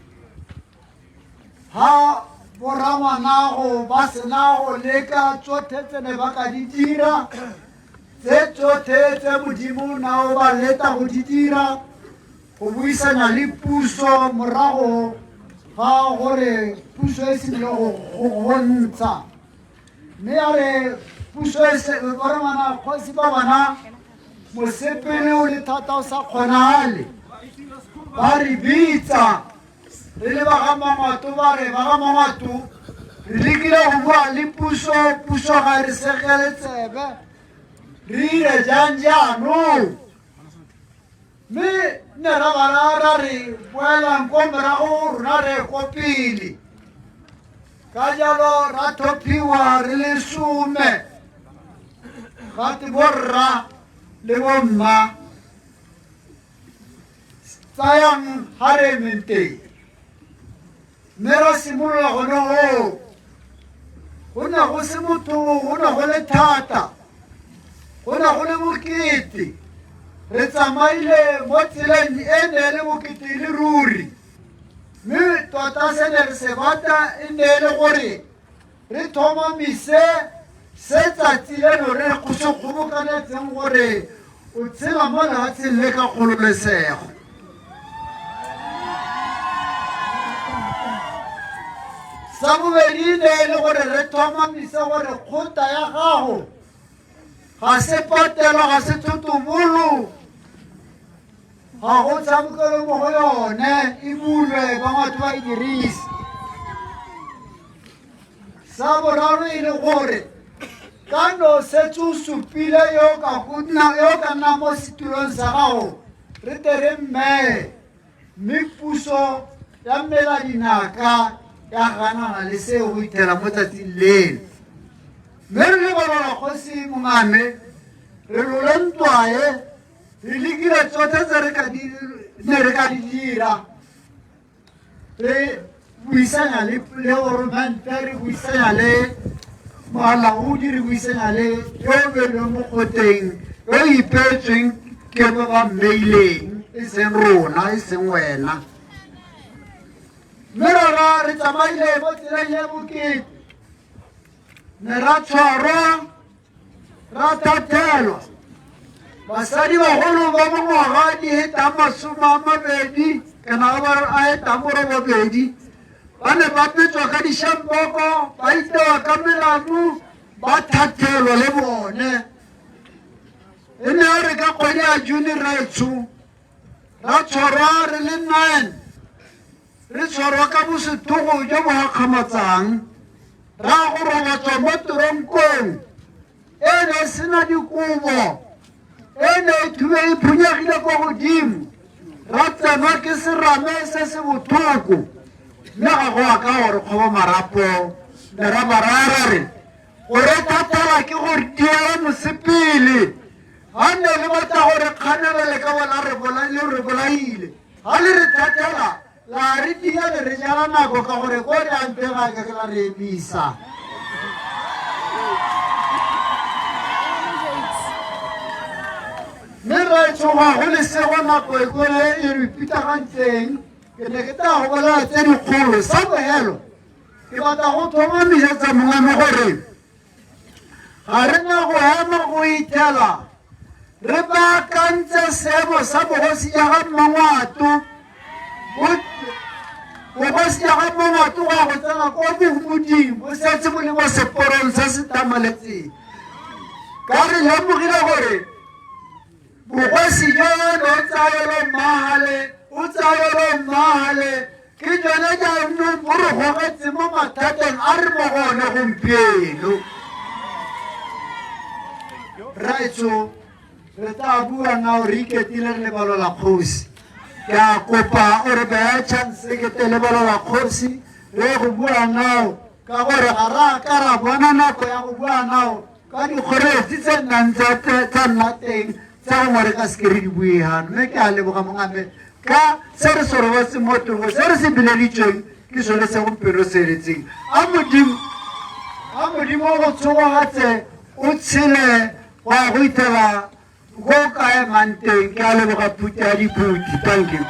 ha borangwanago ba sena go leka tsotlhe tse ne ba ka di dira, tse tsotlhe tse Modimo na o ba leta go di dira, go buisana le puso morago ga gore puso e simolole go ntsha. Mme ya re puso e se borangwana kgosi ba bona mosepele o le thata o sa kgonagale, ba re bitsa re le ba ga Mangwato, ba re ba ga Mangwato re lekile go bua le puso, puso ga re segele tsebe, re ire jang jaanong? Mme Nne ra ba ra ra re boelang ko morago rona re ko pele. Ka jalo ra thophiwa re le some. Gate borra le bomma tsayang ga re emeng teng. Mme ra simolola gone goo. Go ne go se motho, go ne go le thata, go ne go le bokete. Re tsamaile mo tseleng e ne e le bokete e le ruri. Mme tota se ne re se batla e ne e le gore re tlhomamise se tsatsi leno re se kgobokanetseng gore o tshela mo lefatsheng le ka kgololesego. Sa bobedi ne e le gore re tlhomamise gore kgota ya gago ga se patelo, ga se thotobolo, ga go tshamekelo mo go yone, e bulwe ba batho ba e dirise. Sa boraro e le gore ka no setse o supile yo ka nna mo setulong sa gago, re tle re mmeye, mme puso ya mela dinaka ya ganana le seo go ithela mo tsatsing leno. Mme re le balola kgosi mongame, re lole ntwa e, re lekile tsotlhe tse ne re ka di dira. Re buisanya le goromente, re buisanya le molaodi, re buisanya le yo o beilweng mo kgoteng, yo o ipeetsweng ke ba ba mmeileng, e seng rona, e seng wena. Mme rona re tsamaile mo tseleng e bokete, ne ra tshwarwa, ra thathelwa. Basadi bagolo ba mengwaga di hetang 20 kana ba a hetang borobabedi ba ne ba petswa ka dišampoko, ba itewa ka melamu, ba thathelwa le bone. E ne ya re ka kgwedi ya June raetsho ra tshwarwa re le 9, re tshwarwa ka bosethogo jo bo gakgamatsang, ra go robatswa mo toronkong e ne e sena dikobo, e ne e thube e phunyegile kwa godimo, ra tsenwa ke serame se se botlhoko. Mme ga go a ka gore kgobo marapo, ne ra ba raya ra re go re thathela ke go diela mosepele. Ga ne le batla gore kganela le ka bona le re bolaile, ga le re thathela la re dia le re jala nako ka gore ko re yang teng ga ke la re emisa. Mme ra tshoga go lesego nako e kole e re pitagantseng, ke ne ke tla go bolela tse dikgolo. Sa bogelo ke batla go tlhomamisetsa mongwe gore ga re na go ema go ithela re baakantse seemo sa bogosi ja ga Mmangwato. Bogosi ja ga Mmangwato go ya go tsena ko bogodimo bo setse bo le mo seporong se se tamaletseng. Ka re lemogile gore bogosi jo ne o tsayelo mmagale, o tsayelo mmagale, ke jone jaanong bo re gogetse mo mathateng a re mo go one gompieno. Raetsho, re tla bua nao re iketile re lebalola kgosi. Ke a kopa o re beye chance ke te lebalola kgosi re go bua nao, ka gore ga re a ka ra bona nako ya go bua nao ka dikgoreletsi tse nnang tsa nna teng tsa gongwe re ka seke re di bue gano. Mme ke a leboga mongame ka se re se robetse mo teng, se re se bileditsweng ke sone se gompieno se eletseng. A Modimo go tshogogatse o tshele go ya go ithela go ka emang teng. Ke a leboga phuti ya diphuti. Thank you.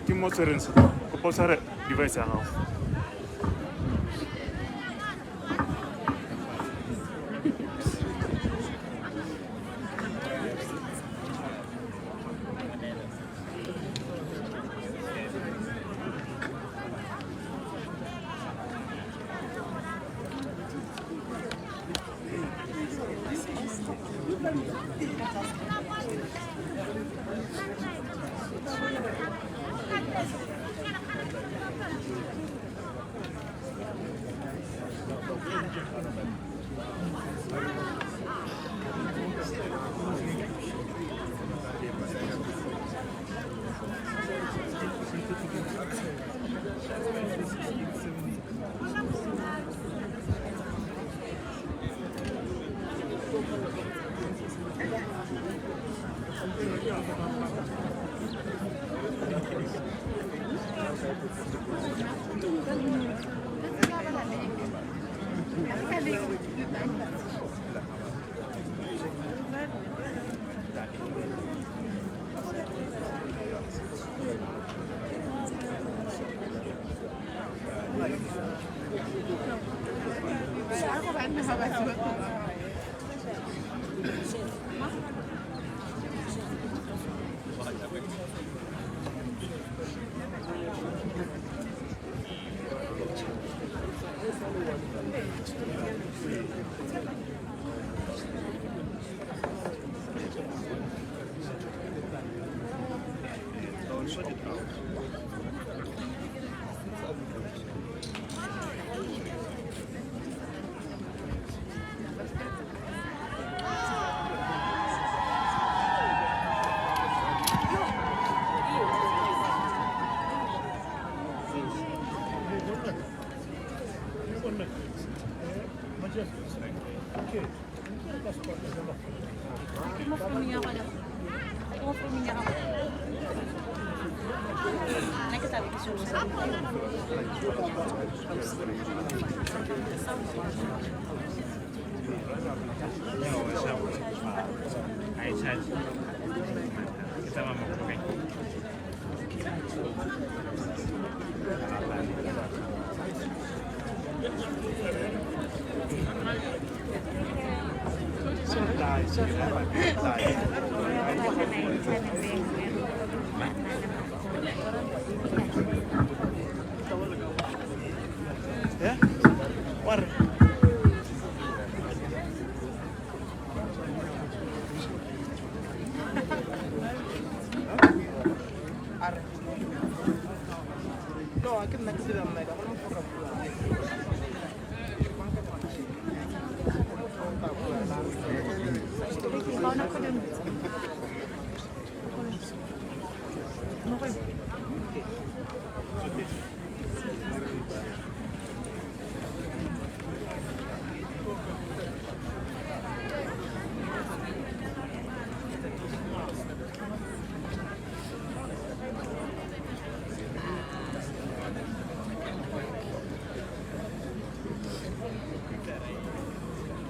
Ke mo tshwereng se, kopa o tshware device ya gago.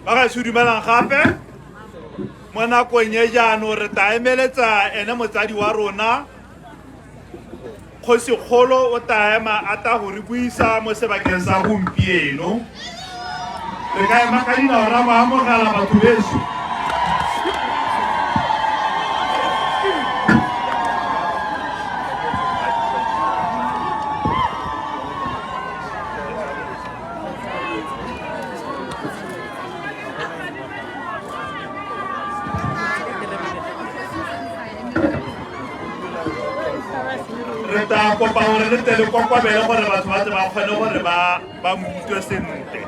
Ba gaetsho dumelang gape mo nakong e jaanong re tla emeletsa ene motsadi wa rona kgosikgolo o tla ema a tla go re buisa mo sebakeng sa gompieno. Re ka ema ka dinao ra mo amogela batho beso. Re tla kopa gore re tle le kokobele gore batho ba tle ba kgone gore ba mo utlwe sentle.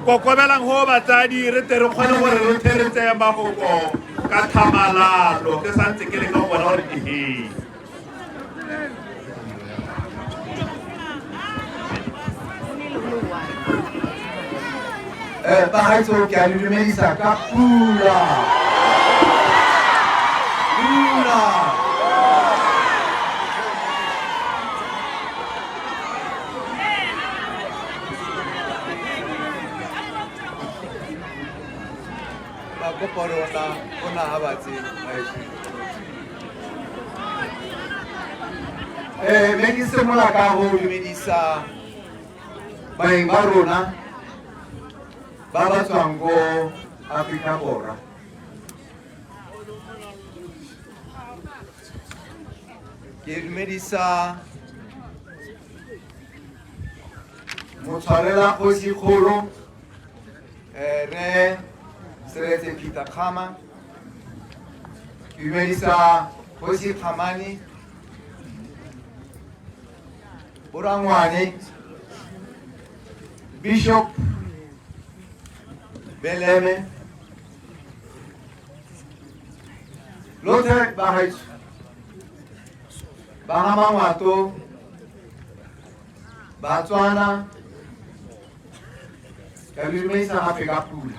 Kokobelang go batsadi re tle re kgone gore re tle re tseye mafoko ka tlhamalalo. Ke santse ke leka go bona gore ke eng. Bagaetsho ke a le dumedisa ka pula. Pula. Ba kopa hore ona ha ba tsebe. Mme ke simolola ka go dumedisa baeng ba rona ba ba tswang ko Afrika Borwa. Ke dumedisa motshwarela kgosikgolo re Seretse Peter Khama. Ke dumedisa kgosi Khamani, Borangwane, Bishop Beleme, Lotlhe bagaetsho ba ga Mangwato, Batswana, ke a dumedisa gape ka pula.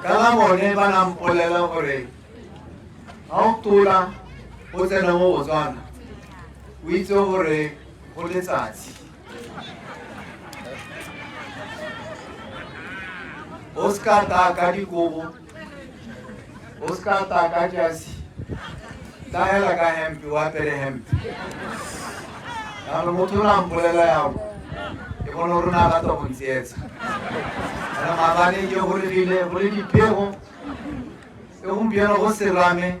Ka la bone ba na mpolela gore ga o tola o tsena mo Botswana o itse gore go letsatsi o se ka taya ka dikobo o se ka taya ka jasi tla hela ka hempe o apere hempe jaanong motho o ne a mpolela yalo ke bone gore o ne a rata go ntsietsa ene maabane ke goregile go le diphego e gompieno go serame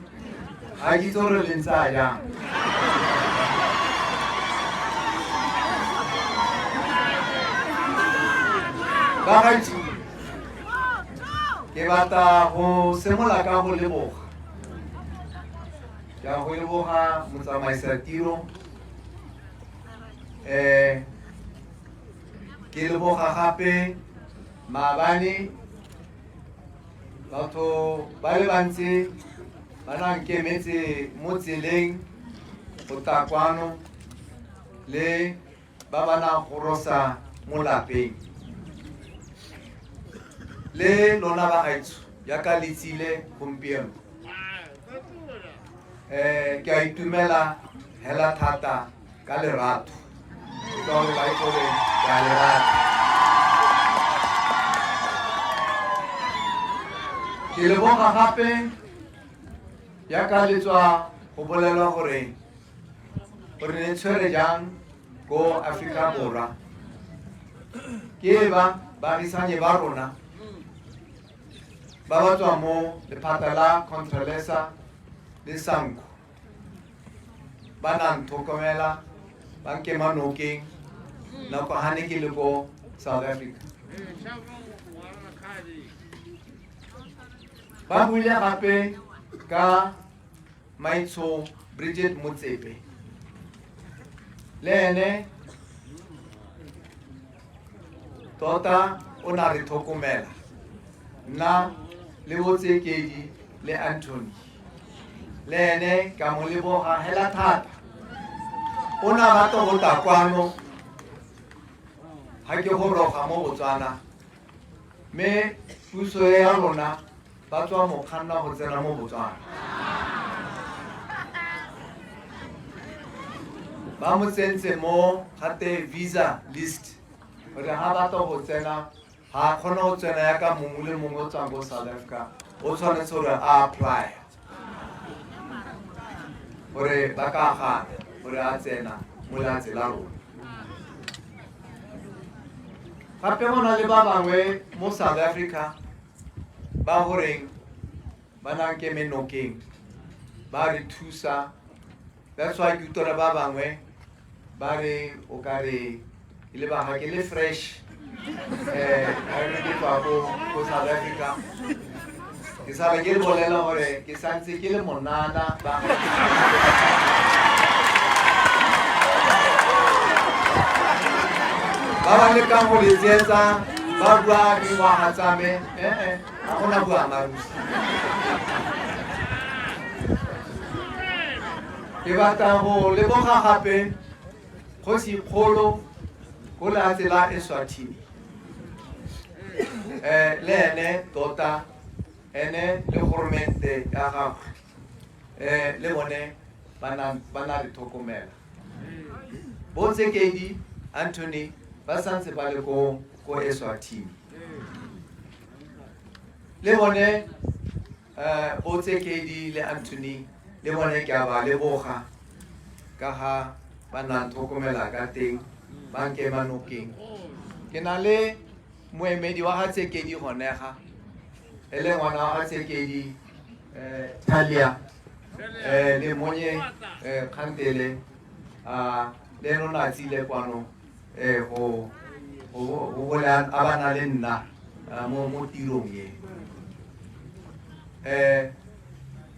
ga ke itse gore le ntse a jang. Bagaetsho, ke batla go semola ka go leboga. Ke a go leboga motsamaisa tiro. Ke leboga gape maabane batho ba le bantsi ba na nkemetse mo tseleng go tla kwano le ba ba nang gorosa mo lapeng le lona ba gaetsho jaaka le tsile gompieno. Ke a itumela hela thata ka lerato ka gore ba itse gore ke a le rata. Ke leboga gape jaaka le tswa go bolelwa gore gore ne tshwere jang ko Aforika Borwa ke ba baagisanye ba rona ba ba tswa mo lephata la Contralesa le Sanco ba na ntlhokomela ba nkema nokeng nako ga ne ke le ko South Africa. Ba buile gape ka Maitsho Bridget Motsepe le ene tota o na re tlhokomela nna le Botsekedi le Anthony le ene ka mo leboga hela thata. O na batla go tla kwano ga ke goroga mo Botswana mme puso ya rona ba tswa mo kganna go tsena mo Botswana ba mo tsentse mo gate visa list gore ga batla go tsena ga a kgone go tsena yaka mongwe le mongwe o tswang ko South Africa o tshwanetse gore a apply gore ba ka gana gore a tsena mo lehatshe la rona. Gape go na le ba bangwe mo South Africa ba goreng ba nang ke menokeng ba re thusa. That's why ke utlwa ba bangwe ba re o ka re e le ba ga ke le fresh ga re ke tswa ko South Africa ke sala ke le bolela gore ke santse ke le monana ba ba ba lekang go le tsietsa ba bua dingwaga tsa me ga gona boammaaruri. Ke batla go leboga gape kgosi kgolo ko lehatshe la Eswatini le ene tota ene le goromente ya gagwe le bone ba na re tlhokomela. Bo Tsekedi Anthony ba santse ba le ko Eswatini le bone bo Tsekedi le Anthony le bone ke a ba leboga ka ga ba na tlhokomela ka teng ba nkema nokeng. Ke na le moemedi wa ga Tsekedi gonega e le ngwana wa ga Tsekedi Thalia le monye Kgantele le ene o ne a tsile kwano go bole a ba na le nna mo tirong e.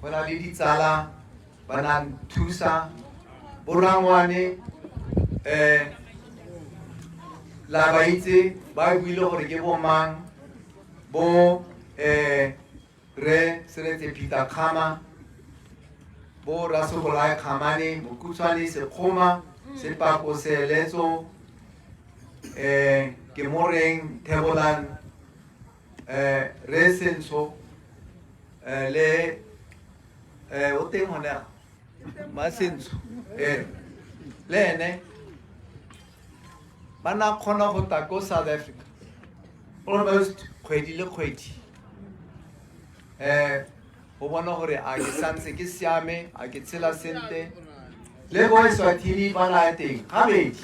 Go na le ditsala ba na nthusa borangwane La ba itse ba buile gore ke bo mang bo re Seretse Peter Khama, bo Rasogolae Khamane, Mokutshwane Sekgoma, Sepako Seeletso, ke Moreng Thebolang, re Sentsho, le o teng gone Masentsho, le ene ba na kgona go tla ko South Africa almost kgwedi le kgwedi, go bona gore a ke santse ke siame, a ke tshela sente. Le ko Eswatini ba na teng gabedi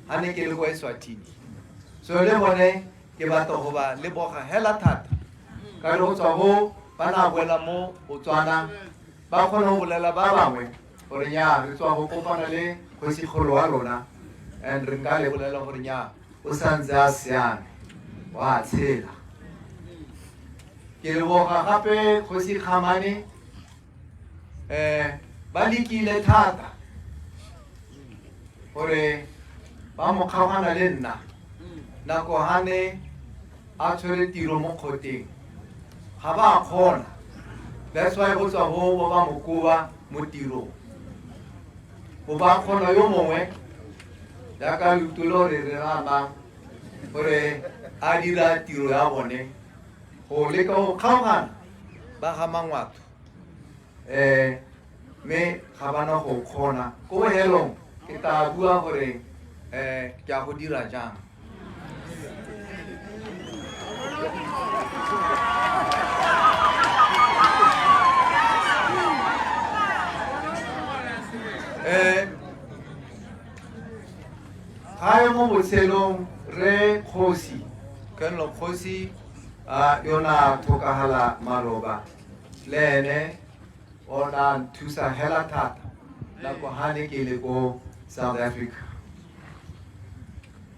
ga ne ke le ko Eswatini. So le bone ke batla go ba leboga hela thata ka re go tswa bo ba na boela mo Botswana, ba kgona go bolela ba bangwe gore nya re tswa go kopana le kgosikgolo wa rona, and re nka le bolela gore nya o santse a siame, wa tshela. Ke leboga gape kgosi Kgamane, ba lekile thata gore ba mo kgaogana le nna nako hane a tshwere tiro mo kgoteng, ga ba kgona. That's why go tswa bo ba mo koba mo tirong, bo ba kgona yo mongwe jaaka le utlwile gore re ramang gore a dira tiro ya bone go leka go kgaogana ba ga Mangwato, mme ga bana go kgona. Ko bohelong ke tla bua gore ke a go dira jang. Gae mo botshelong re kgosi Kenlo kgosi a yona tlhokagala maloba, le ene o na nthusa hela thata nako ha ne ke le ko South Africa.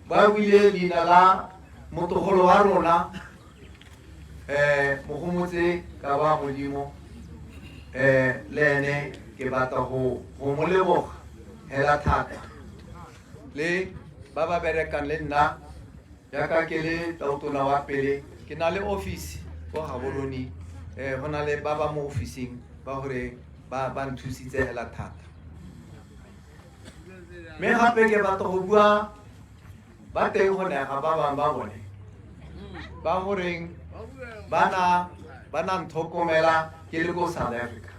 Ba buile leina la motogolo wa rona, Mogomotse ka ba Modimo, le ene ke batla go mo leboga hela thata, le ba ba berekang le nna jaaka ke le tautona wa pele. Ke na le office ko Gaborone, go na le ba ba mo officing ba gore ba nthusitse hela thata. Mme gape ke batla go bua ba teng go nega ba bangwe ba bone ba goreng ba na ntlhokomela ke le ko South Africa,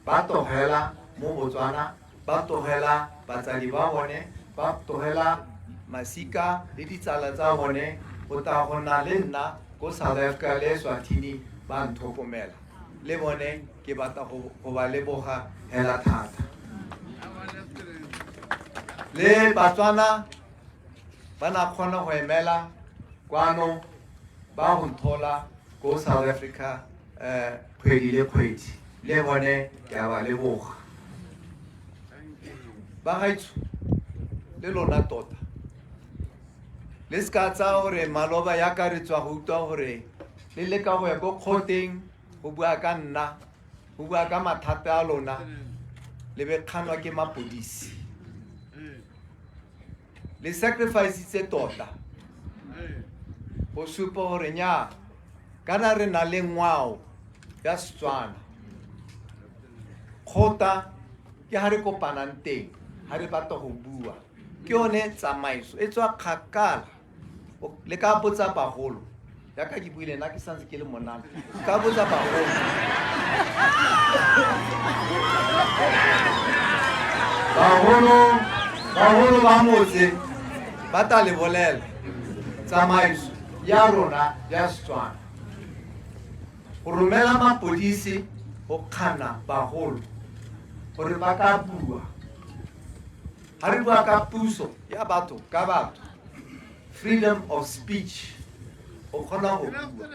ba tlogela mo Botswana, ba tlogela batsadi ba bone, ba tlogela masika le ditsala tsa bone go tla go nna le nna ko South Africa le Eswatini, ba ntlhokomela. Le bone ke batla go ba leboga hela thata. Le Batswana ba na kgona go emela kwano ba go nthola ko South Africa kgwedi le kgwedi, le bone ke a ba leboga. Ba gaetsho le lona tota le se ka tsaya gore maloba yaka re tswa go utlwa gore le leka go ya ko kgoteng go bua ka nna, go bua ka mathata a lona, le be kganwa ke mapodisi. Le sacrifice tota go supa gore nya kana re na le ngwao ya Setswana. Kgota ke ha re kopanang teng ha re batla go bua, ke yone tsamaiso e tswa kgakala. Le ka botsa bagolo jaaka ke buile, nna ke santse ke le monana, ka botsa bagolo. Bagolo ba motse ba tla le bolela tsamaiso ya rona ya Setswana. Go romela mapodisi go kgana bagolo gore ba ka bua, ga re bua ka puso ya batho ka batho, freedom of speech, o kgona go bua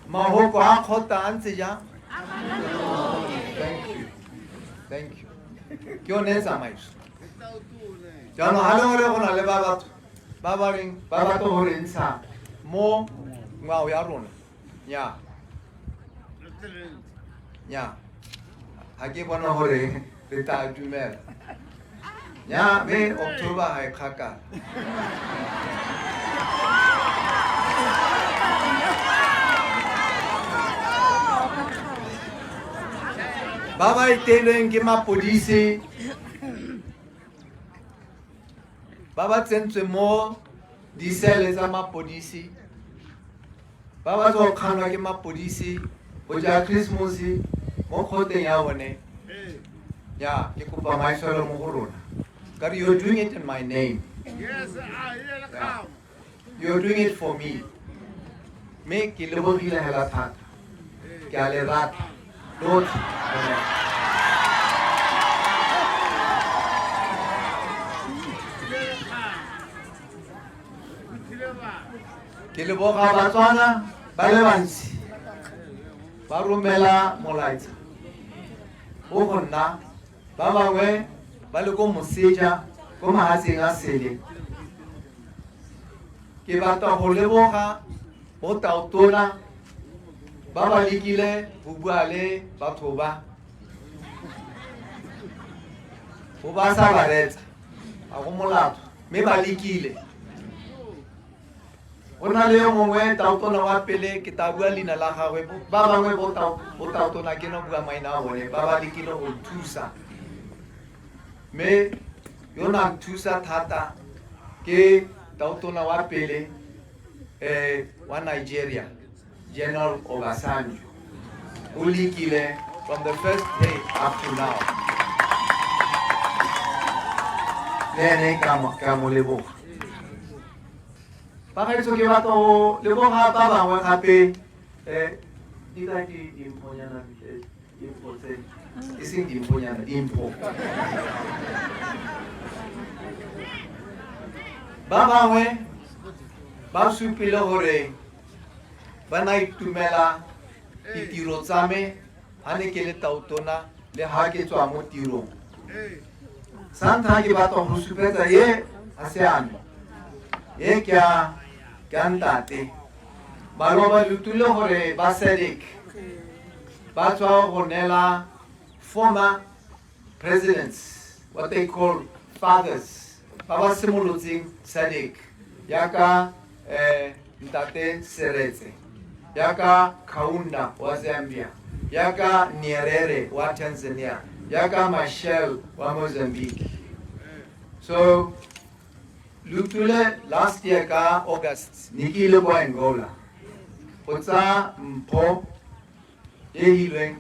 mahoko a kgota a ntse jang. Thank you, thank you. Ke yone tsamaiso. Jaanong ga le gore go na le ba batho ba ba reng ba batla go re ntsha mo ngwao ya rona, nya nya ga ke bona gore re tla dumela. Nya mme October ga e kgakala. Ba ba iteilweng ke mapodisi ba ba tsentswe mo disele tsa mapodisi ba ba tswa go kganwa ke mapodisi go ja Christmas mo kgoteng ya bone. Ya ke kopa maitshwaro mo go rona ka re you're doing it in my name. Yeah. You're doing it for me. Mme ke lebogile hela thata. Ke a le rata lotlhe. Ke leboga Batswana ba le bantsi ba romela molaetsa mo go nna, ba bangwe ba le ko moseja ko mahatsheng a sele. Ke batla go leboga bo tautona ba ba lekile go bua le batho ba go ba sa ba retsa, ga go molato, mme ba lekile. Go na le yo mongwe tautona wa pele, ke tla bua leina la gagwe, ba bangwe bo tautona ke no bua maina a bone, ba ba lekile go nthusa. Mme yo na nthusa thata ke tautona wa pele wa Nigeria, General Obasanjo. O lekile from the first day up to now. Le ene ka mo leboga. Bagaetsho ke batla go leboga ba bangwe gape, di ka ke dimphonyana, dimpho tse e seng dimphonyana, dimpho. Ba bangwe ba supile gore ba na itumela ditiro tsa me ha ne ke le tautona le ha ke tswa mo tirong. Sa ntlha ke batla go supetsa ye a se ame, ye ke a ntate. Maloba le utlwile gore ba SADC ba tswa go neela former presidents, what they call fathers, ba ba simolotseng SADC, yaka ntate Seretse, yaka Kaunda wa Zambia, yaka Nyerere wa Tanzania, yaka Machel wa Mozambique. So le utlwile last year ka August ne ke ile kwa Angola go tsa mpho e ilweng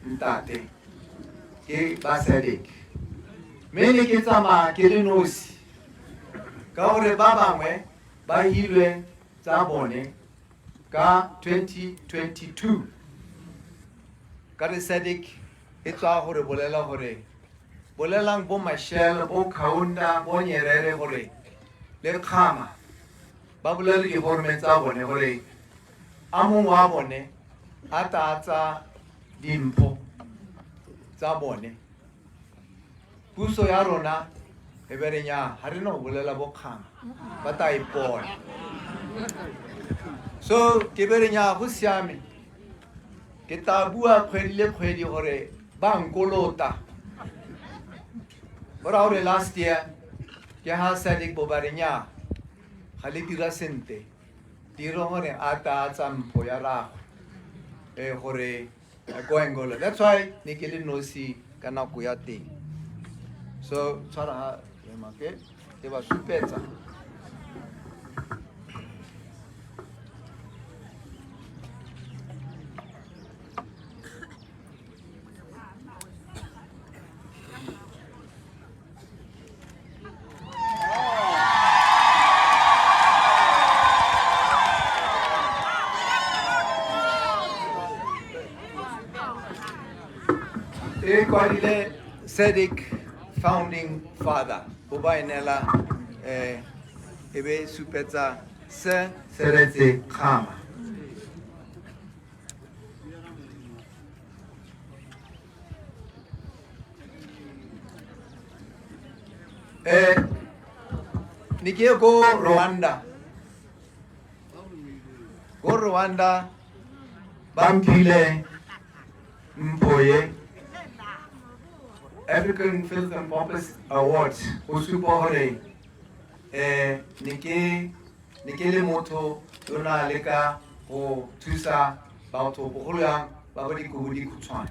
ntate ke ba SADC, mme ne ke tsamaya ke le nosi ka gore ba bangwe ba hilwe tsa bone ka 2022. Ka re SADC e tswa gore bolela gore bolelang bo Machel, bo Kaunda, bo Nyerere gore le Khama ba bolele diforme tsa bone gore a mongwe wa bone a tla tsa dimpho tsa bone. Puso ya rona e be re nya ha re no bolela bo Khama ba tla ipona. So ke be re nya go siame, ke tla bua kgwedi le kgwedi gore ba nkolota. Go raya gore last year ke ha SADC bo ba re nya ga le dira sentle, dire gore a tla tsa mpho ya ragwe gore ko Angola. That's why ne ke le nosi ka nako ya teng. So tshwara ha ema ke ba supetsa. E kwadile SADC founding father bo ba enela e be supetsa se Seretse Khama. Ne ke ko Rwanda. Ko Rwanda ba mphile mpho ye. African Philanthropist Award go supa gore ne ke le motho yo na leka go thusa batho bogolo yang ba ba dikobo dikhutshwane.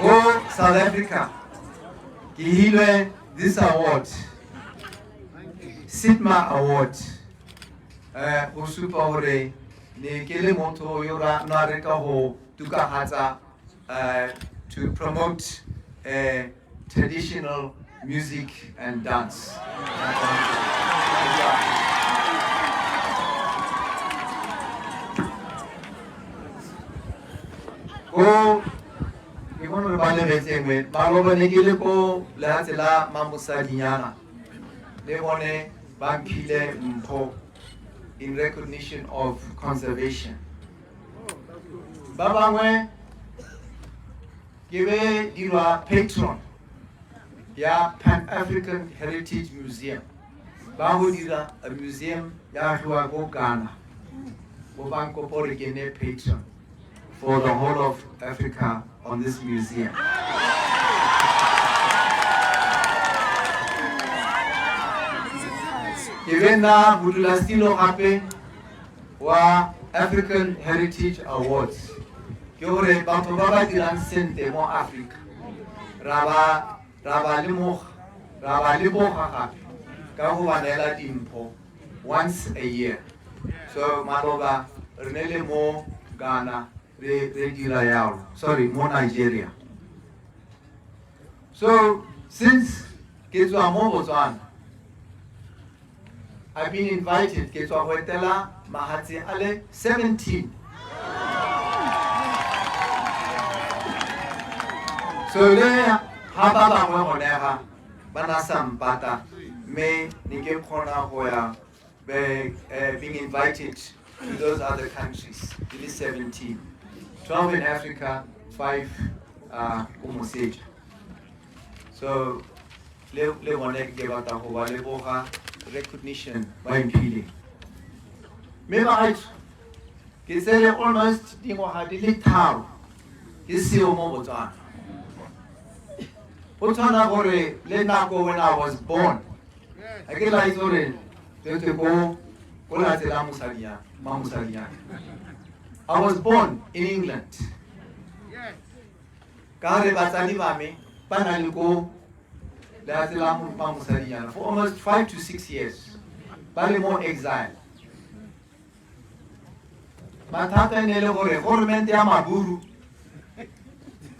Go South Africa ke hilwe this award, Sidma Award, go supa gore ne ke le motho yo na reka go tukagatsa, to promote traditional music and dance. Ko ke bona re ba lebetse engwe, maloba ne ke le ko lehatshe la Mamosadinyana, le bone ba mphile mpho in recognition of conservation. Ba bangwe ke be dirwa patron ya Pan African Heritage Museum. Ba go dira a museum ya agiwa ko Ghana. Bo ba nkopa gore ke nne patron for the whole of Africa on this museum. Ke be nna modulasetilo gape wa African Heritage Awards. Ke gore batho ba ba dirang sentle mo Africa ra ba lemoga, ra ba leboga gape ka go ba neela dimpho once a year. So maloba re ne le mo Ghana re dira yalo, sorry, mo Nigeria. So since ke tswa mo Botswana, I've been invited ke tswa go etela mahatshe a le 17. So le ha ba bangwe gone ga ba na sa mpata, mme ne ke kgona go ya being invited to those other countries, di le 17, 12 in Africa, 5 ko moseja. So le bone ke batla go ba leboga recognition ba mphile. Mme bagaetsho, ke tsere almost dingwaga di le 3 ke seo mo Botswana. Go tshwana gore le nako when I was born, a ke la itse gore tswetswe ko lehatshe la mosadinyana, mmamosadinyana. I was born in England. Ka re batsadi ba me ba na le ko lehatshe la mmamosadinyana for almost 5 to 6 years. Ba le mo exile. Mathata e ne le gore government ya Maburu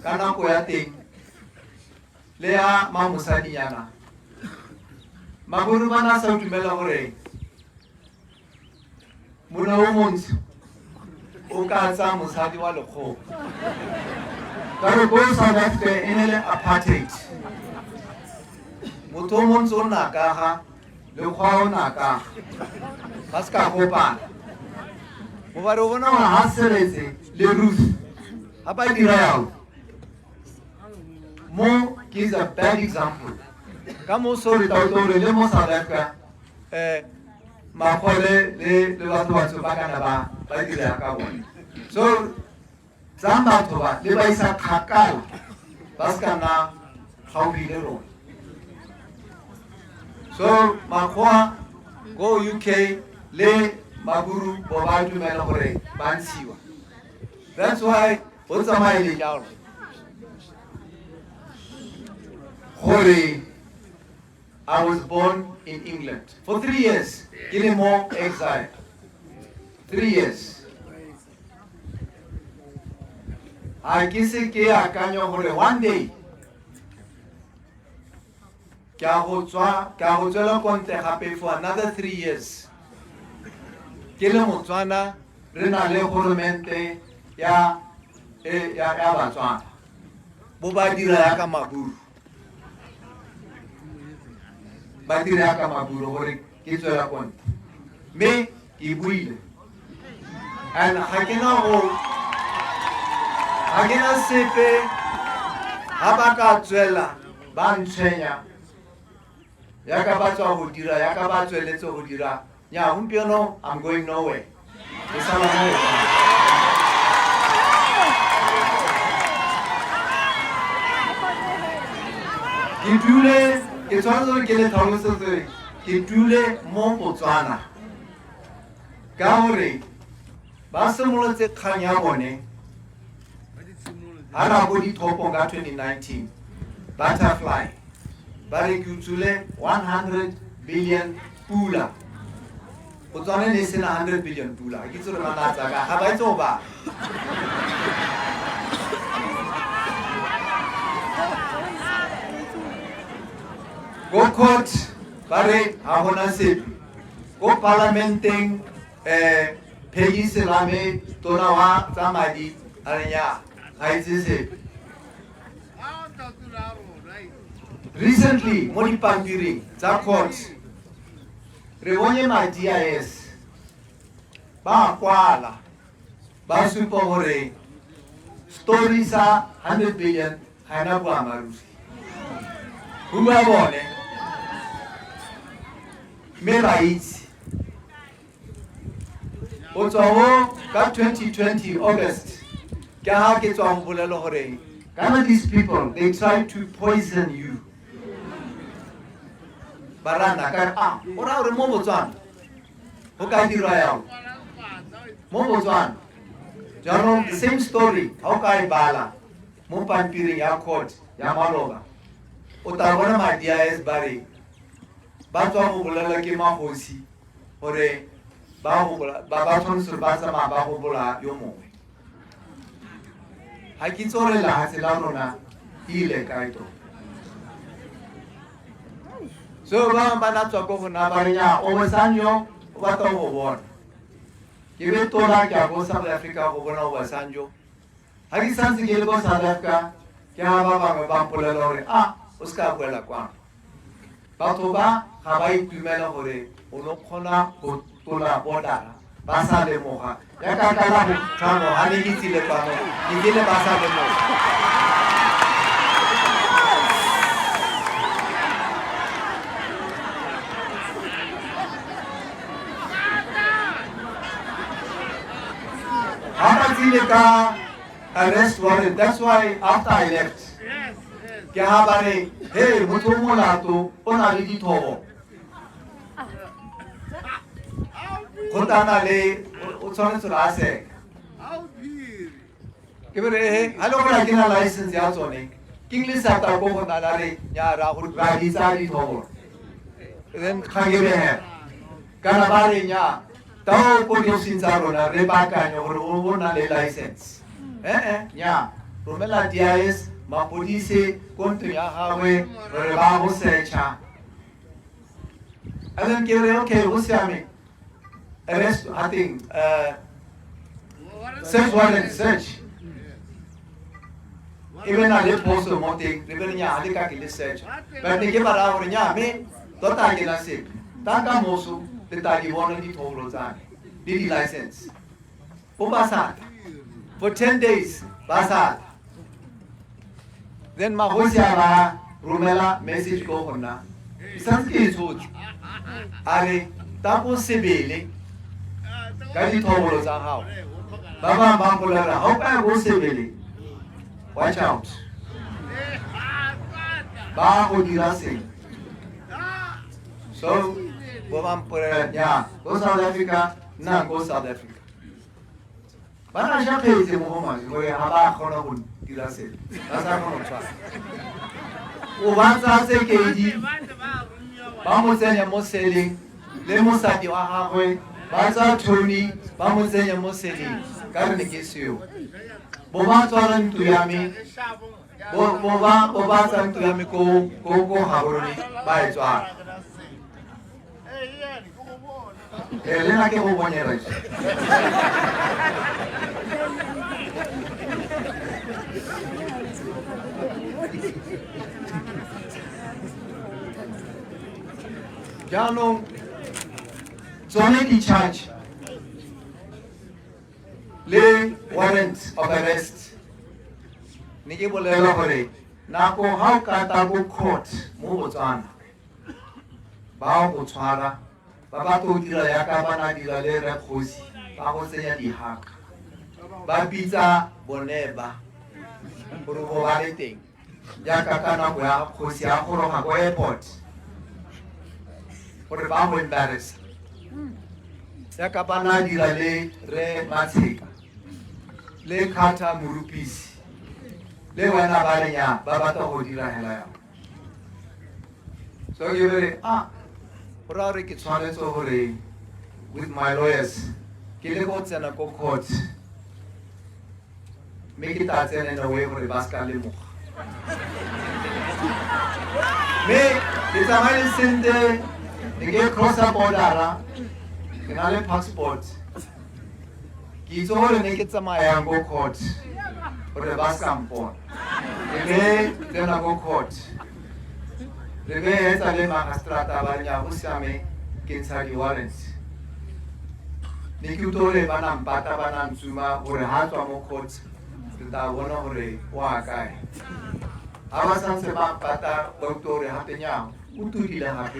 ka nako ya teng le ya mmamosadinyana, Maburu ba na sa dumela gore monna o montsho o ka tsaya mosadi wa lekgowa. Ka re ko South Africa e ne le apartheid. Motho o montsho o nna ka ga, lekgowa o nna ka ga. Ba se ka kopana. Mo ba re o bona gore ha Seretse le Ruth ha ba dira yalo. Mo ke is a bad example. Ka mo so re tla utlwa gore le mo South Africa, makgole le batho batsho ba kana ba dira ka bone. So tsang batho ba le ba isa kgakala, ba se ka nna gaufi le rona. So makgowa ko UK le Maburu bo ba dumela gore ba ntshiwa. That's why go tsamaile jalo gore I was born in England for 3 years. Ke le mo exile. 3 years. Ha ke se ke akanya gore one day ke a go tswa, ke a go tswela ko ntle gape for another 3 years. Ke le Motswana, re na le goromente ya Batswana. Bo ba dira ya ka Maburu. Ba dira ya ka Maburu gore ke tswela ko ntle. Mme ke buile. And ga ke na go, ga ke na sepe ha ba ka tswela ba ntshwenya yaka ba tswa go dira, yaka ba tsweletse go dira. Nya gompieno I'm going nowhere. Ke sala mo. dule ke tshwanetse gore ke le tlhalosetse ke dule mo Botswana ka gore ba simolotse kgang ya bone ga ra ko dithopong ka 2019 butterfly ba re ke utswile 100 billion pula. Botswana ne e sena 100 billion pula. Ga ke itse gore ba na tsaka ga ba itse go bala. Ko court ba re ga gona sepe. Ko parlamenteng Peggy Serame tona wa tsa madi a re nya ga itse sepe. Recently mo dipampiring tsa court re bonye ma DIS ba kwala ba supa gore story sa 100 billion ga ena boammaaruri. Go bua bone mme ba itse. Go tswa mo ka 2020 August ke ha ke tswang bolelo gore kana these people they try to poison you. Ba rana ka a o ra gore mo Botswana go ka dirwa yalo mo Botswana. Jaanong the same story ha o ka e bala mo pampiring ya court ya maloba o tla bona ma DIS ba re ba tswa go bolela ke magosi gore ba ba tshwanetse gore ba tsamaya ba go bolaya yo mongwe. Ga ke itse gore lehatshe la rona ile kae tota. So ba bangwe ba na tswa ko go nna ba re nya Obasanjo o batla go bona. Ke be tola ke ya ko South Africa go bona Obasanjo. Ga ke santse ke le ko South Africa ke ha ba bangwe ba mpolelela gore a o se ka boela kwano. Batho ba ga ba itumela gore o ne kgona go tola border ba sa lemoga. Yaka ka la botlhano ga ne ke tsile kwano ke kile ba sa lemoga. Ga ba tsile ka arrest warrant, that's why after I left ke ha ba re hey motho o molato o na le dithobo go tana le o tshwanetse gore a seka. Ke be re he ga le gore ke na license ya tsone ke le sa ta ko go na la re ya ra go ra di tsa dithobo then kgang e be he kana ba re nya tao ko diofising tsa rona re baakanye gore o na le license nya romela DIS mapodise ko ntlong ya gagwe re ba go searcha. And then ke re okay go siame arrest I think search warrant search e be na le phoso mo teng re be re nya le ka ke le search but ne ke ba raya gore nya me tota ke na sepe ta ka moso le ta di bona dithobolo tsa me le di license bo ba sata for 10 days ba sata. Then magosi a ba romela message ko go nna ke santse ke e tshotse a re ta ko sebele ka dithobolo tsa gago. Ba bangwe ba mpolelela ga o ka ya ko sebele watch out ba go dira sengwe. So bo ba mpolelela nya ko South Africa nna ko South Africa ba na ja kgetse mo go maswe gore ga ba kgona go dira sepe ba sa kgona go tshwara. O ba tsaya Tsekedi ba mo tsenya mo seleng le mosadi wa gagwe ba tsaya Tony ba mo tsenya mo seleng ka re ne ke seo. Bo ba tswala ntlo ya me bo ba tsaya ntlo ya me ko Gaborone ba e tswala. Le nna ke go bonye rraetsho. Jaanong tsone di-charge le warrant of arrest ne ke bolela gore nako ga o ka ta ko court mo Botswana ba go tshwara ba batla go dira yaka ba na dira le Rre Kgosi ba go tsenya dihaka ba bitsa bone ba gore bo ba le teng. Jaaka ka nako ya kgosi a goroga ko airport gore ba go embarrass jaaka ba na dira le re Matsheka le Carter Morupisi le wena ba re nya ba batla go dira hela yang. So ke re ah go raya gore ke tshwanetse gore with my lawyers ke le go tsena ko court mme ke tla tsena in a way gore ba seka lemoga mme ke tsamaile sentle ne ke crossa bordera ke na le passport ke itse gore ne ke tsamayang ko court gore ba seka mpona ke be tsena ko court re be etsa le magistrata ba re go siame ke ntsha di-warrants ne ke utlwa gore ba na mpata ba na ntsuma gore ha tswa mo court re tla bona gore o a kae ha ba santse ba mpata ba utlwa gore gape nyang o tudile gape.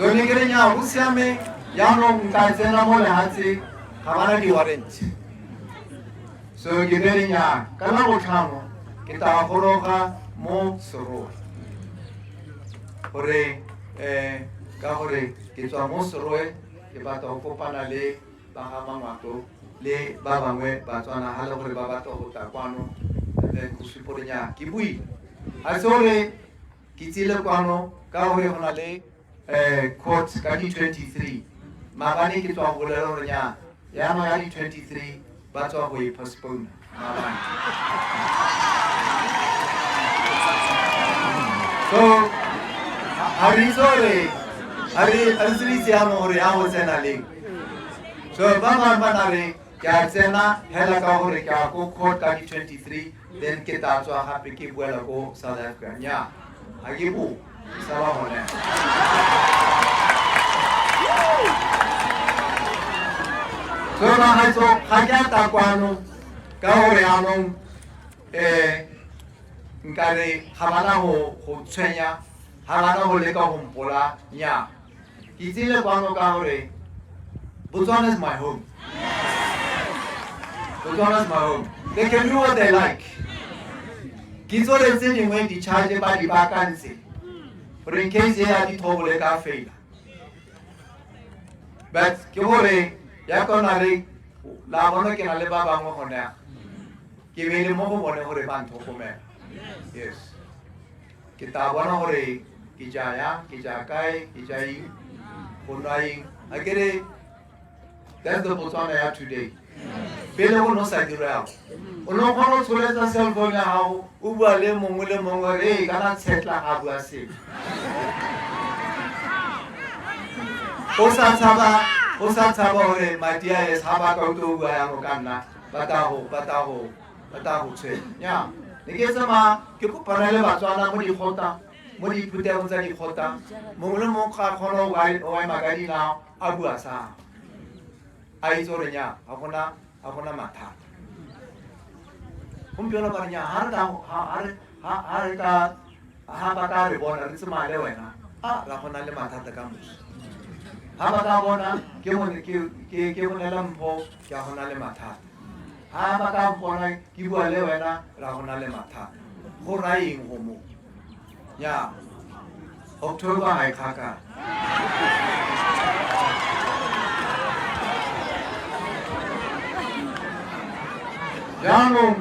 So ne ke re nya go siame jaanong nka tsena mo lehatshe ga bana di-warrant. So ke be re nya ka la botlhano ke tla goroga mo Serowe gore ka gore ke tswa mo Serowe ke batla go kopana le ba ga Mangwato le ba bangwe Batswana ga le gore ba batla go tla kwano and then go supa gore nya ke buile ga se gore ke tsile kwano ka gore go na le court ka di-23 maabane ke tswa go bolela gore nya yaanong ya di-23 ba tswa go e postpone maabane. So ga re itse gore ga re se re itse yaanong gore ya go tsena leng. So ba bangwe ba na re ke a tsena hela ka gore ke a ko court ka di-23 then ke tla tswa gape ke boela ko South Africa. Nya ga ke bo ke sala gone. So bagaetsho ga ke a tla kwano ka gore yaanong nkare ga bana go tshwenya ga bana go leka go mpola nya ke tsile kwano ka gore Botswana is my home. Botswana is my home. They can do what they like. Ke itse gore tse dingwe di-charge ba di baakantse gore in case e ya dithobole ka faila but ke gore ya kona re la bona ke na le ba bangwe gone ya ke beile mo go bone gore ba ntlhokomela. Yes, ke tla bona gore ke ja yang ke ja kae ke ja eng go nwa eng a ke re that's the Botswana ya today. Pele go no sa dira yalo o ne o kgona go tsholetsa cell phone ya gago o bua le mongwe le mongwe gore ee kana tshetla ga bua selo o sa tshaba gore madi a es ga ba ka utlwa o bua yalo ka nna ba tla go tshwenya. Nya ne ke tsamaya ke kopana le Batswana mo dikgota mo diphuthegong tsa dikgota mongwe le mongwe ga kgona go ema ka dinao a bua sa a itse gore nya ga gona mathata. Gompieno ba re nya ga ba ka re bona re tsamaya le wena a ra gona le mathata ka moso ga ba ka bona ke go neela mpho ke a gona le mathata ga ba ka mpona ke bua le wena ra gona le mathata go raya eng go mo nya October ga e kgakala. Jaanong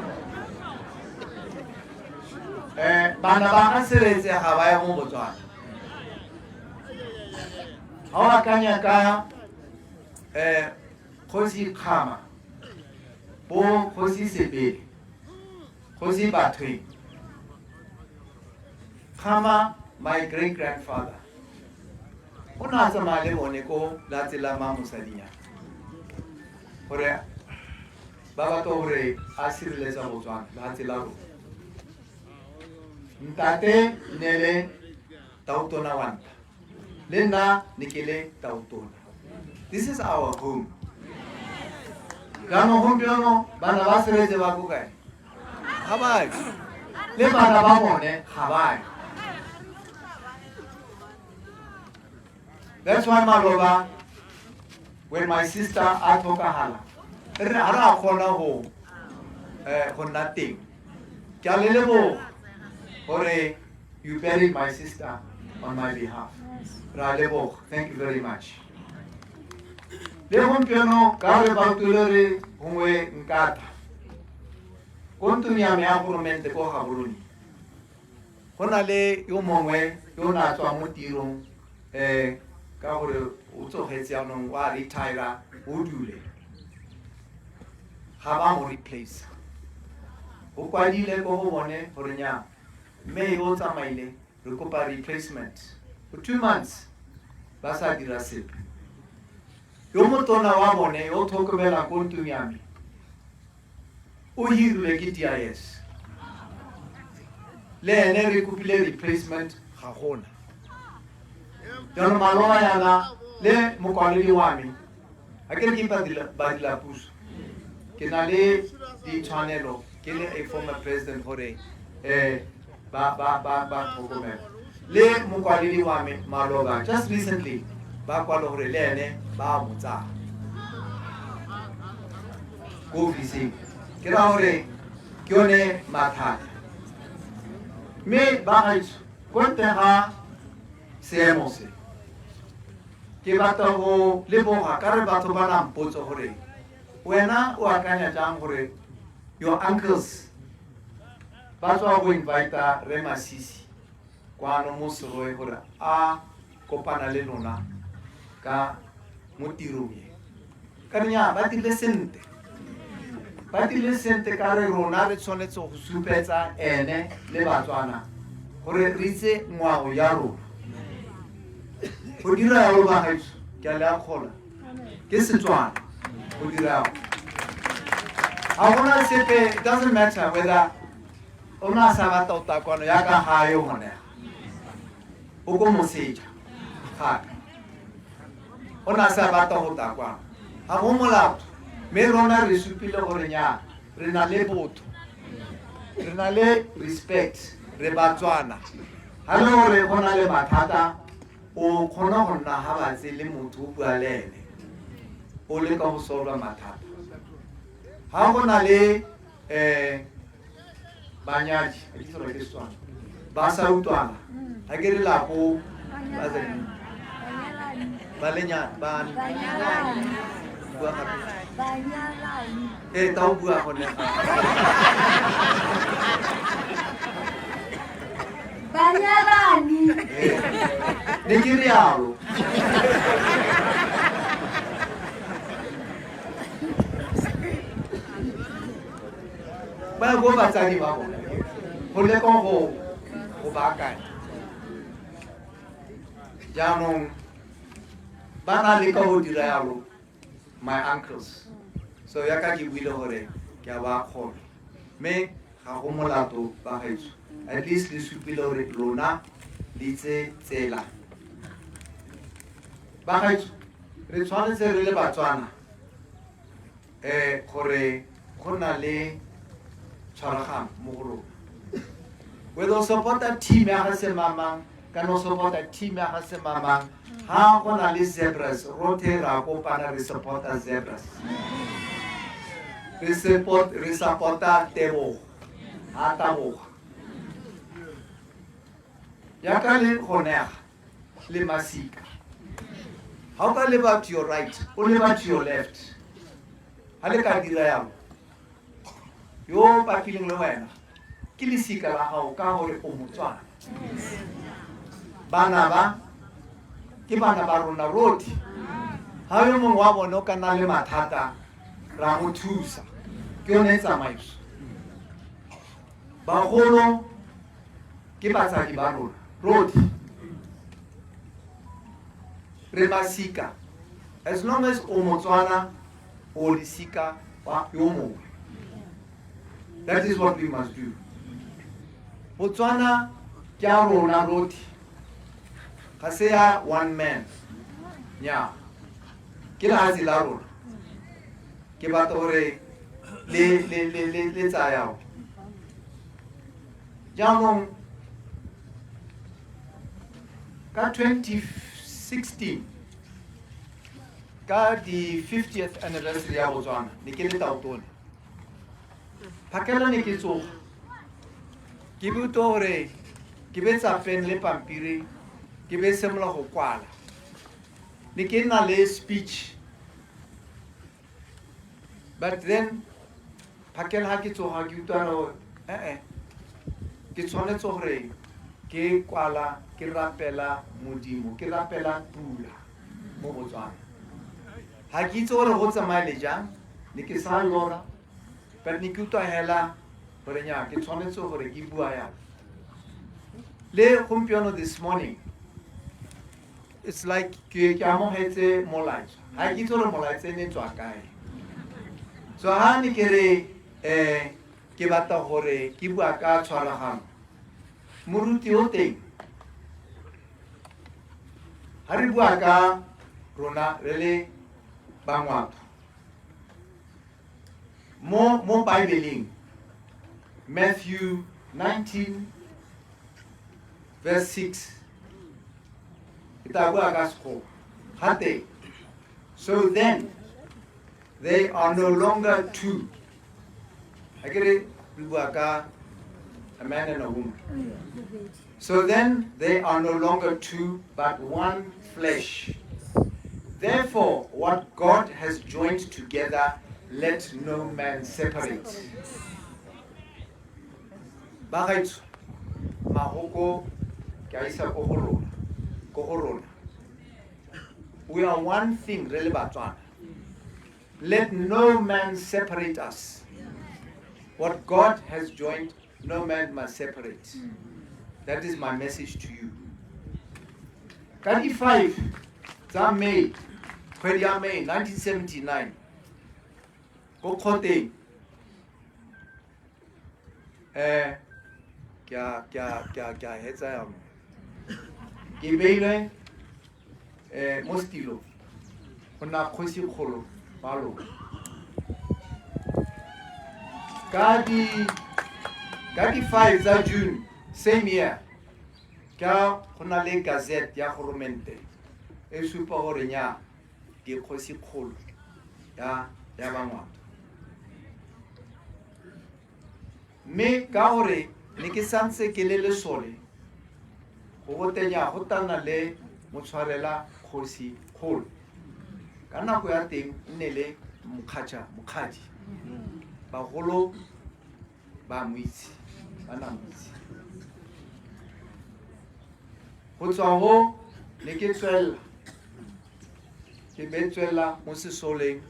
bana ba ga Seretse ga ba ya mo Botswana. Ga o akanya ka kgosi Kgama bo kgosi Sebele kgosi Bathweng. Kgama, my great grandfather, o ne a tsamaya le bone ko latse la Mamosadinyana gore ba batla gore a sireletsa Botswana lefatshe la rona. Ntate ne le tautona wa ntlha le nna ne ke le tautona. This is our home. Jaanong gompieno bana ba Seretse ba ko kae? Ga ba ye. Le bana ba bone ga ba ye. That's why maloba when my sister a tlhokagala re ga re a kgona go go nna teng. Ke a le leboga gore you buried my sister on my behalf. Re a leboga. Thank you very much. Le gompieno ka re ba utlwile re gongwe nkata ko ntlong ya me ya goromente ko Gaborone, go na le yo mongwe yo o ne a tswang mo tirong ka gore o tsogetse jaanong wa retire, o dule ga ba mo replace. Go kwadile ko go bone gore nya mme yo o tsamaile, re kopa replacement. For 2 months ba sa dira sepe. Yo motona wa bone yo o tlhokomelang ko ntlong ya me o hirilwe ke DIS, le ene re kopile replacement, ga gona. Jaanong maloba yana le mokwaledi wa me, a ke re ke badila puso, ke na le ditshwanelo ke le a former president gore ba tlhokomela. Le mokwaledi wa me maloba, just recently, ba kwala gore le ene ba mo tsaya ko ofising. Ke ra gore ke yone mathata. Mme ba gaetsho, ko ntle ga seemo se, ke batla go leboga ka re batho ba na mpotso gore wena o akanya jang gore your uncles ba tswa go invita re Masisi kwano mo Serowe gore a kopana le lona ka mo tirong e. Ka re nya, ba dirile sentle, ba dirile sentle, ka re rona re tshwanetse go supetsa ene le Batswana gore re itse ngwao ya rona. Go dira yalo, bagaetsho, ke a le akgola. Ke Setswana go dira yalo. Ga gona sepe. It doesn't matter whether o ne a sa batla o tla kwano yaka ga yo gone o ko moseja gape o ne a sa batla go tla kwano, ga go molato. Mme rona re supile gore nya re na le botho, re na le respect, re Batswana. Ga le gore go na le mathata, o kgona go nna ga batse le motho, o bua le ene, o leka go solva mathata. Ga go na le banyadi, a ke itse gore ke Setswana, ba sa utlwana, ga ke re lako ba lenya ba bua gape ee ta o bua gone. Banyalani. Ne ke rialo. Ba ya ko batsadi ba bona go leka go baakanya. Jaanong ba na leka go dira yalo, my uncles. So yaka ke buile gore ke a ba kgona, mme ga go molato, bagaetsho. At least le supile gore lona le itse tsela. Bagaetsho, re tshwanetse re le Batswana gore go na le tshwaragano mo go rona, whether o supporta team ya ga semamang kana o supporta team ya ga semamang. Ha go na le Zebras, rothe ra kopana, re supporta Zebras, re supporta Tebogo ha taboga yaka le gonega le masika. Ha o ka leba to your right, o leba to your left, ha le ka dira yalo, yo o pakileng le wena ke lesika la gago ka gore o Motswana. Bana ba ke bana ba rona rotlhe. Ha yo mongwe wa bone o ka nna le mathata, ra mo thusa. Ke yone tsamaiso. Bagolo ke batsadi ba rona rotlhe, re masika. As long as o Motswana, o lesika wa yo mongwe. That is what we must do. Botswana ke a rona rotlhe, ga se ya one man nya, ke lehatshe la rona. Ke batla gore le tsayao jaanong ka 2016. Ka di 50th anniversary ya Botswana ne ke le tautona. Phakela ne ke tsoga ke be utlwa gore ke betsa pen le pampiri, ke be simolola go kwala. Ne ke nna le speech, but then phakela ha ke tsoga ke utlwa gore ee, ke tshwanetse gore ke kwala, ke rapela Modimo, ke rapela pula mo Botswana. Ha ke itse gore go tsamaile jang, ne ke sa lora, but ne ke utlwa hela gore nya ke tshwanetse gore ke bua yalo. Le gompieno, this morning, it's like ke amogetse molaetsa. Ha ke itse gore molaetsa e ne tswa kae. So ha ne ke re ke batla gore ke bua ka tshwaragano, moruti o teng. Ha re bua ka rona re le Bangwato mo Bibleng, Matthew 19 verse 6, ke tla bua ka Sekgowa gate, "So then they are no longer two." A ke re re bua ka a man and a woman. "So then they are no longer two, but one flesh. Therefore, what God has joined together, let no man separate." Bagaetsho, mahoko ke a isa ko go rona, ko go rona. We are one thing re le Batswana. Let no man separate us. What God has joined, no man must separate. That is my message to you. Ka di 5 tsa May, kgwedi ya May 1979, ko kgoteng, ke a hetsa yanong. Ke beilwe mo setilo go nna kgosi kgolo ba lona. Ka di 5 tsa June same year, ka go na le gazette ya goromente e supa gore nya ke kgosi kgolo ya Bangwato. Mme ka gore ne ke santse ke le lesole, go botenya go tana le motshwarela kgosi kgolo ka nako ya teng e nne le Mokgatšha Mokgadi. Bagolo ba mo itse, ba na mo itse. Go tswa go ne ke tswelela, ke be tswelela mo sesoleng.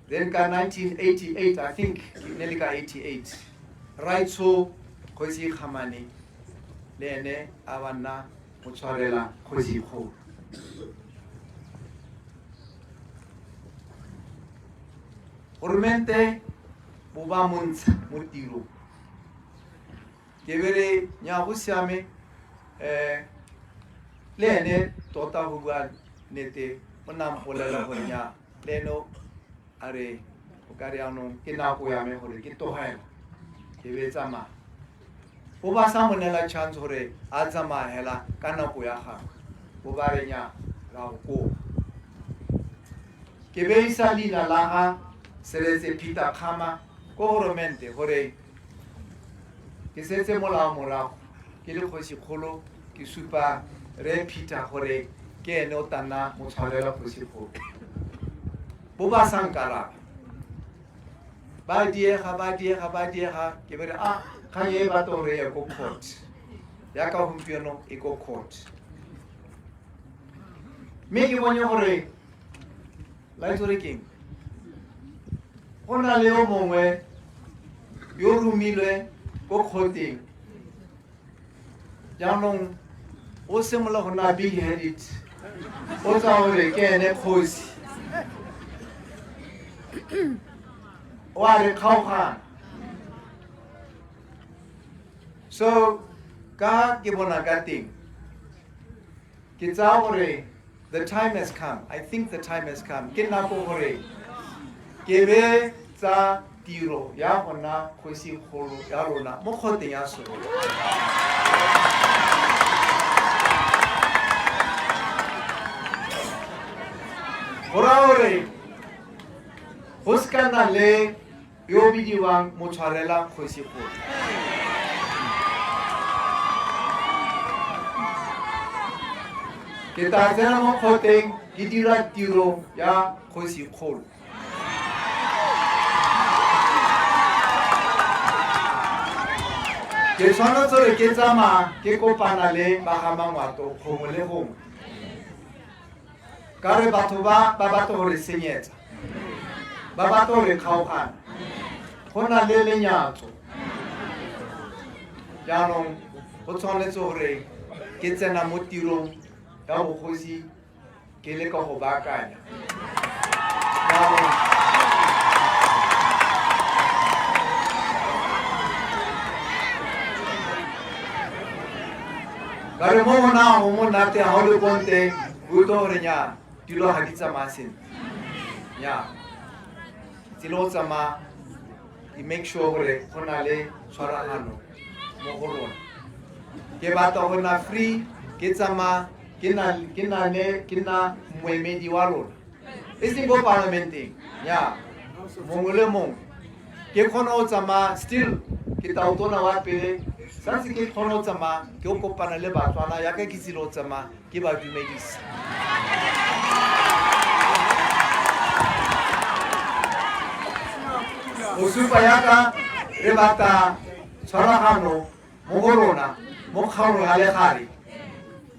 Then ka 1988, I think ke ne le ka 88, raitsho Kgosi Kgamane le ene a ba nna motshwarela kgosi kgolo. Goromente bo ba montsha mo tirong. Ke be re nya go siame, le ene tota go bua nnete o na mpolelela gore nya le ene a re o ka re yaanong ke nako ya me gore ke tlogela, ke be tsamaya. O ba sa mo neela chance gore a tsamaya hela ka nako ya gagwe, bo ba re nya ra go kopa. Ke be isa leina la ga Seretse Peter Kgama ko goromente gore ke setse molao morago, ke le kgosi kgolo, ke supa re Peter gore ke ene o tla nna motshwarela kgosi kgolo. Bo ba sa nkaraba, ba diega, ba diega, ba diega. Ke be re a kgang e batla gore ye ko court. Yaka gompieno e ko court, mme ke bone gore la itse gore keng, go na le yo mongwe yo romilwe ko kgoteng. Jaanong o simolola go nna big headed, o tsa gore ke ene kgosi, o a re kgaogana. So ka ke bona ka teng, ke tsaya gore the time has come. I think the time has come, ke nako gore ke be tsa tiro ya go nna kgosi kgolo ya rona mo kgoteng ya Serowe. Go raya gore go se ka nna le yo o bidiwang motshwarela kgosigolo. Ke tla tsena mo kgoteng ke dira tiro ya kgosikgolo. Ke tshwanetse gore ke tsamaya ke kopana le bagamangwato gongwe le gongwe. Ka re batho ba ba batla go re senyetsa, ba batla go re kgaogana, go na le lenyatso. Jaanong go tshwanetse gore ke tsena mo tirong ya bogosi ke leka go baakanya. Jaanong ka re mo go na go monate ga o le ko nteng o utlwa gore nya dilo ga di tsamaya sentle. Nya tsile go tsamaya ke make sure gore go na le tshwaragano mo go rona. Ke batla go nna free ke tsamaya ke nna moemedi wa lona, e seng ko parlamenteng ya mongwe le mongwe. Ke kgona go tsamaya still ke tautona wa pele, santse ke kgona go tsamaya ke go kopana le Batswana yaka ke tsile go tsamaya ke ba dumedisa. Go supa yaka re batla tshwaragano mo go rona mo kgaolong ya legare,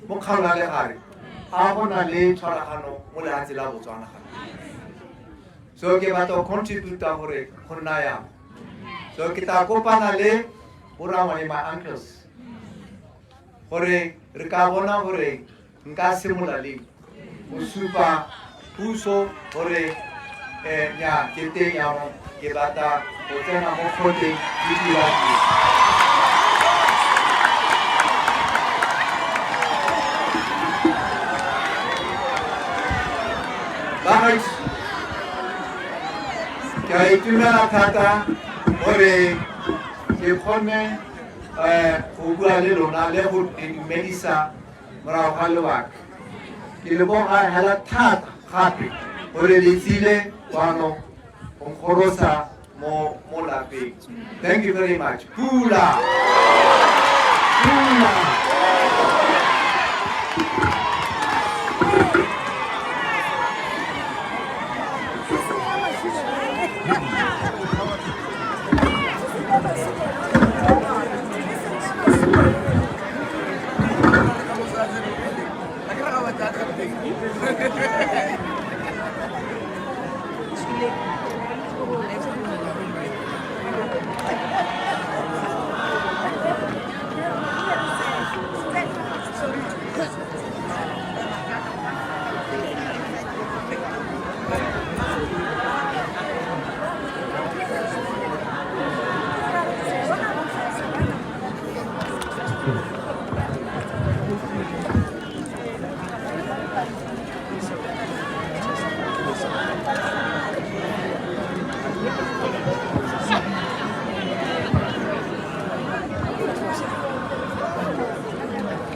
mo kgaolong ya legare a go na le tshwaragano mo lehatshe la Botswana gape. So ke batla go contributa gore go nna yang. So ke tla kopana le borangwane, my uncles, gore re ka bona gore nka simolola leng go supa puso gore nya ke teng jaanong ke batla go tsena mo kgoteng ke dira tiro. Bagaetsho, ke a itumela thata gore ke kgone go bua le lona le go le dumedisa morago ga lebaka. Ke leboga hela thata gape gore le tsile kwano go nkgorosa mo lapeng. Thank you very much. Pula! Pula!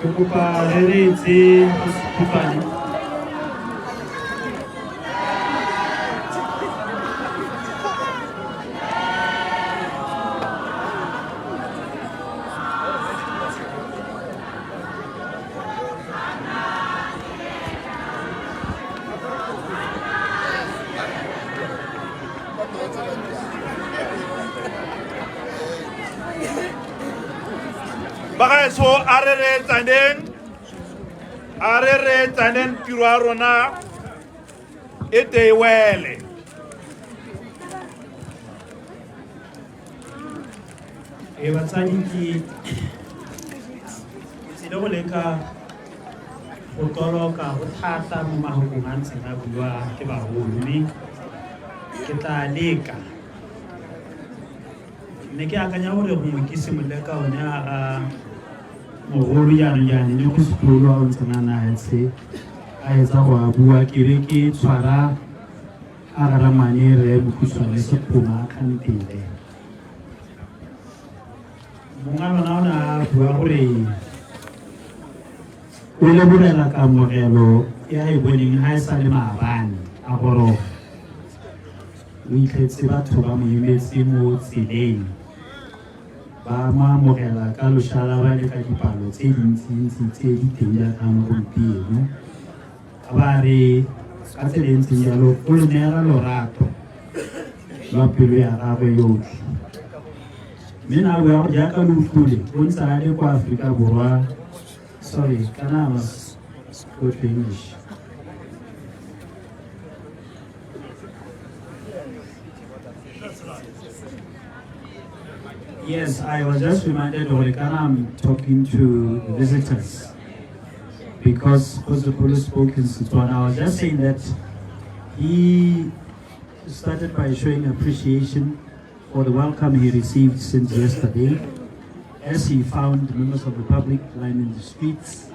Ke kopa re reetse go Sekhupane. Bagaetsho, a re reetsaneng, a re reetsaneng tiro ya rona e te e wele. E batsadi, ke tsile go leka go toloka go thata mo mahokong a ntseng a bua ke bagolo, mme ke tla leka. Ne ke akanya gore gongwe ke simolole ka one a ga mogolo jaanong jaanong le go sekolo a o ntseng a na etse a etsa go a bua, ke be ke tshwara a ga ramane re bokhutshwane sekgoma kgantele. Monga lona o ne a bua gore o lebogela kamogelo e a e boneng ha e sa le maabane a A goroga o itlhetse batho ba mo emetse mo tseleng ba mo amogela ka loshalaba le ka dipalo tse dintsintsi tse di teng jaaka mo gompieno. A ba re ka tsela e ntseng jalo o le neela lorato lwa pelo ya gagwe yotlhe. Mme na bua gore jaaka lo utlwile o ntse a le kwa Aforika Borwa. Sorry, kana I must go to English. Yes, I was just reminded gore kana I'm talking to the visitors because Kgosikgolo spoke in Setswana. I was just saying that he started by showing appreciation for the welcome he received since yesterday, as he found members of the public lining the streets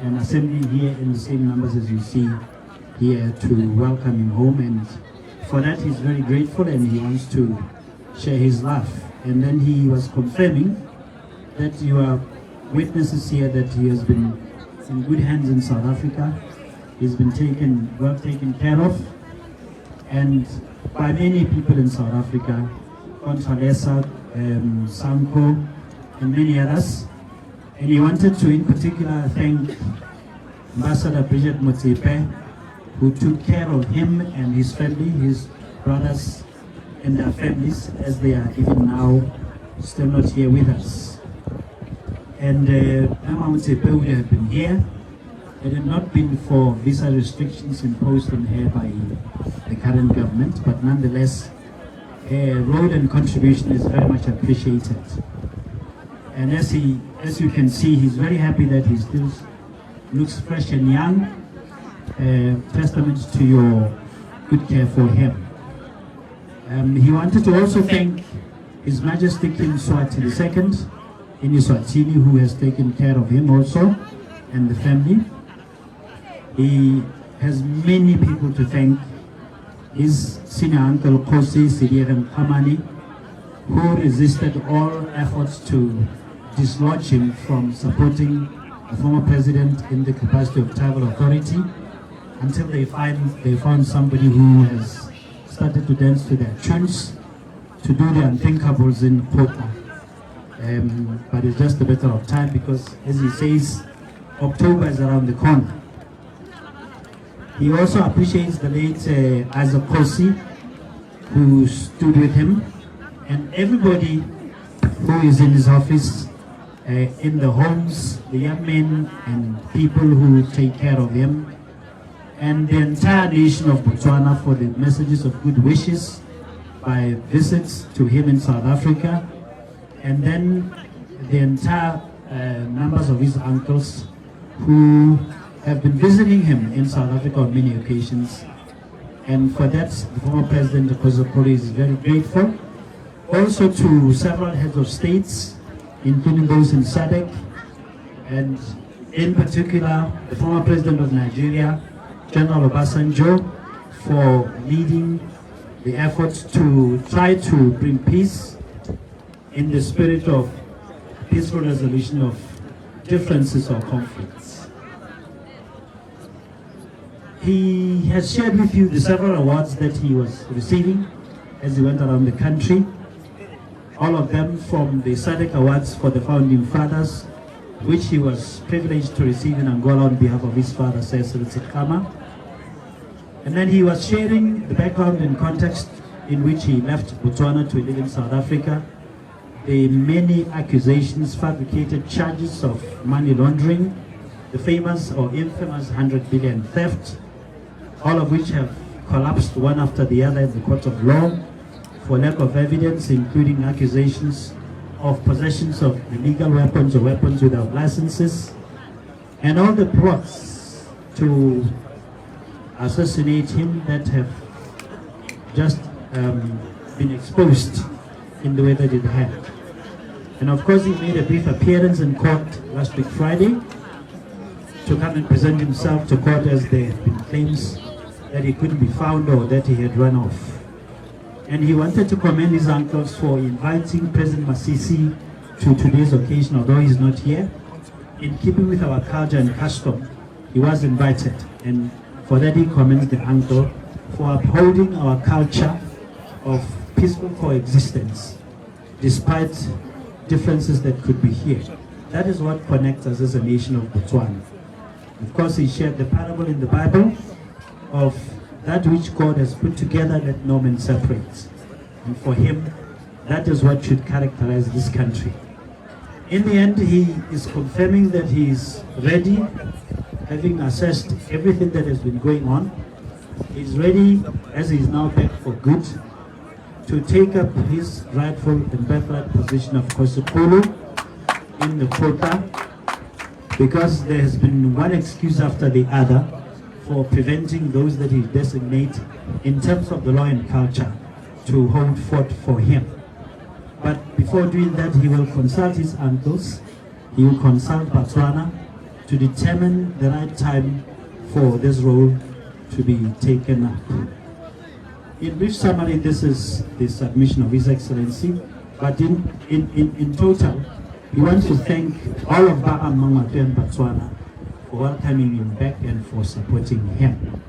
and assembling here in the same numbers as you see here to welcome him home. And for that, he's very grateful and he wants to share his love. And then he was confirming that you are witnesses here that he has been in good hands in South Africa. He's been well taken care of, and by many people in South Africa, Contralesa, Sanko, and many others. And he wanted to, in particular, thank Ambassador Bridget Motsepe, who took care of him and his family, his brothers and their families, as they are even now still not here with us. And Mama Motsepe would have been here had it not been for visa restrictions imposed on her by the current government, but nonetheless, her role and contribution is very much appreciated. And as you can see, he's very happy that he still looks fresh and young, testament to your good care for him. He wanted to also thank His Majesty King Mswati II in Eswatini, who has taken care of him also and the family. He has many people to thank. His senior uncle, Kgosi Sediegeng Kgamane, who resisted all efforts to dislodge him from supporting the former president in the capacity of tribal authority, until they found somebody who has started to dance to their tunes, to do the unthinkables in Kota. But it's just a matter of time because, as he says, October is around the corner. He also appreciates the late Isaac Kgosi, who stood with him, and everybody who is in his office, in the homes, the young men and people who take care of him, and the entire nation of Botswana for the messages of good wishes by visits to him in South Africa, and then the entire numbers of his uncles who have been visiting him in South Africa on many occasions. And for that, the former president, Kgosikgolo, is very grateful. Also to several heads of states, including those in SADC, and in particular, the former president of Nigeria, General Obasanjo, for leading the efforts to try to bring peace in the spirit of peaceful resolution of differences or conflicts. He has shared with you the several awards that he was receiving as he went around the country, all of them from the SADC Awards for the Founding Fathers, which he was privileged to receive in Angola on behalf of his father, Sir Seretse Khama. And then he was sharing the background and context in which he left Botswana to live in South Africa, the many accusations, fabricated charges of money laundering, the famous or infamous 100 billion theft, all of which have collapsed one after the other in the court of law for lack of evidence, including accusations of possessions of illegal weapons or weapons without licenses, and all the plots to assassinate him that have just been exposed in the way that it had. And of course, he made a brief appearance in court last week Friday to come and present himself to court, as there had been claims that he couldn't be found or that he had run off. And he wanted to commend his uncles for inviting President Masisi to today's occasion, although he's not here. In keeping with our culture and custom, he was invited, and for that he commends the uncle for upholding our culture of peaceful coexistence despite differences that could be here. That is what connects us as a nation of Botswana. Of course, he shared the parable in the Bible of that which God has put together, let no man separate. And for him, that is what should characterize this country. In the end, he is confirming that he is ready, having assessed everything that has been going on. He's ready, as he is now back for good, to take up his rightful and birthright position of Kgosikgolo in the Kgotla, because there has been one excuse after the other for preventing those that he designates in terms of the law and culture to hold forth for him. But before doing that, he will consult his uncles, he will consult Botswana to determine the right time for this role to be taken up. In brief summary, this is the submission of His Excellency, but in total, we want to thank all of Ba Mmangwato and Botswana for welcoming him back and for supporting him.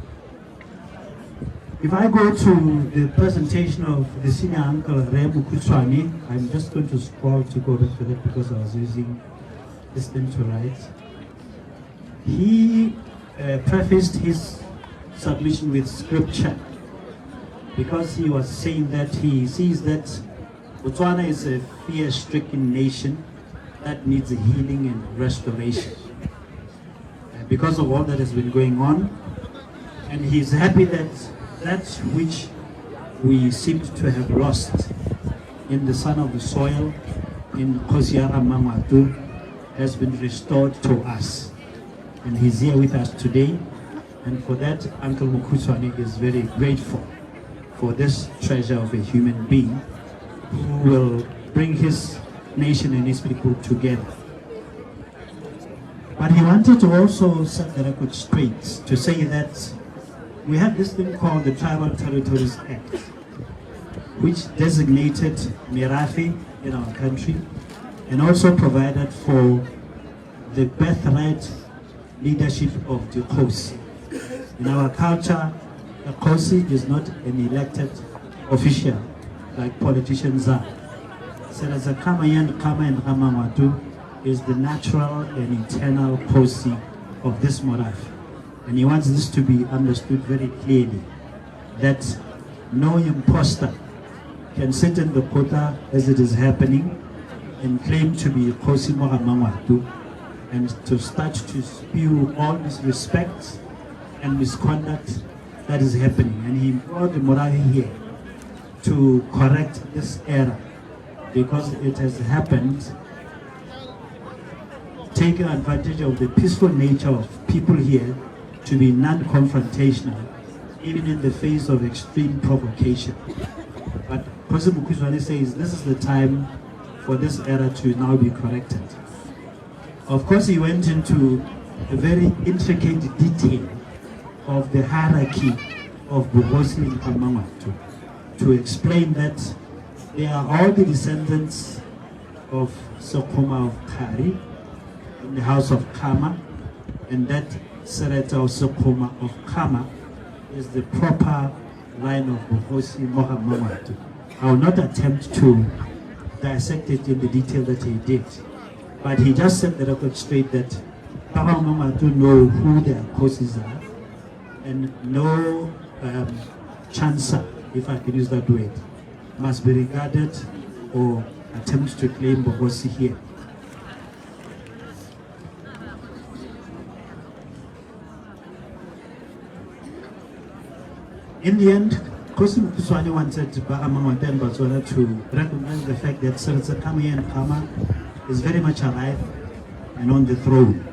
If I go to the presentation of the senior uncle, Re Mokhutshwane, I'm just going to scroll to go back to that because I was using this thing to write. He prefaced his submission with scripture because he was saying that he sees that Botswana is a fear-stricken nation that needs healing and restoration. Because of all that has been going on, and he's happy that that which we seem to have lost in the son of the soil, in Kgosi ya ga Mmangwato, has been restored to us. And he's here with us today. And for that, Uncle Mokhutshwane is very grateful for this treasure of a human being who will bring his nation and his people together. But he wanted to also set the record straight to say that we have this thing called the Tribal Territories Act, which designated Merafe in our country and also provided for the birthright leadership of the Kgosi. In our culture, the Kgosi is not an elected official like politicians are. Seretse Khama and Khama and Ramangwatu is the natural and eternal Kgosi of this Morafe. And he wants this to be understood very clearly, that no imposter can sit in the Kgotla as it is happening and claim to be Kgosi mo ga Mmangwato and to start to spew all disrespect and misconduct that is happening. And he brought the Morafe here to correct this error, because it has happened, taking advantage of the peaceful nature of people here to be non-confrontational, even in the face of extreme provocation. But Kgosi Mokhutshwane says this is the time for this error to now be corrected. Of course, he went into a very intricate detail of the hierarchy of Bogosi in Mmangwato to explain that they are all the descendants of Sekgoma of Kgari in the house of Khama, and that Seretse of Sekgoma of Khama is the proper line of Bogosi mo ga Mmangwato. I will not attempt to dissect it in the detail that he did, but he just set the record straight that Ba ga Mmangwato know who their Kgosis are, and no chancer, if I can use that word, must be regarded or attempt to claim Bogosi here. In the end, Kgosi Mokhutshwane wanted Ba ga Mmangwato and Botswana to recognize the fact that Seretse Khama and Khama is very much alive and on the throne,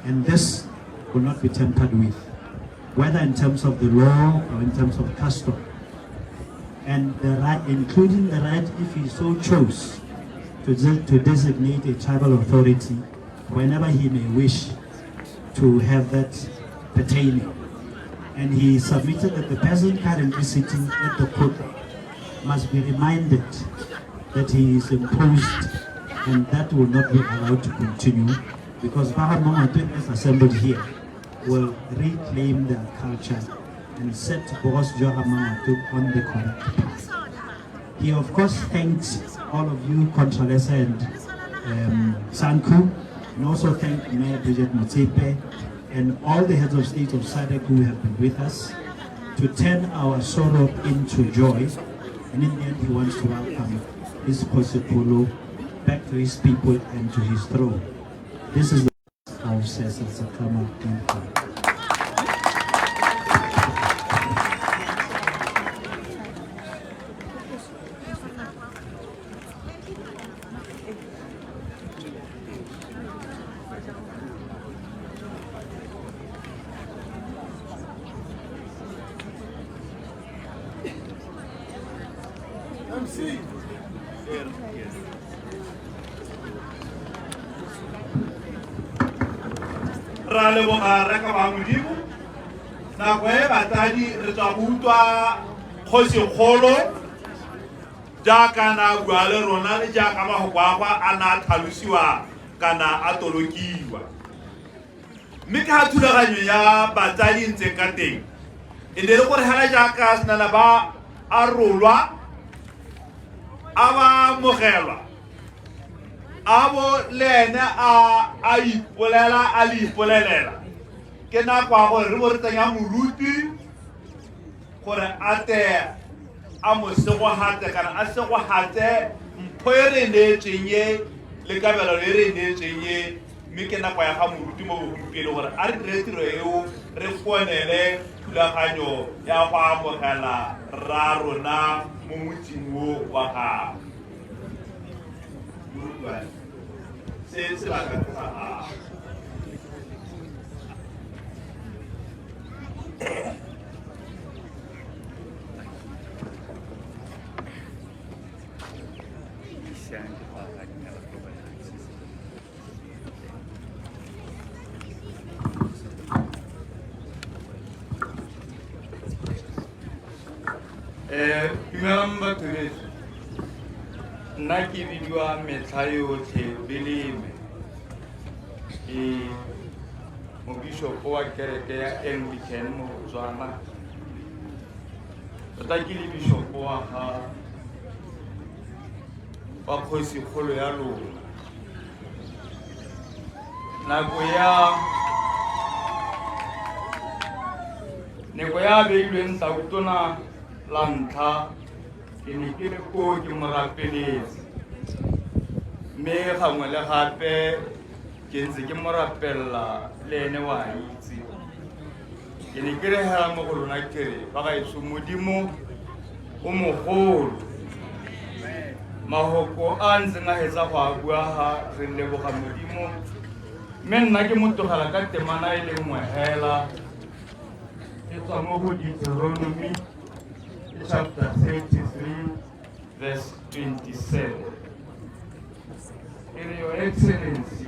and this will not be tampered with, whether in terms of the law or in terms of custom, and the right, including the right, if he so chose, to designate a tribal authority whenever he may wish to have that pertaining. And he submitted that the person currently sitting at the court must be reminded that he is imposed, and that will not be allowed to continue, because Ba ga Mmangwato, as assembled here, will reclaim their culture and set Bogosi jwa ga Mmangwato on the correct path. He of course thanks all of you, Contralesa and SANCU, and also thank Mayor Bridget Motsepe and all the heads of state of SADC who have been with us to turn our sorrow into joy. And in the end, he wants to welcome his Kgosikgolo back to his people and to his throne. This is the of Seretse Khama. MC. Ra leboga re ka ba Modimo. Nako e batsadi re tswa go utlwa kgosikgolo jaaka na bua le rona le jaaka mafoko a gwa a na a tlhalosiwa kana a tolokiwa. Mme ka ga thulaganyo ya batsadi ntseng ka teng, e ne le gore hela jaaka senana ba arolwa, a ba amogelwa, a bo le ene a ipolela, a le ipolelela. Ke nako ya gore re bo re tsenya moruti gore a te a mo segogatse kana a segogatse mpho e re neetsweng e le kabelo e re neetsweng e. Mme ke nako ya ga moruti mo bogompieno gore a re dire tiro eo, re konele thulaganyo ya go amogela rra rona mo motseng o wa gagwe. Moruti wa me, se sebaka ke sa gago. Dumelang batho beso. Nna ke bidiwa Metlha Yotlhe Beleme. Ke mobishopo wa kereke ya Anglican mo Botswana. Tota ke le bishopo wa ga wa kgosikgolo ya lona. Nako ya nako ya beilweng tautona la ntlha ke ne ke le koo ke mo rapeletse, mme gangwe le gape ke ntse ke mo rapelela le ene wa itse. Ke ne ke re hela mo go lona ke re ba gaetsho, Modimo o mogolo. Mahoko a ntseng a hetsa go a bua ga re leboga Modimo, mme nna ke mo tlogela ka temana e le nngwe hela e tswa mo go Deuteronomy chapter 33 verse 27. In Your Excellency,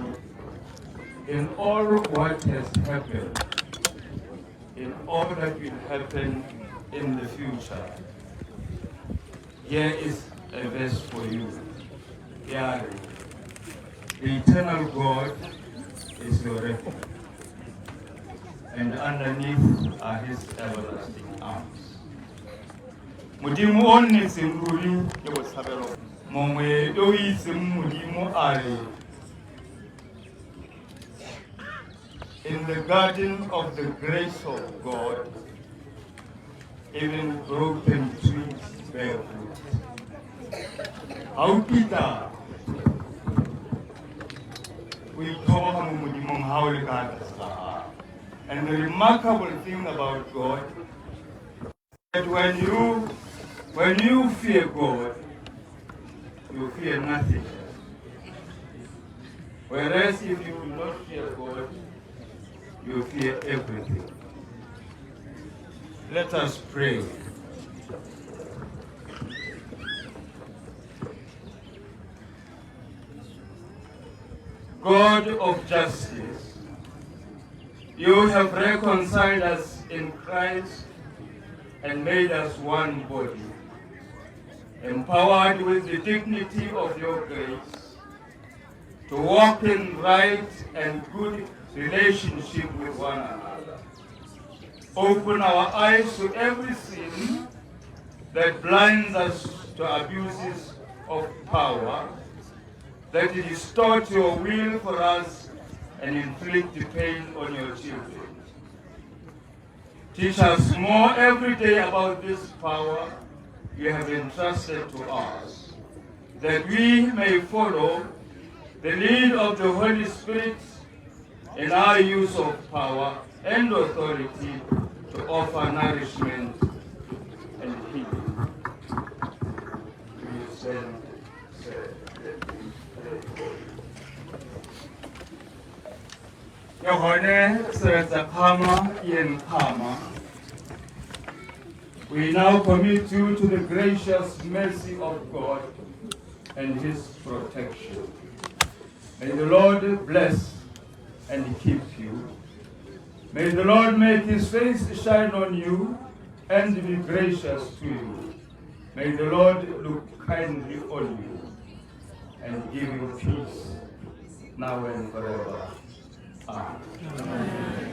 in all what has happened, in all that will happen in the future, here is a verse for you. Yeah. The eternal God is your refuge, and underneath are his everlasting arms. Modimo o nnetseng ruri ke botshabelo. Mongwe yo o itseng Modimo a re, in the garden of the grace of God, even broken trees bear fruit. Ga o kitla o itlhoboga mo Modimong ha o le ka tlase ga gagwe. And the remarkable thing about God, that when you fear God, you fear nothing. Whereas if you do not fear God, you fear everything. Let us pray. God of justice, you have reconciled us in Christ and made us one body, empowered with the dignity of your grace to walk in right and good relationship with one another. Open our eyes to every sin that blinds us to abuses of power, that distort your will for us and inflict pain on your children. Teach us more every day about this power you have entrusted to us, that we may follow the lead of the Holy Spirit in our use of power and authority to offer nourishment and healing. We send, send, let me pray. Ke gone Seretse Khama Ian Khama. We now commit you to the gracious mercy of God and his protection. May the Lord bless and keep you. May the Lord make his face shine on you and be gracious to you. May the Lord look kindly on you and give you peace now and forever. Amen.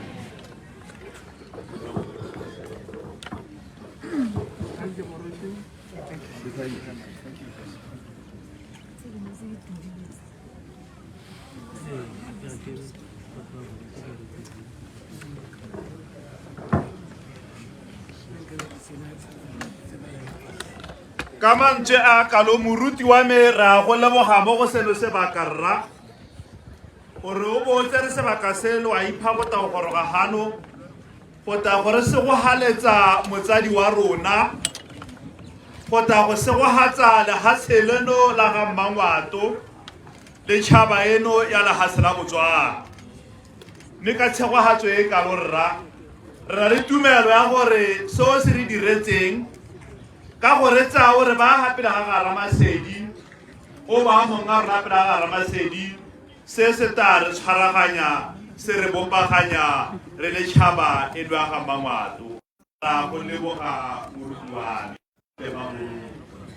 Ka mantswe a kalo, moruti wa me, re a go leboga mo go seno sebaka, rra, gore o bo o tsere sebaka seno, a ipha go tla go goroga gano go tla go re segogaletsa motsadi wa rona, go tla go segogatsa lehatshe leno la ga Mmangwato le tšhaba eno ya lehatshe la Botswana. Mme ka tshegogatso e kalo, rra, re na le tumelo ya gore seo se re diretseng ka gore tsaya o re ba ga pele ga ga Ramasedi, o ba mong a rona pele ga ga Ramasedi, se se tla re tshwaraganya, se re bopaganya re le tšhaba e lwa ga Mmangwato. Ra go leboga, moruti wa me,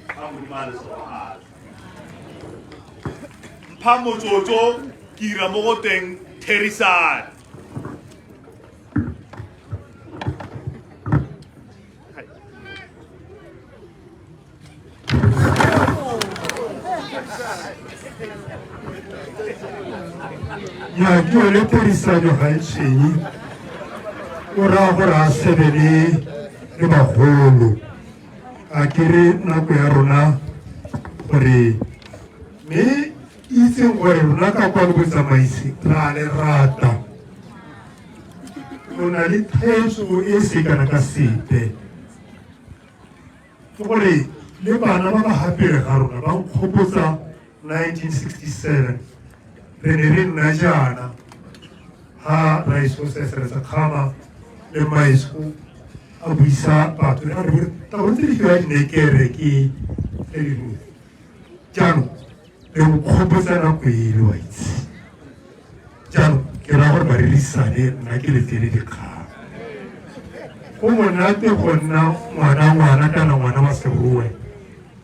a Modimo a le segogatso. Mpha motsotso ke ira mo go teng therisane. Ya, ke yone therisanyo, ga e tshwenye. O raya gore a sebele le bagolo a kere nako ya rona gore mme itseng gore rona ka kwa le botsamaisi ra le rata. O na le thaetso e se kana ka sepe, ke gore le bana ba ba gapele ga rona ba nkgopotsa 1967 re ne re nna jaana ha raiso Seretse Khama le Maisco a buisa batho re re tabo tse di fiwa dinekere ke tse di ruri. Jaanong le nkgopotsa nako ele, wa itse. Jaanong ke raya gore ba rerisane, nna ke letsele dikgang. Go monate go nna ngwana ngwana kana ngwana wa Serowe,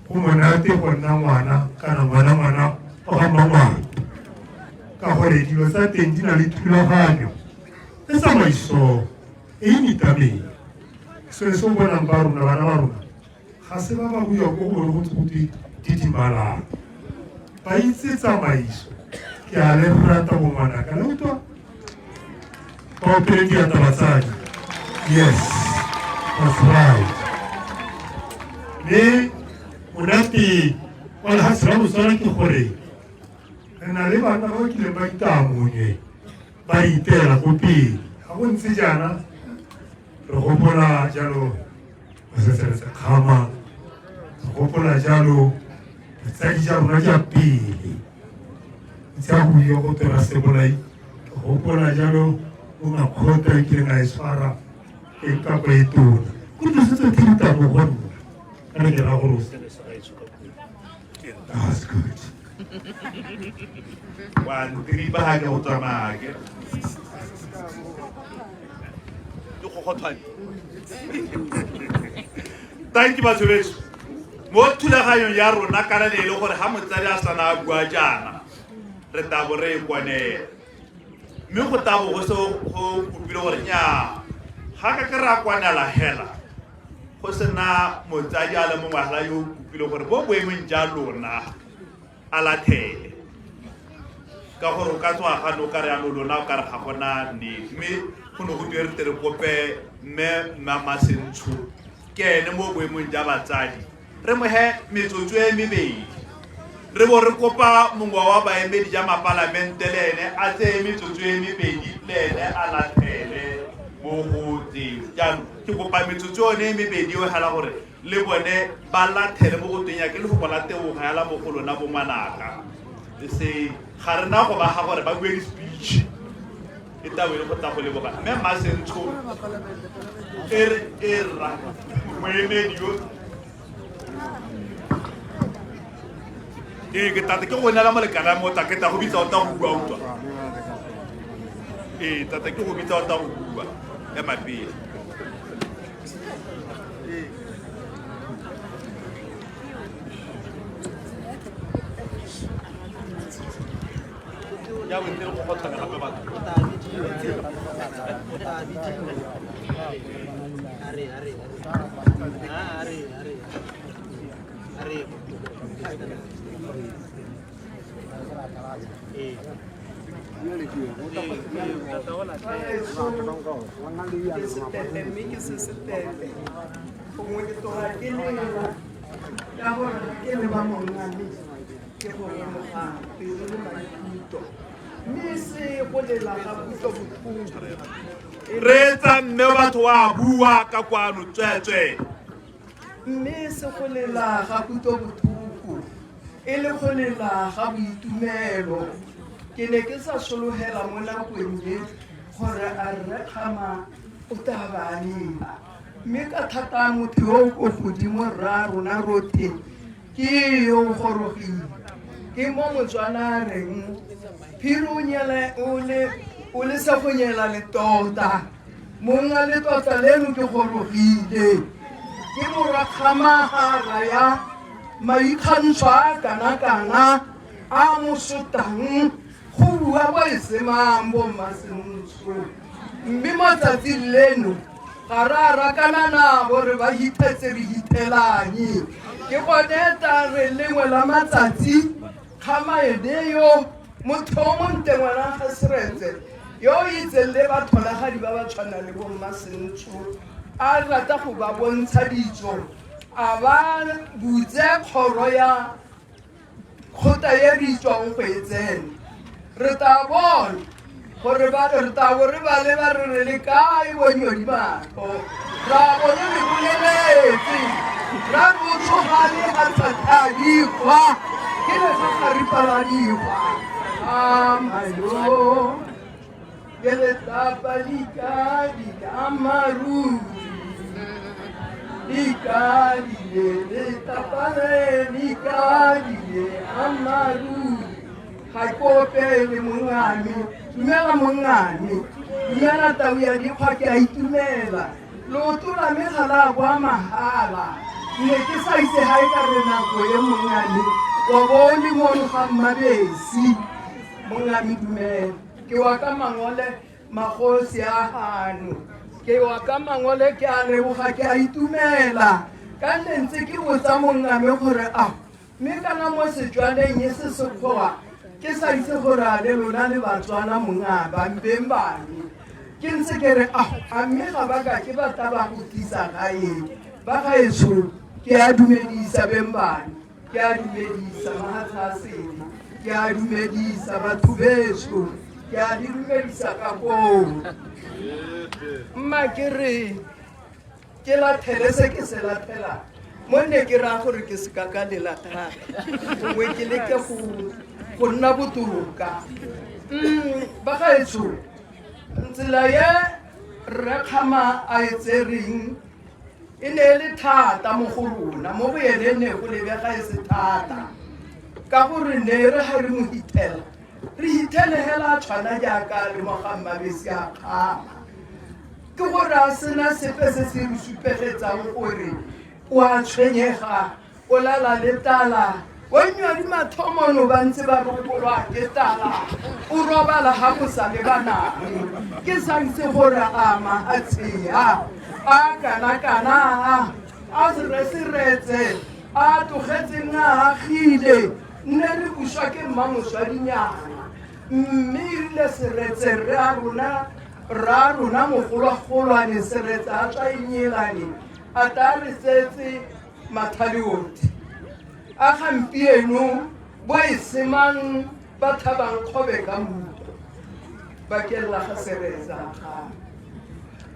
go monate go nna ngwana kana ngwana ngwana wa ga Mmangwato, ka gore dilo tsa teng di na le thulaganyo le tsamaiso e e nitameng. Selo se o bonang ba rona, bana ba rona ga se ba ba buiwa ko go bone go tse go twe didimalang, ba itse tsamaiso. Ke a le rata, bo ngwanaka, le utlwa ba opele diatla batsadi. Yes, that's right. Mme monate wa lehatshe la Botswana ke gore re na le bana ba ba kileng ba itaamonywe, ba iteela ko pele. Ga go ntse jaana, re gopola jalo Seretse Khama, re gopola jalo batsadi ja rona ja pele tsa go yo go tora sebolai, ke gopola jalo o makgotla e kileng a e tshwara e kapo e tona go dilo se tse thiruta mo go nna kana ke raya gore o sele sa gaetsho ka puo. That's good. Wa ntripa ga ke go tsamaya ke dikgogothwane. Thank you, batho beso. Mo thulaganyong ya rona kana ne e le gore ga motsadi a sana a bua jaana, re tabo re e konela, mme go tabo go se go kopile gore nnyaa. Ga ka ke ra kwanela hela go sena motsadi a le mongwe hela yo o kopile gore bo boemong ja lona a lathele, ka gore o ka tswa ga no ka re ano lona o ka re ga gona nnete, mme go ne go twe re tle re kope mme Mmasentsho ke ene mo boemong ja batsadi re mohe metsotso e mebedi, re bo re kopa mongwe wa baemedi ja mapalamente le ene a tseye metsotso e mebedi le ene a lathele mo go tseo. Jaanong ke kopa metsotso yone e mebedi eo hela gore le bone ba lathele mo go teng ya ke lefoko la tebogo hela mo go lona bo ngwanaka. Se ga re na go ba ga gore ba bue di-speech e tabo e le go tla go leboga mme Mmasentsho e re e rra moemedi yo ee ke tate ke go neela molekane mo tla ke tla go bitsa o tla go bua utlwa ee tata ke go bitsa o tla go bua ema pele. Ya bo ntse go gotlhana gape batho. Ke setete mme ke se setete gongwe ke tloga ke lela ka gore ke leba mongame ke go lemoga pelo le maikutlo mme se go lela ga kutlo botlhoko. Reetsa mme batho wa bua ka kwano tsweetswee. Mme se go lela ga kutlo botlhoko e le go lela ga boitumelo. Ke ne ke sa sologela mo nakong e gore a rre Kgama o tla ba a lela, mme ka thata motho yo o ko godimo rra rona rotlhe ke yo o gorogile. Ke mo Motswana a reng phiri o nyela o le o le sa go nyela letota, monga letota leno ke gorogile. Ke morakgama ga a raya maikgantsho a kana-kana a mo sotang go bua bo e semang bo Mmasentsho. Mme mo tsatsing leno ga re a rakana nabo re ba hithetse re hithelanye. Ke gone ta re lengwe la matsatsi Kgama ene yo motho o montle ngwana ga Seretse yo o itseng le batholagadi ba ba tshwanang le bo Mmasentsho a rata go ba bontsha ditso, a ba butse kgoro ya kgota e re itswang go e tsena. Re tla bona gore ba re tla bo re ba leba re re le kae bo nyodi matlho, ra bo re re boleletse ra re o tshogane a thatha dikgwa ke le ga garipa la dikgwa a mayo ke letlapa dikadika amaruri dikadile letlapa le dikadile amaruri. Ga ke opele mongame, dumela mongame, dumela tau ya dikgwa, ke a itumela. Leoto la me ga la boa mahala, ne ke sa itse ga e ka re nako e mongame wa bo o le mono ga Mmabesi. Mongame dumela, ke wa ka mangole magosi a gano, ke wa ka mangole, ke a leboga, ke a itumela. Ka nne ntse ke botsa mongame gore a mme kana mo Setswaneng e se Sekgowa ke sa itse gore a le lona le Batswana monga bampeng bane. Ke ntse ke re a a mme ga ba ka ke ba tla ba go tlisa gae ba gaetsho. Ke a dumedisa beng bane, ke a dumedisa mahatsha a sena, ke a dumedisa batho betsho, ke a le dumedisa ka koo. Mma ke re ke lathele se ke se lathelang mo nne ke raya gore ke se ka ka lela thata, gongwe ke leke go nna botoka. Ba gaetsho, tsela ye rre Kgama a e tsereng e ne e le thata mo go rona, mo go ene ne go lebega e se thata, ka gore ne re ga re mo hithela re hithele hela a tshwana jaaka le mo ga Mmabesi a Kgama, ke gore a sena sepe se se re supegetsang gore o a tshwenyega, o lala le tala. Bonnyadi mathomono ba ntse ba rokolwa ke tala o robala ga go sa le banang ke santse gore a mahatshea a kana-kana a sereseretse a tlogetseng a agile nne re buswa ke mmamoswadinyana mme erile seretse re a rona ra rona mogolwagolwane seretse a tswa enyelane a ta re tsetse mathaleothi a gampieno bo e semang ba thabang kgobe ka mutwa bakeng la ga seretse a gagwe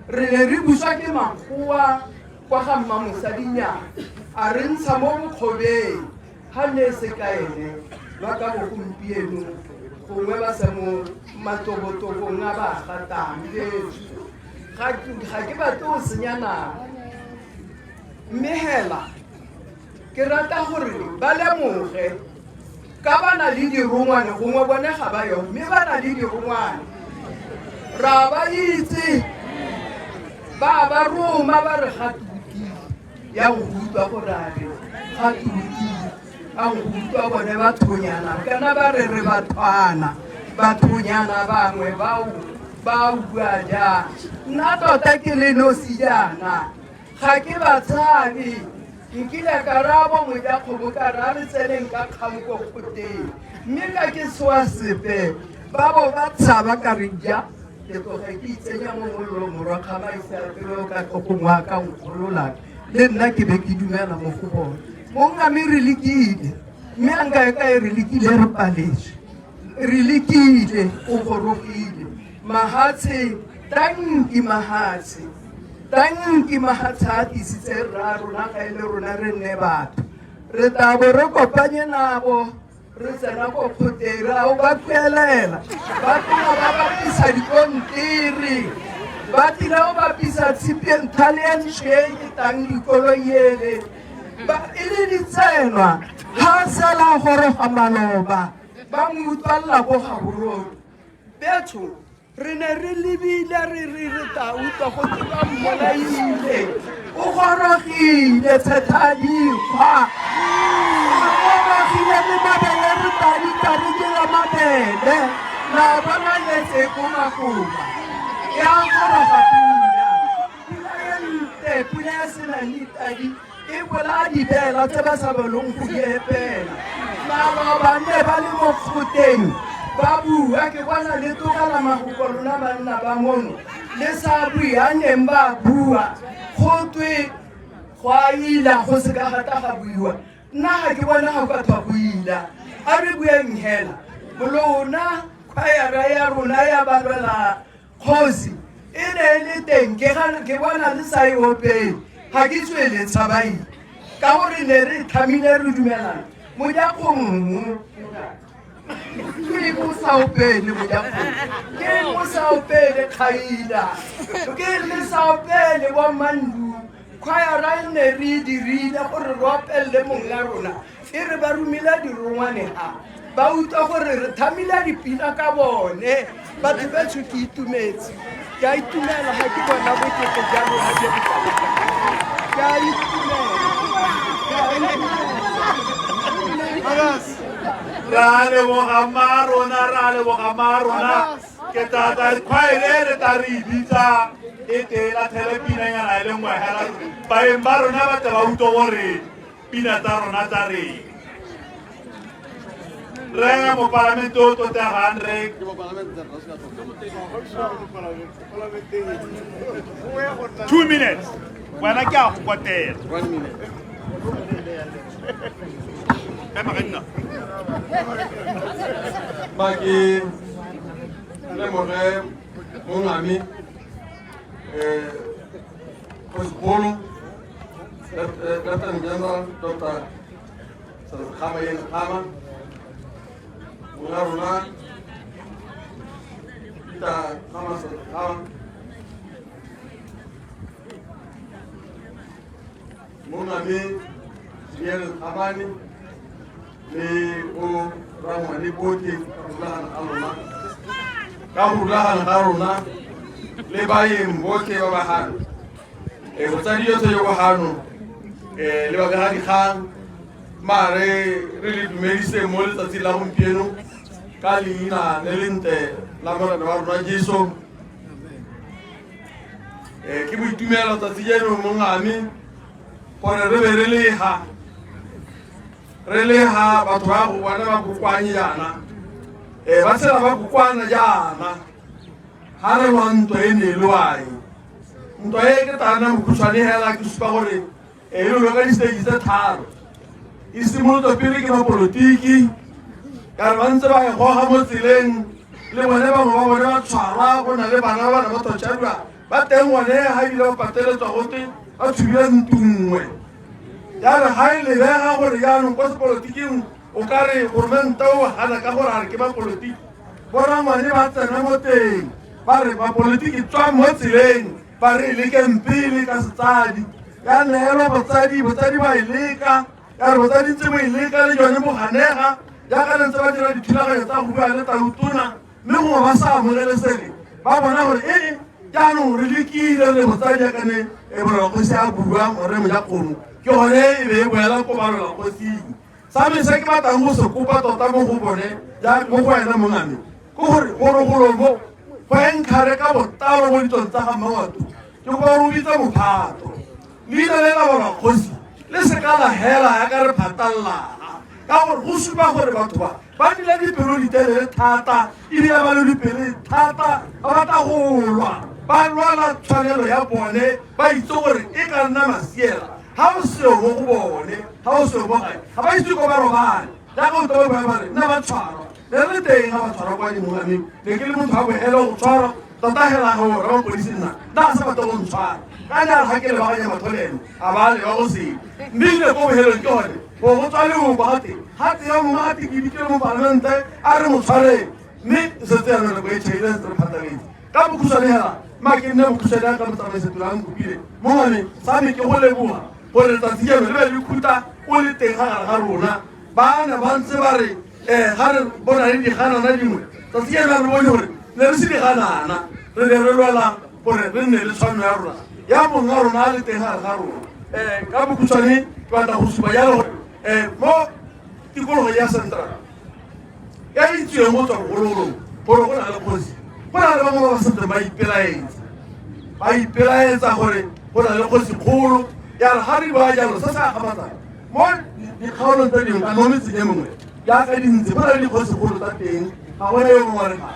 re ne re buswa ke makgowa kwa ga mmamosadinyana a re ntsha mo bokgobeng ga nne se ka ene ba ka bogompieno gongwe ba sa mo matobotobong a ba gatang betso ga ke batle go senya nako mme hela ke rata gore ba lemoge ka ba na le dirongwane gongwe bone ga ba yo mme ba na le dirongwane ra ba itse ba ba roma ba re ga tuti ya go utlwa gore a re ga tuti a go utlwa bone bathonyana kana ba re re bathwana bathonyana bangwe bao ba bua jang nna tota ke le nosi jaana ga ke ba tshabe nkile ka rabo mojakgomo ka ra re tseneng ka kgang ko goteng mme ka ke soa sepe ba bo ba tshaba ka re ja ke tloge ke itsenya mo mollong morwa kgamaisapelo ka tlhokong wa ka nkgolola le nna ke be ke dumela mo go bone mongame re lekile mme a nka ka e re lekile re paletswe re lekile o gorogile mahatshe tanki mahatshe tanki mahatshe a tlisitse rra rona ga e le rona re nne batho re tabo re kopanye nabo re tsena ko kgoteng re ao ba tloelela ba tloga ba bapisa dikontiri ba tlile go bapisa tshipi e ntha le e ntsho e e tang dikoloi ele e le ditsenwa ga sela goroga maloba ba mo utlwalela ko Gaborone betho re ne re lebile re re re tla utlwa go tse ba mmolaile o gorogile tshethadikgwa o gorogile le mabele re tadika re dira mabele la bona letse ko makoba ya goroga pula pula e ntle pula ya senang ditadi e bolaya dibela tse ba sa bolong go di epela maloba nne ba le mo kgoteng ba bua ke bona le tlogela magoko lona banna ba mono le sa bue a neng ba bua go twe go a ila go se ka gata ga buiwa nna ga ke bona ga ka thwa go ila a re bueng hela lona khwaera ya rona ya balwela kgosi e ne e le teng ke bona le sa e opele ga ke tswele tshabaile ka gore ne re tlhamile re dumelana mojakgongmo ke mo sa opele mojakgong ke mo sa opele kgaila ke le sa opele wa mandu khwaera e ne re e dirile gore re opelele mong ya rona e re ba romile dirongwane ga ba utlwa gore re thamile dipina ka bone batho betsho ke itumetse ke a itumela ga ke bona bokete ja lona je ke a itumela ra leboga mma rona ra leboga mma rona ke tata khwaere re tla re e bitsa e tee latlhele pinanyana e le nngwe fela baeng ba rona ba tle ba utlwe gore pina tsa rona tsa reng re mopalamente o tlotlegang re 2 minutes wena ke a go kwatela ema ga nna ba ke lemoge mongame kgosigolo Lieutenant General Dr. Khama Ian Khama monga rona Peter Khama Khama mongame Ziel Khamane le bo rangwane botlhe ka rulagana ga lona ka go rulagana ga rona le baeng botlhe ba ba gano botsadi yotlhe yo bo gano le babegadikgang Mare re le dumedise mo letsatsi la gompieno ka leina le lentle la Morena wa rona Jesu. Ke boitumelo tsatsi jeno mongame gore re be re le ha batho ba go bona ba kokoanye jaana, ba tshela ba kokoana jaana ga re lwa ntwa e ne e loae. Ntwa e ke tla nna mokhutshwane hela ke supa gore e lolwe ka di-stage tse tharo. E simolotswe pele ke bapolotiki, ka re ba ntse ba e goga mo tseleng, le bone bangwe ba bone ba tshwarwa, go na le bana ba bana ba torchadiwa ba teng gone ga ebile ba pateletswa gote ba tshubile ntlo nngwe. Ya re ga e lebega gore jaanong kwa sepolotiking o ka re goromente o gana ka gore a re ke bapolotiki, borangwane ba tsena mo teng ba re bapolotiki tswang mo tseleng, ba re e lekeng pele ka setsadi. Ya neelwa botsadi, botsadi ba e leka, ya re botsadi ntse bo e leka le jone bo ganega, jaaka ne ntse ba dira dithulaganyo tsa go bua le tautona, mme gongwe ba sa amogelesege, ba bona gore ee jaanong re lekile le botsadi jaaka ne e bolelakgosi a bua gore mojakgomo ke gone e be e boela ko balelakgosing. Sa me se ke batlang go se kopa tota mo go bone mo go wena mongame ke gore gorogolo mo go entlhare ka botlalo mo ditsong tsa ga Mmangwato, ke kopa gore o bitse mophato. Leina le la bolelakgosi le se ka la hela yaka re phatallana, ka gore go supa gore batho ba ba dira dipelo ditelele thata ebile ba le dipelo thata, ba batla go lwa, ba lwala tshwanelo ya bone, ba itse gore e ka nna masiela ga o seo mo go bone, ga o seo mo gae, ga ba itse ko ba robale. Jaaka o tla ba re nna ba tshwarwa, ne re le teng ga ba tshwarwa kwa dimongame, ne ke le motho wa bohele go tshwarwa tota hela go ra mapodisi nna nna ga se batho go ntshwara ka ne a re ga ke lebaganya batho le ene a ba leba go sele, mme ile ko bohelong ke gone go go tswa leoko gate gate yo mongwe gate ke bitile mo palamente a re mo tshwareng, mme setse yana nako e tšhaile setse re phataletse. Ka bokhutshwane hela ma ke nne bokhutshwane ya ka motsamaisa tiro a nkopile mongame sa me ke go leboga gore letsatsi jeno le be le khuta o le teng ga gare ga rona. Ba ne ba ntse ba re ga re bona le diganana dingwe tsatsi jeno re bone gore ne re se diganana, re ne re lwela gore re nne le tshwanelo ya rona ya mongwe wa rona a le teng gare ga rona. Ka bokhutshwane ke batla go supa jalo gore mo tikologo ya Central ya itsweng go tswa bogologolong gore go na le kgosi, go na le bangwe ba ba setseng ba ipelaetsa, ba ipelaetsa gore go na le kgosi kgolo. Ya re ga re bua jalo se se akgamatsang mo dikgaolong tse dingwe kana mo metseng e mengwe jaaka dintsi go na le dikgosi kgolo tsa teng, ga gona yo mongwe re ga.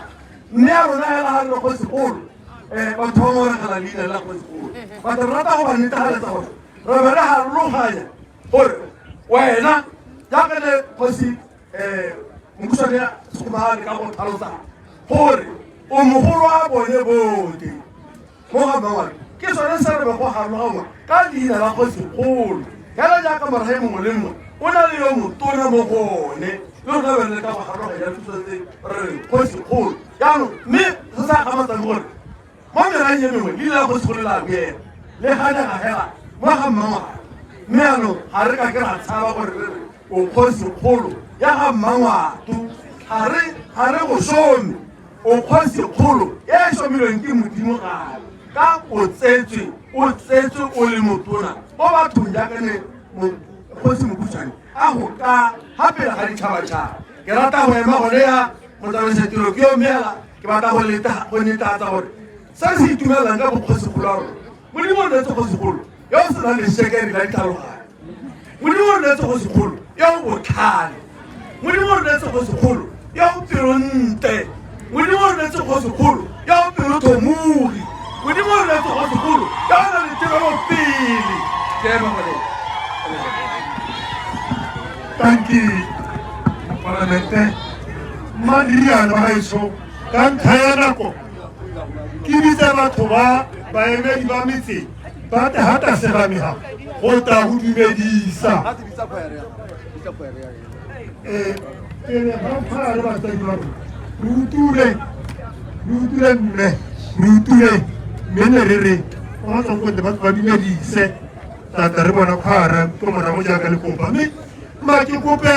Mme ya rona hela ga re le kgosi kgolo, batho ba ngoregela leina la kgosi kgolo, batho re rata go ba netefaletsa gore re be re harologanya gore wena jaaka le kgosi mokhutshwane ya Sekgomane ka go tlhalosa gore o mogolo wa bone bote mo ga Mmangwato, ke sone se re be go harologangwa ka leina la kgosi kgolo. Hela jaaka morahe mongwe le mongwe o na le yo motona mo go one, le rona be re leka go harologanya thuso tse re reng kgosi kgolo. Jaanong mme se se akgamatsang gore mo meraheng e mengwe leina la kgosi kgolo la boela le ganega hela mo ga Mmangwato, mme jaanong ga re ka ke ra tshaba gore re re o kgosi kgolo ya ga Mmangwato, ga re go some, o kgosi kgolo e e somilweng ke Modimo gape ka o tsetswe, o tsetswe o le motona mo bathong jaaka ne kgosi mokhutshwane a go ka ga pele ga ditšhabatšhaba. Ke rata go ema gone ya motsamaisa tiro ke yo mela, ke batla go netefatsa gore se re se itumelang ka bokgosi kgolo wa rona, Modimo o neetse kgosi kgolo yo o senang lešekere la ditlhaloganyo, Modimo o neetse kgosi kgolo yo o botlhale, Modimo o neetse kgosi kgolo yo o pelontle, Modimo o neetse kgosi kgolo yo o pelothomogi, Modimo o neetse kgosi kgolo yo o nang le tirelopele. Ke ema gone. Tanki palamente Mandriana ba gaetsho ka ntlha ya nako ke bitsa batho ba baemedi ba metse ba thata segamiga go tla go dumedisa pele ga kgwara le batsadi ba rona re utlwile mme re utlwile mme ne re re ba tswang ko ntle ba dumedise tata re bona kgwara ko morago jaaka le kopa mme ma ke kope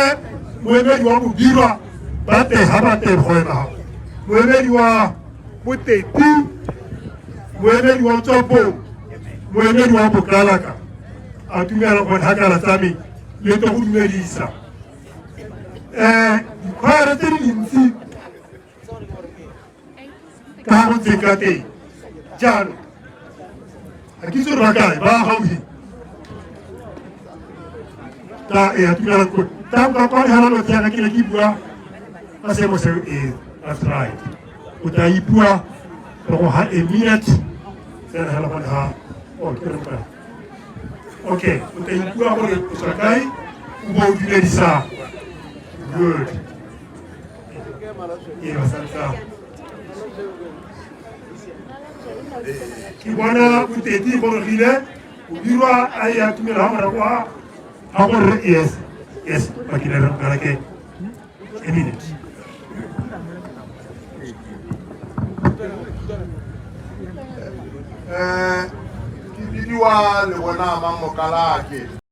moemedi wa Bobirwa ba te ha ba te go ema moemedi wa Boteti, moemedi wa Tswapong, moemedi wa Bokalaka a tumela gore ha kala tsa me le tle go dumedisa. Dikhwaere tse di dintsi ka go tse ka teng jaanong ga ke itse gore ba kae ba gaufi ta e atumela ko ta ka kwa hela lo tsena ke ne ke bua ka seemo seo. Ee, that's right, o tla ipua re go ha a minute tsena hela gone ha. Oh, ke re mpa. Okay, o tla ipua gore o tswa kae, o bo o dumedisa. Good. Ee, basantsa ke bona boteti gorogile o dirwa a e atumela ga morago ga gore. Yes, bakile re mokala ke a minute. Ke bidiwa le bona Mamokalake.